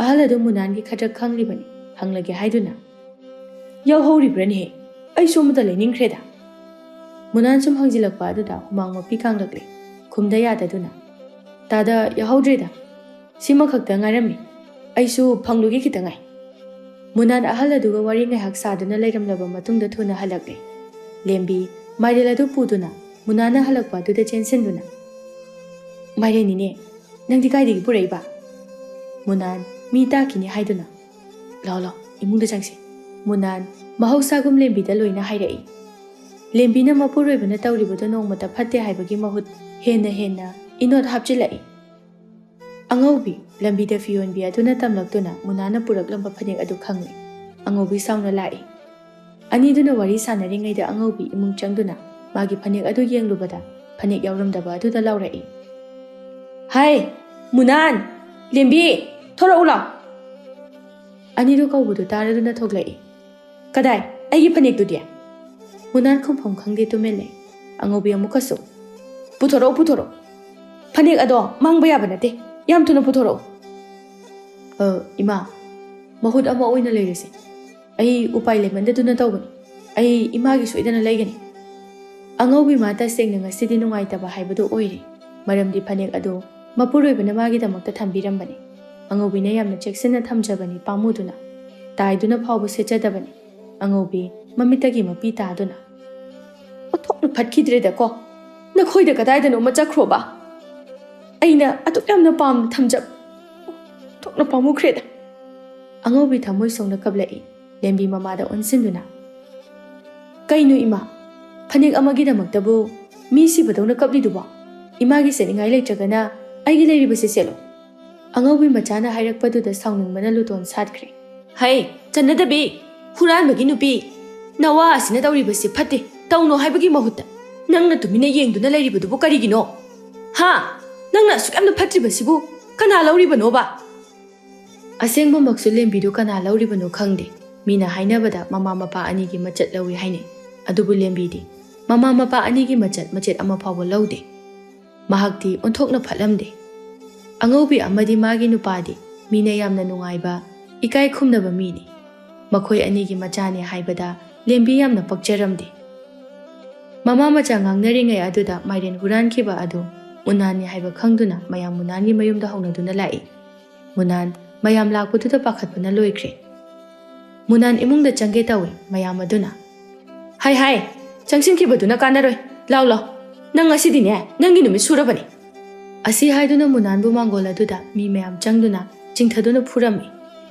ꯑꯍꯜ ꯑꯗꯨ ꯃꯨꯅꯥꯟꯒꯤ ꯈꯗ꯭ꯔꯛ ꯈꯪꯂꯤꯕꯅꯤ꯫ ꯍꯪꯂꯒꯦ ꯍꯥꯏꯗꯨꯅ, "ꯌꯥꯎꯍꯧꯔꯤꯕ꯭ꯔꯅꯦꯍꯦ? ꯑꯩꯁꯨ ꯑꯃꯇ ꯂꯩꯅꯤꯡꯈ꯭ꯔꯦꯗ꯫" ꯃꯨꯅꯥꯟ ꯁꯨꯝ ꯍꯪꯖꯤꯜꯂꯛꯄ ꯑꯗꯨꯗ ꯍꯨꯃꯥꯡ ꯃꯄꯤ ꯀꯥꯡꯂꯛꯂꯦ꯫ ꯈꯨꯝꯗ ꯌꯥꯗꯗꯨꯅ, "ꯇꯥꯗ, ꯌꯥꯎꯍꯧꯗ꯭ꯔꯦꯗ꯫ ꯁꯤꯃꯈꯛꯇ ꯉꯥꯏꯔꯝꯃꯤ꯫ ꯑꯩꯁꯨ ꯐꯪꯂꯨꯒꯦ ꯈꯤꯇ ꯉꯥꯏ꯫" ꯃꯨꯅꯥꯟ ꯑꯍꯜ ꯑꯗꯨꯒ ꯋꯥꯔꯤ ꯉꯥꯏꯍꯥꯛ ꯁꯥꯗꯨꯅ ꯂꯩꯔꯝꯂꯕ ꯃꯇꯨꯡꯗ ꯊꯨꯅ ꯍꯜꯂꯛꯂꯦ꯫ ꯂꯦꯝꯕꯤ ꯃꯥꯏꯔꯦꯜ ꯑꯗꯨ ꯄꯨꯗꯨꯅ ꯃꯨꯅꯥꯟꯅ ꯍꯜꯂꯛꯄ ꯑꯗꯨꯗ ꯆꯦꯟꯁꯤꯟꯗꯨꯅ, "ꯃꯥꯏꯔꯦꯟꯅꯤꯅꯦ, ꯅꯪꯗꯤ ꯀꯥꯏꯗꯒꯤ ꯄꯨꯔꯛꯏꯕ?" ꯃꯨꯅꯥꯟ ꯃꯤ ꯇꯥꯈꯤꯅꯤ ꯍꯥꯏꯗꯨꯅ, "ꯂꯥꯎ ꯂꯥꯎ, ꯏꯃꯨꯡꯗ ꯆꯪꯁꯤ꯫" ꯃꯨꯅꯥꯟ ꯃꯍꯧꯁꯥꯒꯨꯝ ꯂꯦꯝꯕꯤꯗ ꯂꯣꯏꯅ ꯍꯥꯏꯔꯛꯏ꯫ ꯂꯦꯝꯕꯤꯅ ꯃꯄꯨꯔꯣꯏꯕꯅ ꯇꯧꯔꯤꯕꯗꯣ ꯅꯣꯡꯃꯇ ꯐꯠꯇꯦ ꯍꯥꯏꯕꯒꯤ ꯃꯍꯨꯠ ꯍꯦꯟꯅ ꯍꯦꯟꯅ ꯏꯅꯣꯠ ꯍꯥꯞꯆꯤꯜꯂꯛꯏ꯫ ꯑꯉꯧꯕꯤ, ꯂꯝꯕꯤꯗ ꯐꯤ ꯌꯣꯟꯕꯤ ꯑꯗꯨꯅ ꯇꯝꯂꯛꯇꯨꯅ ꯃꯨꯅꯥꯟꯅ ꯄꯨꯔꯛꯂꯝꯕ ꯐꯅꯦꯛ ꯑꯗꯨ ꯈꯪꯂꯦ꯫ ꯑꯉꯧꯕꯤ ꯁꯥꯎꯅ ꯂꯥꯛꯏ꯫ ꯑꯅꯤꯗꯨꯅ ꯋꯥꯔꯤ ꯁꯥꯟꯅꯔꯤꯉꯩꯗ ꯑꯉꯧꯕꯤ ꯏꯃꯨꯡ ꯆꯪꯗꯨꯅ ꯃꯥꯒꯤ ꯐꯅꯦꯛ ꯑꯗꯨ ꯌꯦꯡꯂꯨꯕꯗ ꯐꯅꯦꯛ ꯌꯥꯎꯔꯝꯗꯕ ꯑꯗꯨꯗ ꯂꯥꯎꯔꯛꯏ, "ꯍꯥꯏ, ꯃꯨꯅꯥꯟ! ꯂꯦꯝꯕꯤ! ꯊꯣꯔꯛꯎ ꯂꯥꯎ!" ꯑꯅꯤꯗꯨ ꯀꯧꯕꯗꯨ ꯇꯥꯔꯗꯨꯅ ꯊꯣꯛꯂꯛꯏ꯫ "ꯀꯗꯥꯏ? ꯑꯩꯒꯤ ꯐꯅꯦꯛꯇꯨꯗꯤ?" ꯃꯨꯅꯥꯟ ꯈꯨꯝꯐꯝ ꯈꯪꯗꯦ ꯇꯨꯃꯤꯟ ꯂꯩ꯫ ꯑꯉꯧꯕꯤ ꯑꯃꯨꯛꯀꯁꯨ, "ꯄꯨꯊꯣꯔꯛꯎ, ꯄꯨꯊꯣꯔꯛꯎ꯫ ꯐꯅꯦꯛ ꯑꯗꯣ ꯃꯥꯡꯕ ꯌꯥꯕ ꯅꯠꯇꯦ꯫ ꯌꯥꯝ ꯊꯨꯅ ꯄꯨꯊꯣꯔꯛꯎ꯫" "ꯑ, ꯏꯃꯥ, ꯃꯍꯨꯠ ꯑꯃ ꯑꯣꯏꯅ ꯂꯩꯔꯁꯤ꯫ ꯑꯩ ꯎꯄꯥꯏ ꯂꯩꯃꯟꯗꯗꯨꯅ ꯇꯧꯕꯅꯤ꯫ ꯑꯩ ꯏꯃꯥꯒꯤ ꯁꯣꯏꯗꯅ ꯂꯩꯒꯅꯤ꯫" ꯑꯉꯧꯕꯤ ꯃꯥ ꯇꯁꯦꯡꯅ ꯉꯁꯤꯗꯤ ꯅꯨꯡꯉꯥꯏꯇꯕ ꯍꯥꯏꯕꯗꯨ ꯑꯣꯏꯔꯦ꯫ ꯃꯔꯝꯗꯤ ꯐꯅꯦꯛ ꯑꯗꯨ ꯃꯄꯨꯔꯣꯏꯕꯅ ꯃꯥꯒꯤꯗꯃꯛꯇ ꯊꯝꯕꯤꯔꯝꯕꯅꯤ꯫ ꯑꯉꯧꯕꯤꯅ ꯌꯥꯝꯅ ꯆꯦꯛꯁꯤꯟꯅ ꯊꯝꯖꯕꯅꯤ ꯄꯥꯝꯃꯨꯗꯨꯅ꯫ ꯇꯥꯏꯗꯨꯅ ꯐꯥꯎꯕ ꯁꯦꯠꯆꯗꯕꯅꯤ꯫ ꯑꯉꯧꯕꯤ ꯃꯃꯤꯠꯇꯒꯤ ꯃꯄꯤ ꯇꯥꯗꯨꯅ, "ꯑꯣꯟꯊꯣꯛꯅ ꯐꯠꯈꯤꯗ꯭ꯔꯦꯗꯀꯣ꯫ ꯅꯈꯣꯏꯗ ꯀꯗꯥꯏꯗꯅꯣꯃ ꯆꯠꯈ꯭ꯔꯣꯕ꯫ ꯑꯩꯅ ꯑꯗꯨꯛ ꯌꯥꯝꯅ ꯄꯥꯝꯅ ꯊꯝꯖꯕ꯫ ꯑꯣꯟꯊꯣꯛꯅ ꯄꯥꯝꯃꯨꯈ꯭ꯔꯦꯗ꯫" ꯑꯉꯧꯕꯤ ꯊꯃꯣꯏ ꯁꯣꯛꯅ ꯀꯞꯂꯛꯏ꯫ ꯂꯦꯝꯕꯤ ꯃꯃꯥꯗ ꯑꯣꯟꯁꯤꯟꯗꯨꯅ, "ꯀꯩꯅꯣ ꯏꯃꯥ? ꯐꯅꯦꯛ ꯑꯃꯒꯤꯗꯃꯛꯇꯕꯨ ꯃꯤ ꯁꯤꯕꯗꯧꯅ ꯀꯞꯂꯤꯗꯨꯕꯣ? ꯏꯃꯥꯒꯤ ꯁꯦꯠꯅꯤꯡꯉꯥꯏ ꯂꯩꯇ꯭ꯔꯒꯅ ꯑꯩꯒꯤ ꯂꯩꯔꯤꯕꯁꯤ ꯁꯦꯠꯂꯣ꯫" ꯑꯉꯧꯕꯤ ꯃꯆꯥꯅ ꯍꯥꯏꯔꯛꯄꯗꯨꯗ ꯁꯥꯎꯅꯤꯡꯕꯅ ꯂꯨꯇꯣꯟ ꯁꯥꯠꯈ꯭ꯔꯦ꯫ "ꯍꯩ, ꯆꯟꯅꯗꯕꯤ! ꯍꯨꯔꯥꯟꯕꯒꯤ ꯅꯨꯄꯤ! ꯅꯋꯥ ꯑꯁꯤꯅ ꯇꯧꯔꯤꯕꯁꯤ ꯐꯠꯇꯦ꯫ ꯇꯧꯅꯣ ꯍꯥꯏꯕꯒꯤ ꯃꯍꯨꯠꯇ ꯅꯪꯅ ꯇꯨꯃꯤꯟꯅ ꯌꯦꯡꯗꯨꯅ ꯂꯩꯔꯤꯕꯗꯨꯕꯨ ꯀꯔꯤꯒꯤꯅꯣ? ꯍꯥ? ꯅꯪꯅ ꯑꯁꯨꯛ ꯌꯥꯝꯅ ꯐꯠꯇ꯭ꯔꯤꯕꯁꯤꯕꯨ ꯀꯅꯥ ꯂꯧꯔꯤꯕꯅꯣꯕ? ꯑꯁꯦꯡꯕꯃꯛꯁꯨ ꯂꯦꯝꯕꯤꯗꯨ ꯀꯅꯥ ꯂꯧꯔꯤꯕꯅꯣ ꯈꯪꯗꯦ꯫ ꯃꯤꯅ ꯍꯥꯏꯅꯕꯗ ꯃꯃꯥ ꯃꯄꯥ ꯑꯅꯤꯒꯤ ꯃꯆꯠ ꯂꯧꯏ ꯍꯥꯏꯅꯩ꯫ ꯑꯗꯨꯕꯨ ꯂꯦꯝꯕꯤꯗꯤ ꯃꯃꯥ ꯃꯄꯥ ꯑꯅꯤꯒꯤ ꯃꯆꯠ ꯃꯆꯦꯠ ꯑꯃ ꯐꯥꯎꯕ ꯂꯧꯗꯦ꯫ ꯃꯍꯥꯛꯇꯤ ꯑꯣꯟꯊꯣꯛꯅ ꯐꯠꯂꯝꯗꯦ꯫ ꯑꯉꯧꯕꯤ ꯑꯃꯗꯤ ꯃꯥꯒꯤ ꯅꯨꯄꯥꯗꯤ ꯃꯤꯅ ꯌꯥꯝꯅ ꯅꯨꯡꯉꯥꯏꯕ, ꯏꯀꯥꯏ ꯈꯨꯝꯅꯕ ꯃꯤꯅꯤ꯫ ꯃꯈꯣꯏ ꯑꯅꯤꯒꯤ ꯃꯆꯥꯅꯦ ꯍꯥꯏꯕꯗ ꯂꯦꯝꯕꯤ ꯌꯥꯝꯅ ꯄꯛꯆꯔꯝꯗꯦ꯫ ꯃꯃꯥ ꯃꯆꯥ ꯉꯥꯡꯅꯔꯤꯉꯩ ꯑꯗꯨꯗ ꯃꯥꯏꯔꯦꯟ ꯍꯨꯔꯥꯟꯈꯤꯕ ꯑꯗꯨ ꯃꯨꯅꯥꯟꯅꯤ ꯍꯥꯏꯕ ꯈꯪꯗꯨꯅ ꯃꯌꯥꯝ ꯃꯨꯅꯥꯟꯒꯤ ꯃꯌꯨꯝꯗ ꯍꯧꯅꯗꯨꯅ ꯂꯥꯛꯏ꯫ ꯃꯨꯅꯥꯟ ꯃꯌꯥꯝ ꯂꯥꯛꯄꯗꯨꯗ ꯄꯥꯈꯠꯄꯅ ꯂꯣꯏꯈ꯭ꯔꯦ꯫ ꯃꯨꯅꯥꯟ ꯏꯃꯨꯡꯗ ꯆꯪꯒꯦ ꯇꯧꯏ꯫ ꯃꯌꯥꯝ ꯑꯗꯨꯅ, "ꯍꯥꯏ ꯍꯥꯏ, ꯆꯪꯁꯤꯟꯈꯤꯕꯗꯨꯅ ꯀꯥꯟꯅꯔꯣꯏ꯫ ꯂꯥꯎ ꯂꯥꯎ, ꯅꯪ ꯉꯁꯤꯗꯤꯅꯦ ꯅꯪꯒꯤ ꯅꯨꯃꯤꯠ ꯁꯨꯔꯕꯅꯤ"꯫ ꯑꯁꯤ ꯍꯥꯏꯗꯨꯅ ꯃꯨꯅꯥꯟꯕꯨ ꯃꯥꯡꯒꯣꯜ ꯑꯗꯨꯗ ꯃꯤ ꯃꯌꯥꯝ ꯆꯪꯗꯨꯅ ꯆꯤꯡꯊꯗꯨꯅ ꯐꯨꯔꯝꯃꯤ꯫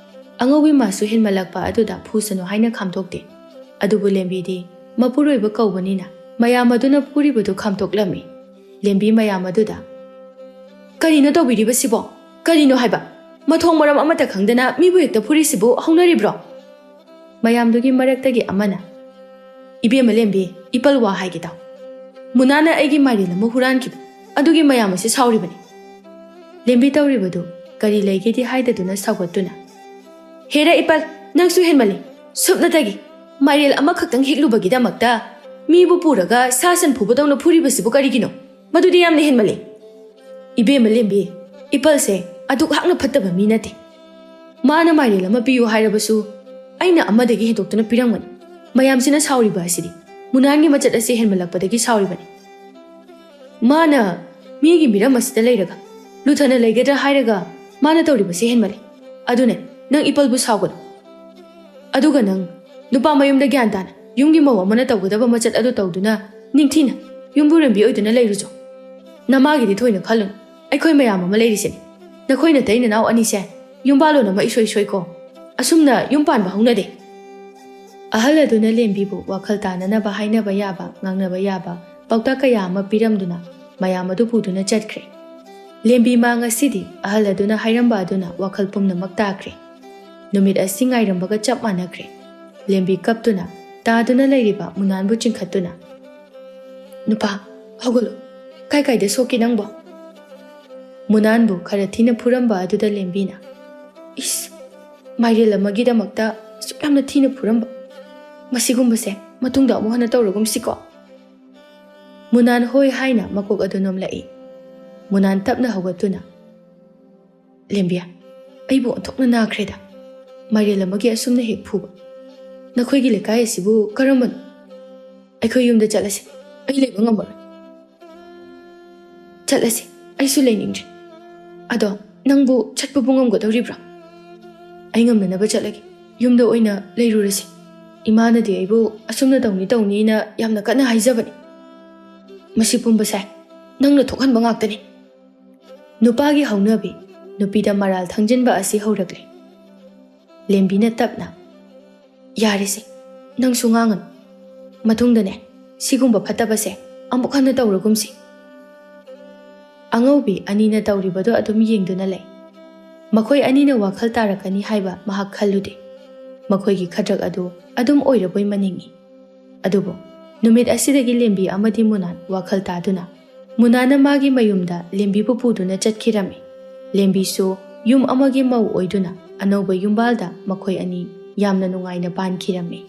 ꯑꯉꯧꯕꯤ ꯃꯥꯁꯨ ꯍꯦꯟꯃꯜꯂꯛꯄ ꯑꯗꯨꯗ ꯐꯨꯁꯅꯨ ꯍꯥꯏꯅ ꯈꯥꯝꯗꯣꯛꯇꯦ꯫ ꯑꯗꯨꯕꯨ ꯂꯦꯝꯕꯤꯗꯤ ꯃꯄꯨꯔꯣꯏꯕ ꯀꯧꯕꯅꯤꯅ ꯃꯌꯥꯝ ꯑꯗꯨꯅ ꯐꯨꯔꯤꯕꯗꯨ ꯈꯥꯝꯗꯣꯛꯂꯝꯃꯤ꯫ ꯂꯦꯝꯕꯤ ꯃꯌꯥꯝ ꯑꯗꯨꯗ, "ꯀꯔꯤꯅꯣ ꯇꯧꯕꯤꯔꯤꯕꯁꯤꯕꯣ? ꯀꯔꯤꯅꯣ ꯍꯥꯏꯕ? ꯃꯊꯣꯡ ꯃꯔꯝ ꯑꯃꯠꯇ ꯈꯪꯗꯅ ꯃꯤꯕꯨ ꯍꯦꯛꯇ ꯐꯨꯔꯤꯁꯤꯕꯨ ꯍꯧꯅꯔꯤꯕ꯭ꯔꯣ?" ꯃꯌꯥꯝꯗꯨꯒꯤ ꯃꯔꯛꯇꯒꯤ ꯑꯃꯅ, "ꯏꯕꯦꯝꯃ ꯂꯦꯝꯕꯤ, ꯏꯄꯜ ꯋꯥ ꯍꯥꯏꯒꯦ ꯇꯥꯎ꯫ ꯃꯨꯅꯥꯅ ꯑꯩꯒꯤ ꯃꯥꯏꯔꯦꯟ ꯑꯃ ꯍꯨꯔꯥꯟꯈꯤꯕ ꯑꯗꯨꯒꯤ ꯃꯌꯥꯝ ꯑꯁꯤ ꯁꯥꯎꯔꯤꯕꯅꯤ"꯫ ꯂꯦꯝꯕꯤ ꯇꯧꯔꯤꯕꯗꯨ ꯀꯔꯤ ꯂꯩꯒꯦꯗꯤ ꯍꯥꯏꯗꯗꯨꯅ ꯁꯥꯎꯒꯠꯇꯨꯅ, "ꯍꯦꯔꯥ ꯏꯄꯜ, ꯅꯪꯁꯨ ꯍꯦꯟꯃꯜꯂꯤ꯫ ꯁꯨꯞꯅꯇꯒꯤ ꯃꯥꯏꯔꯦꯜ ꯑꯃꯈꯛꯇꯪ ꯍꯦꯛꯂꯨꯕꯒꯤꯗꯃꯛꯇ ꯃꯤꯕꯨ ꯄꯨꯔꯒ ꯁꯥ ꯁꯟ ꯐꯨꯕꯗꯧꯅ ꯐꯨꯔꯤꯕꯁꯤꯕꯨ ꯀꯔꯤꯒꯤꯅꯣ? ꯃꯗꯨꯗꯤ ꯌꯥꯝꯅ ꯍꯦꯟꯃꯜꯂꯤ꯫ ꯏꯕꯦꯝꯃ ꯂꯦꯝꯕꯤ, ꯏꯄꯜꯁꯦ ꯑꯗꯨꯛ ꯍꯥꯛꯅ ꯐꯠꯇꯕ ꯃꯤ ꯅꯠꯇꯦ꯫ ꯃꯥꯅ ꯃꯥꯏꯔꯦꯜ ꯑꯃ ꯄꯤꯌꯨ ꯍꯥꯏꯔꯕꯁꯨ ꯑꯩꯅ ꯑꯃꯗꯒꯤ ꯍꯦꯟꯗꯣꯛꯇꯨꯅ ꯄꯤꯔꯝꯒꯅꯤ꯫ ꯃꯌꯥꯝꯁꯤꯅ ꯁꯥꯎꯔꯤꯕ ꯑꯁꯤꯗꯤ ꯃꯨꯅꯥꯟꯒꯤ ꯃꯆꯠ ꯑꯁꯤ ꯍꯦꯟꯃꯜꯂꯛꯄꯗꯒꯤ ꯁꯥꯎꯔꯤꯕꯅꯤ꯫ ꯃꯥꯅ ꯃꯤꯒꯤ ꯃꯤꯔꯝ ꯑꯁꯤꯗ ꯂꯩꯔꯒ ꯂꯨꯊꯅ ꯂꯩꯒꯗ꯭ꯔꯥ ꯍꯥꯏꯔꯒ ꯃꯥꯅ ꯇꯧꯔꯤꯕꯁꯤ ꯍꯦꯟꯃꯜꯂꯤ꯫ ꯑꯗꯨꯅꯦ, ꯅꯪ ꯏꯄꯜꯕꯨ ꯁꯥꯎꯒꯅꯨ꯫ ꯑꯗꯨꯒ ꯅꯪ ꯅꯨꯄꯥ ꯃꯌꯨꯝꯗ ꯒ꯭ꯌꯥꯟ ꯇꯥꯅ ꯌꯨꯝꯒꯤ ꯃꯧ ꯑꯃꯅ ꯇꯧꯒꯗꯕ ꯃꯆꯠ ꯑꯗꯨ ꯇꯧꯗꯨꯅ ꯅꯤꯡꯊꯤꯅ ꯌꯨꯝꯕꯨꯔꯦꯝꯕꯤ ꯑꯣꯏꯗꯨꯅ ꯂꯩꯔꯨꯆꯣ꯫ ꯅꯃꯥꯒꯤꯗꯤ ꯊꯣꯏꯅ ꯈꯜꯂꯨꯅꯨ, ꯑꯩꯈꯣꯏ ꯃꯌꯥꯝ ꯑꯃ ꯂꯩꯔꯤꯁꯤꯅꯤ꯫ ꯅꯈꯣꯏ ꯅꯇꯩ ꯅꯅꯥꯎ ꯑꯅꯤꯁꯦ ꯌꯨꯝꯕꯥꯂꯣꯟ ꯑꯃ ꯏꯁꯣꯏ ꯁꯣꯏꯀꯣ꯫ ꯑꯁꯨꯝꯅ ꯌꯨꯝ ꯄꯥꯟꯕ ꯍꯧꯅꯗꯦ꯫ ꯑꯍꯜ ꯑꯗꯨꯅ ꯂꯦꯝꯕꯤꯕꯨ ꯋꯥꯈꯜ ꯇꯥꯅꯅꯕ ꯍꯥꯏꯅꯕ ꯌꯥꯕ, ꯉꯥꯡꯅꯕ ꯌꯥꯕ ꯄꯥꯎꯇꯥꯛ ꯀꯌꯥ ꯑꯃ ꯄꯤꯔꯝꯗꯨꯅ ꯃꯌꯥꯝ ꯑꯗꯨ ꯄꯨꯗꯨꯅ ꯆꯠꯈ꯭ꯔꯦ꯫ ꯂꯦꯝꯕꯤ ꯃꯥ ꯉꯁꯤꯗꯤ ꯑꯍꯜ ꯑꯗꯨꯅ ꯍꯥꯏꯔꯝꯕ ꯑꯗꯨꯅ ꯋꯥꯈꯜ ꯄꯨꯝꯅꯃꯛ ꯇꯥꯈ꯭ꯔꯦ꯫ ꯅꯨꯃꯤꯠ ꯑꯁꯤ ꯉꯥꯏꯔꯝꯕꯒ ꯆꯞ ꯃꯥꯟꯅꯈ꯭ꯔꯦ꯫ ꯂꯦꯝꯕꯤ ꯀꯞꯇꯨꯅ ꯇꯥꯗꯨꯅ ꯂꯩꯔꯤꯕ ꯃꯨꯅꯥꯟꯕꯨ ꯆꯤꯡꯈꯠꯇꯨꯅ, "ꯅꯨꯄꯥ, ꯍꯧꯒꯠꯂꯣ꯫ ꯀꯥꯏ ꯀꯥꯏꯗ ꯁꯣꯛꯀꯦ ꯅꯪꯕꯣ?" ꯃꯨꯅꯥꯟꯕꯨ ꯈꯔ ꯊꯤꯅ ꯐꯨꯔꯝꯕ ꯑꯗꯨꯗ ꯂꯦꯝꯕꯤꯅ, "ꯏꯁ, ꯃꯥꯏꯔꯦꯜ ꯑꯃꯒꯤꯗꯃꯛꯇ ꯑꯁꯨꯛ ꯌꯥꯝꯅ ꯊꯤꯅ ꯐꯨꯔꯝꯕ꯫ ꯃꯁꯤꯒꯨꯝꯕꯁꯦ ꯃꯇꯨꯡꯗ ꯑꯃꯨꯛ ꯍꯟꯅ ꯇꯧꯔꯒꯨꯝꯁꯤꯀꯣ?" ꯃꯨꯅꯥꯟ ꯍꯣꯏ ꯍꯥꯏꯅ ꯃꯀꯣꯛ ꯑꯗꯨ ꯅꯣꯝꯂꯛꯏ꯫ ꯃꯨꯅꯥꯟ ꯇꯞꯅ ꯍꯧꯒꯠꯇꯨꯅ, "ꯂꯦꯝꯕꯤ, ꯑꯩꯕꯨ ꯑꯣꯟꯊꯣꯛꯅ ꯅꯥꯈ꯭ꯔꯦꯗ꯫ ꯃꯥꯏꯔꯦꯜ ꯑꯃꯒꯤ ꯑꯁꯨꯝꯅ ꯍꯦꯛ ꯐꯨꯕ꯫ ꯅꯈꯣꯏꯒꯤ ꯂꯩꯀꯥꯏ ꯑꯁꯤꯕꯨ ꯀꯔꯝꯕꯅꯣ? ꯑꯩꯈꯣꯏ ꯌꯨꯝꯗ ꯆꯠꯂꯁꯤ꯫ ꯑꯩ ꯂꯩꯕ ꯉꯝꯃꯔꯣꯏ꯫" "ꯆꯠꯂꯁꯤ꯫ ꯑꯩꯁꯨ ꯂꯩꯅꯤꯡꯗ꯭ꯔꯦ꯫ ꯑꯗꯣ ꯅꯪꯕꯨ ꯆꯠꯄꯕꯨ ꯉꯝꯒꯗꯧꯔꯤꯕ꯭ꯔꯥ?" "ꯑꯩ ꯉꯝꯅꯅꯕ ꯆꯠꯂꯒꯦ꯫ ꯌꯨꯝꯗ ꯑꯣꯏꯅ ꯂꯩꯔꯨꯔꯁꯤ꯫ ꯏꯃꯥꯅꯗꯤ ꯑꯩꯕꯨ ꯑꯁꯨꯝꯅ ꯇꯧꯅꯤ ꯇꯧꯅꯤꯅ ꯌꯥꯝꯅ ꯀꯟꯅ ꯍꯥꯏꯖꯕꯅꯤ꯫ ꯃꯁꯤ ꯄꯨꯝꯕꯁꯦ ꯅꯪꯅ ꯊꯣꯛꯍꯟꯕ ꯉꯥꯛꯇꯅꯤ꯫" ꯅꯨꯄꯥꯒꯤ ꯍꯧꯅꯕꯤ ꯅꯨꯄꯤꯗ ꯃꯔꯥꯜ ꯊꯪꯖꯤꯟꯕ ꯑꯁꯤ ꯍꯧꯔꯛꯂꯦ꯫ ꯂꯦꯝꯕꯤꯅ ꯇꯞꯅ, "ꯌꯥꯔꯦꯁꯦ, ꯅꯪꯁꯨ ꯉꯥꯡꯉꯅꯨ꯫ ꯃꯇꯨꯡꯗꯅꯦ, ꯁꯤꯒꯨꯝꯕ ꯐꯠꯇꯕꯁꯦ ꯑꯃꯨꯛ ꯍꯟꯅ ꯇꯧꯔꯒꯨꯝꯁꯤ꯫" ꯑꯉꯧꯕꯤ ꯑꯅꯤꯅ ꯇꯧꯔꯤꯕꯗꯨ ꯑꯗꯨꯝ ꯌꯦꯡꯗꯨꯅ ꯂꯩ꯫ ꯃꯈꯣꯏ ꯑꯅꯤꯅ ꯋꯥꯈꯜ ꯇꯥꯔꯛꯀꯅꯤ ꯍꯥꯏꯕ ꯃꯍꯥꯛ ꯈꯜꯂꯨꯗꯦ꯫ ꯃꯈꯣꯏꯒꯤ ꯈꯗ꯭ꯔꯛ ꯑꯗꯨ ꯑꯗꯨꯝ ꯑꯣꯏꯔꯕꯣꯏ ꯃꯅꯤꯡꯏ꯫ ꯑꯗꯨꯕꯨ ꯅꯨꯃꯤꯠ ꯑꯁꯤꯗꯒꯤ ꯂꯦꯝꯕꯤ ꯑꯃꯗꯤ ꯃꯨꯅꯥꯟ ꯋꯥꯈꯜ ꯇꯥꯗꯨꯅ, ꯃꯨꯅꯥꯟꯅ ꯃꯥꯒꯤ ꯃꯌꯨꯝꯗ ꯂꯦꯝꯕꯤꯕꯨ ꯄꯨꯗꯨꯅ ꯆꯠꯈꯤꯔꯝꯃꯤ꯫ ꯂꯦꯝꯕꯤꯁꯨ ꯌꯨꯝ ꯑꯃꯒꯤ ꯃꯧ ꯑꯣꯏꯗꯨꯅ ꯑꯅꯧꯕ ꯌꯨꯝꯕꯥꯜꯗ ꯃꯈꯣꯏ ꯑꯅꯤ ꯌꯥꯝꯅ ꯅꯨꯡꯉꯥꯏꯅ ꯄꯥꯟꯈꯤꯔꯝꯃꯤ꯫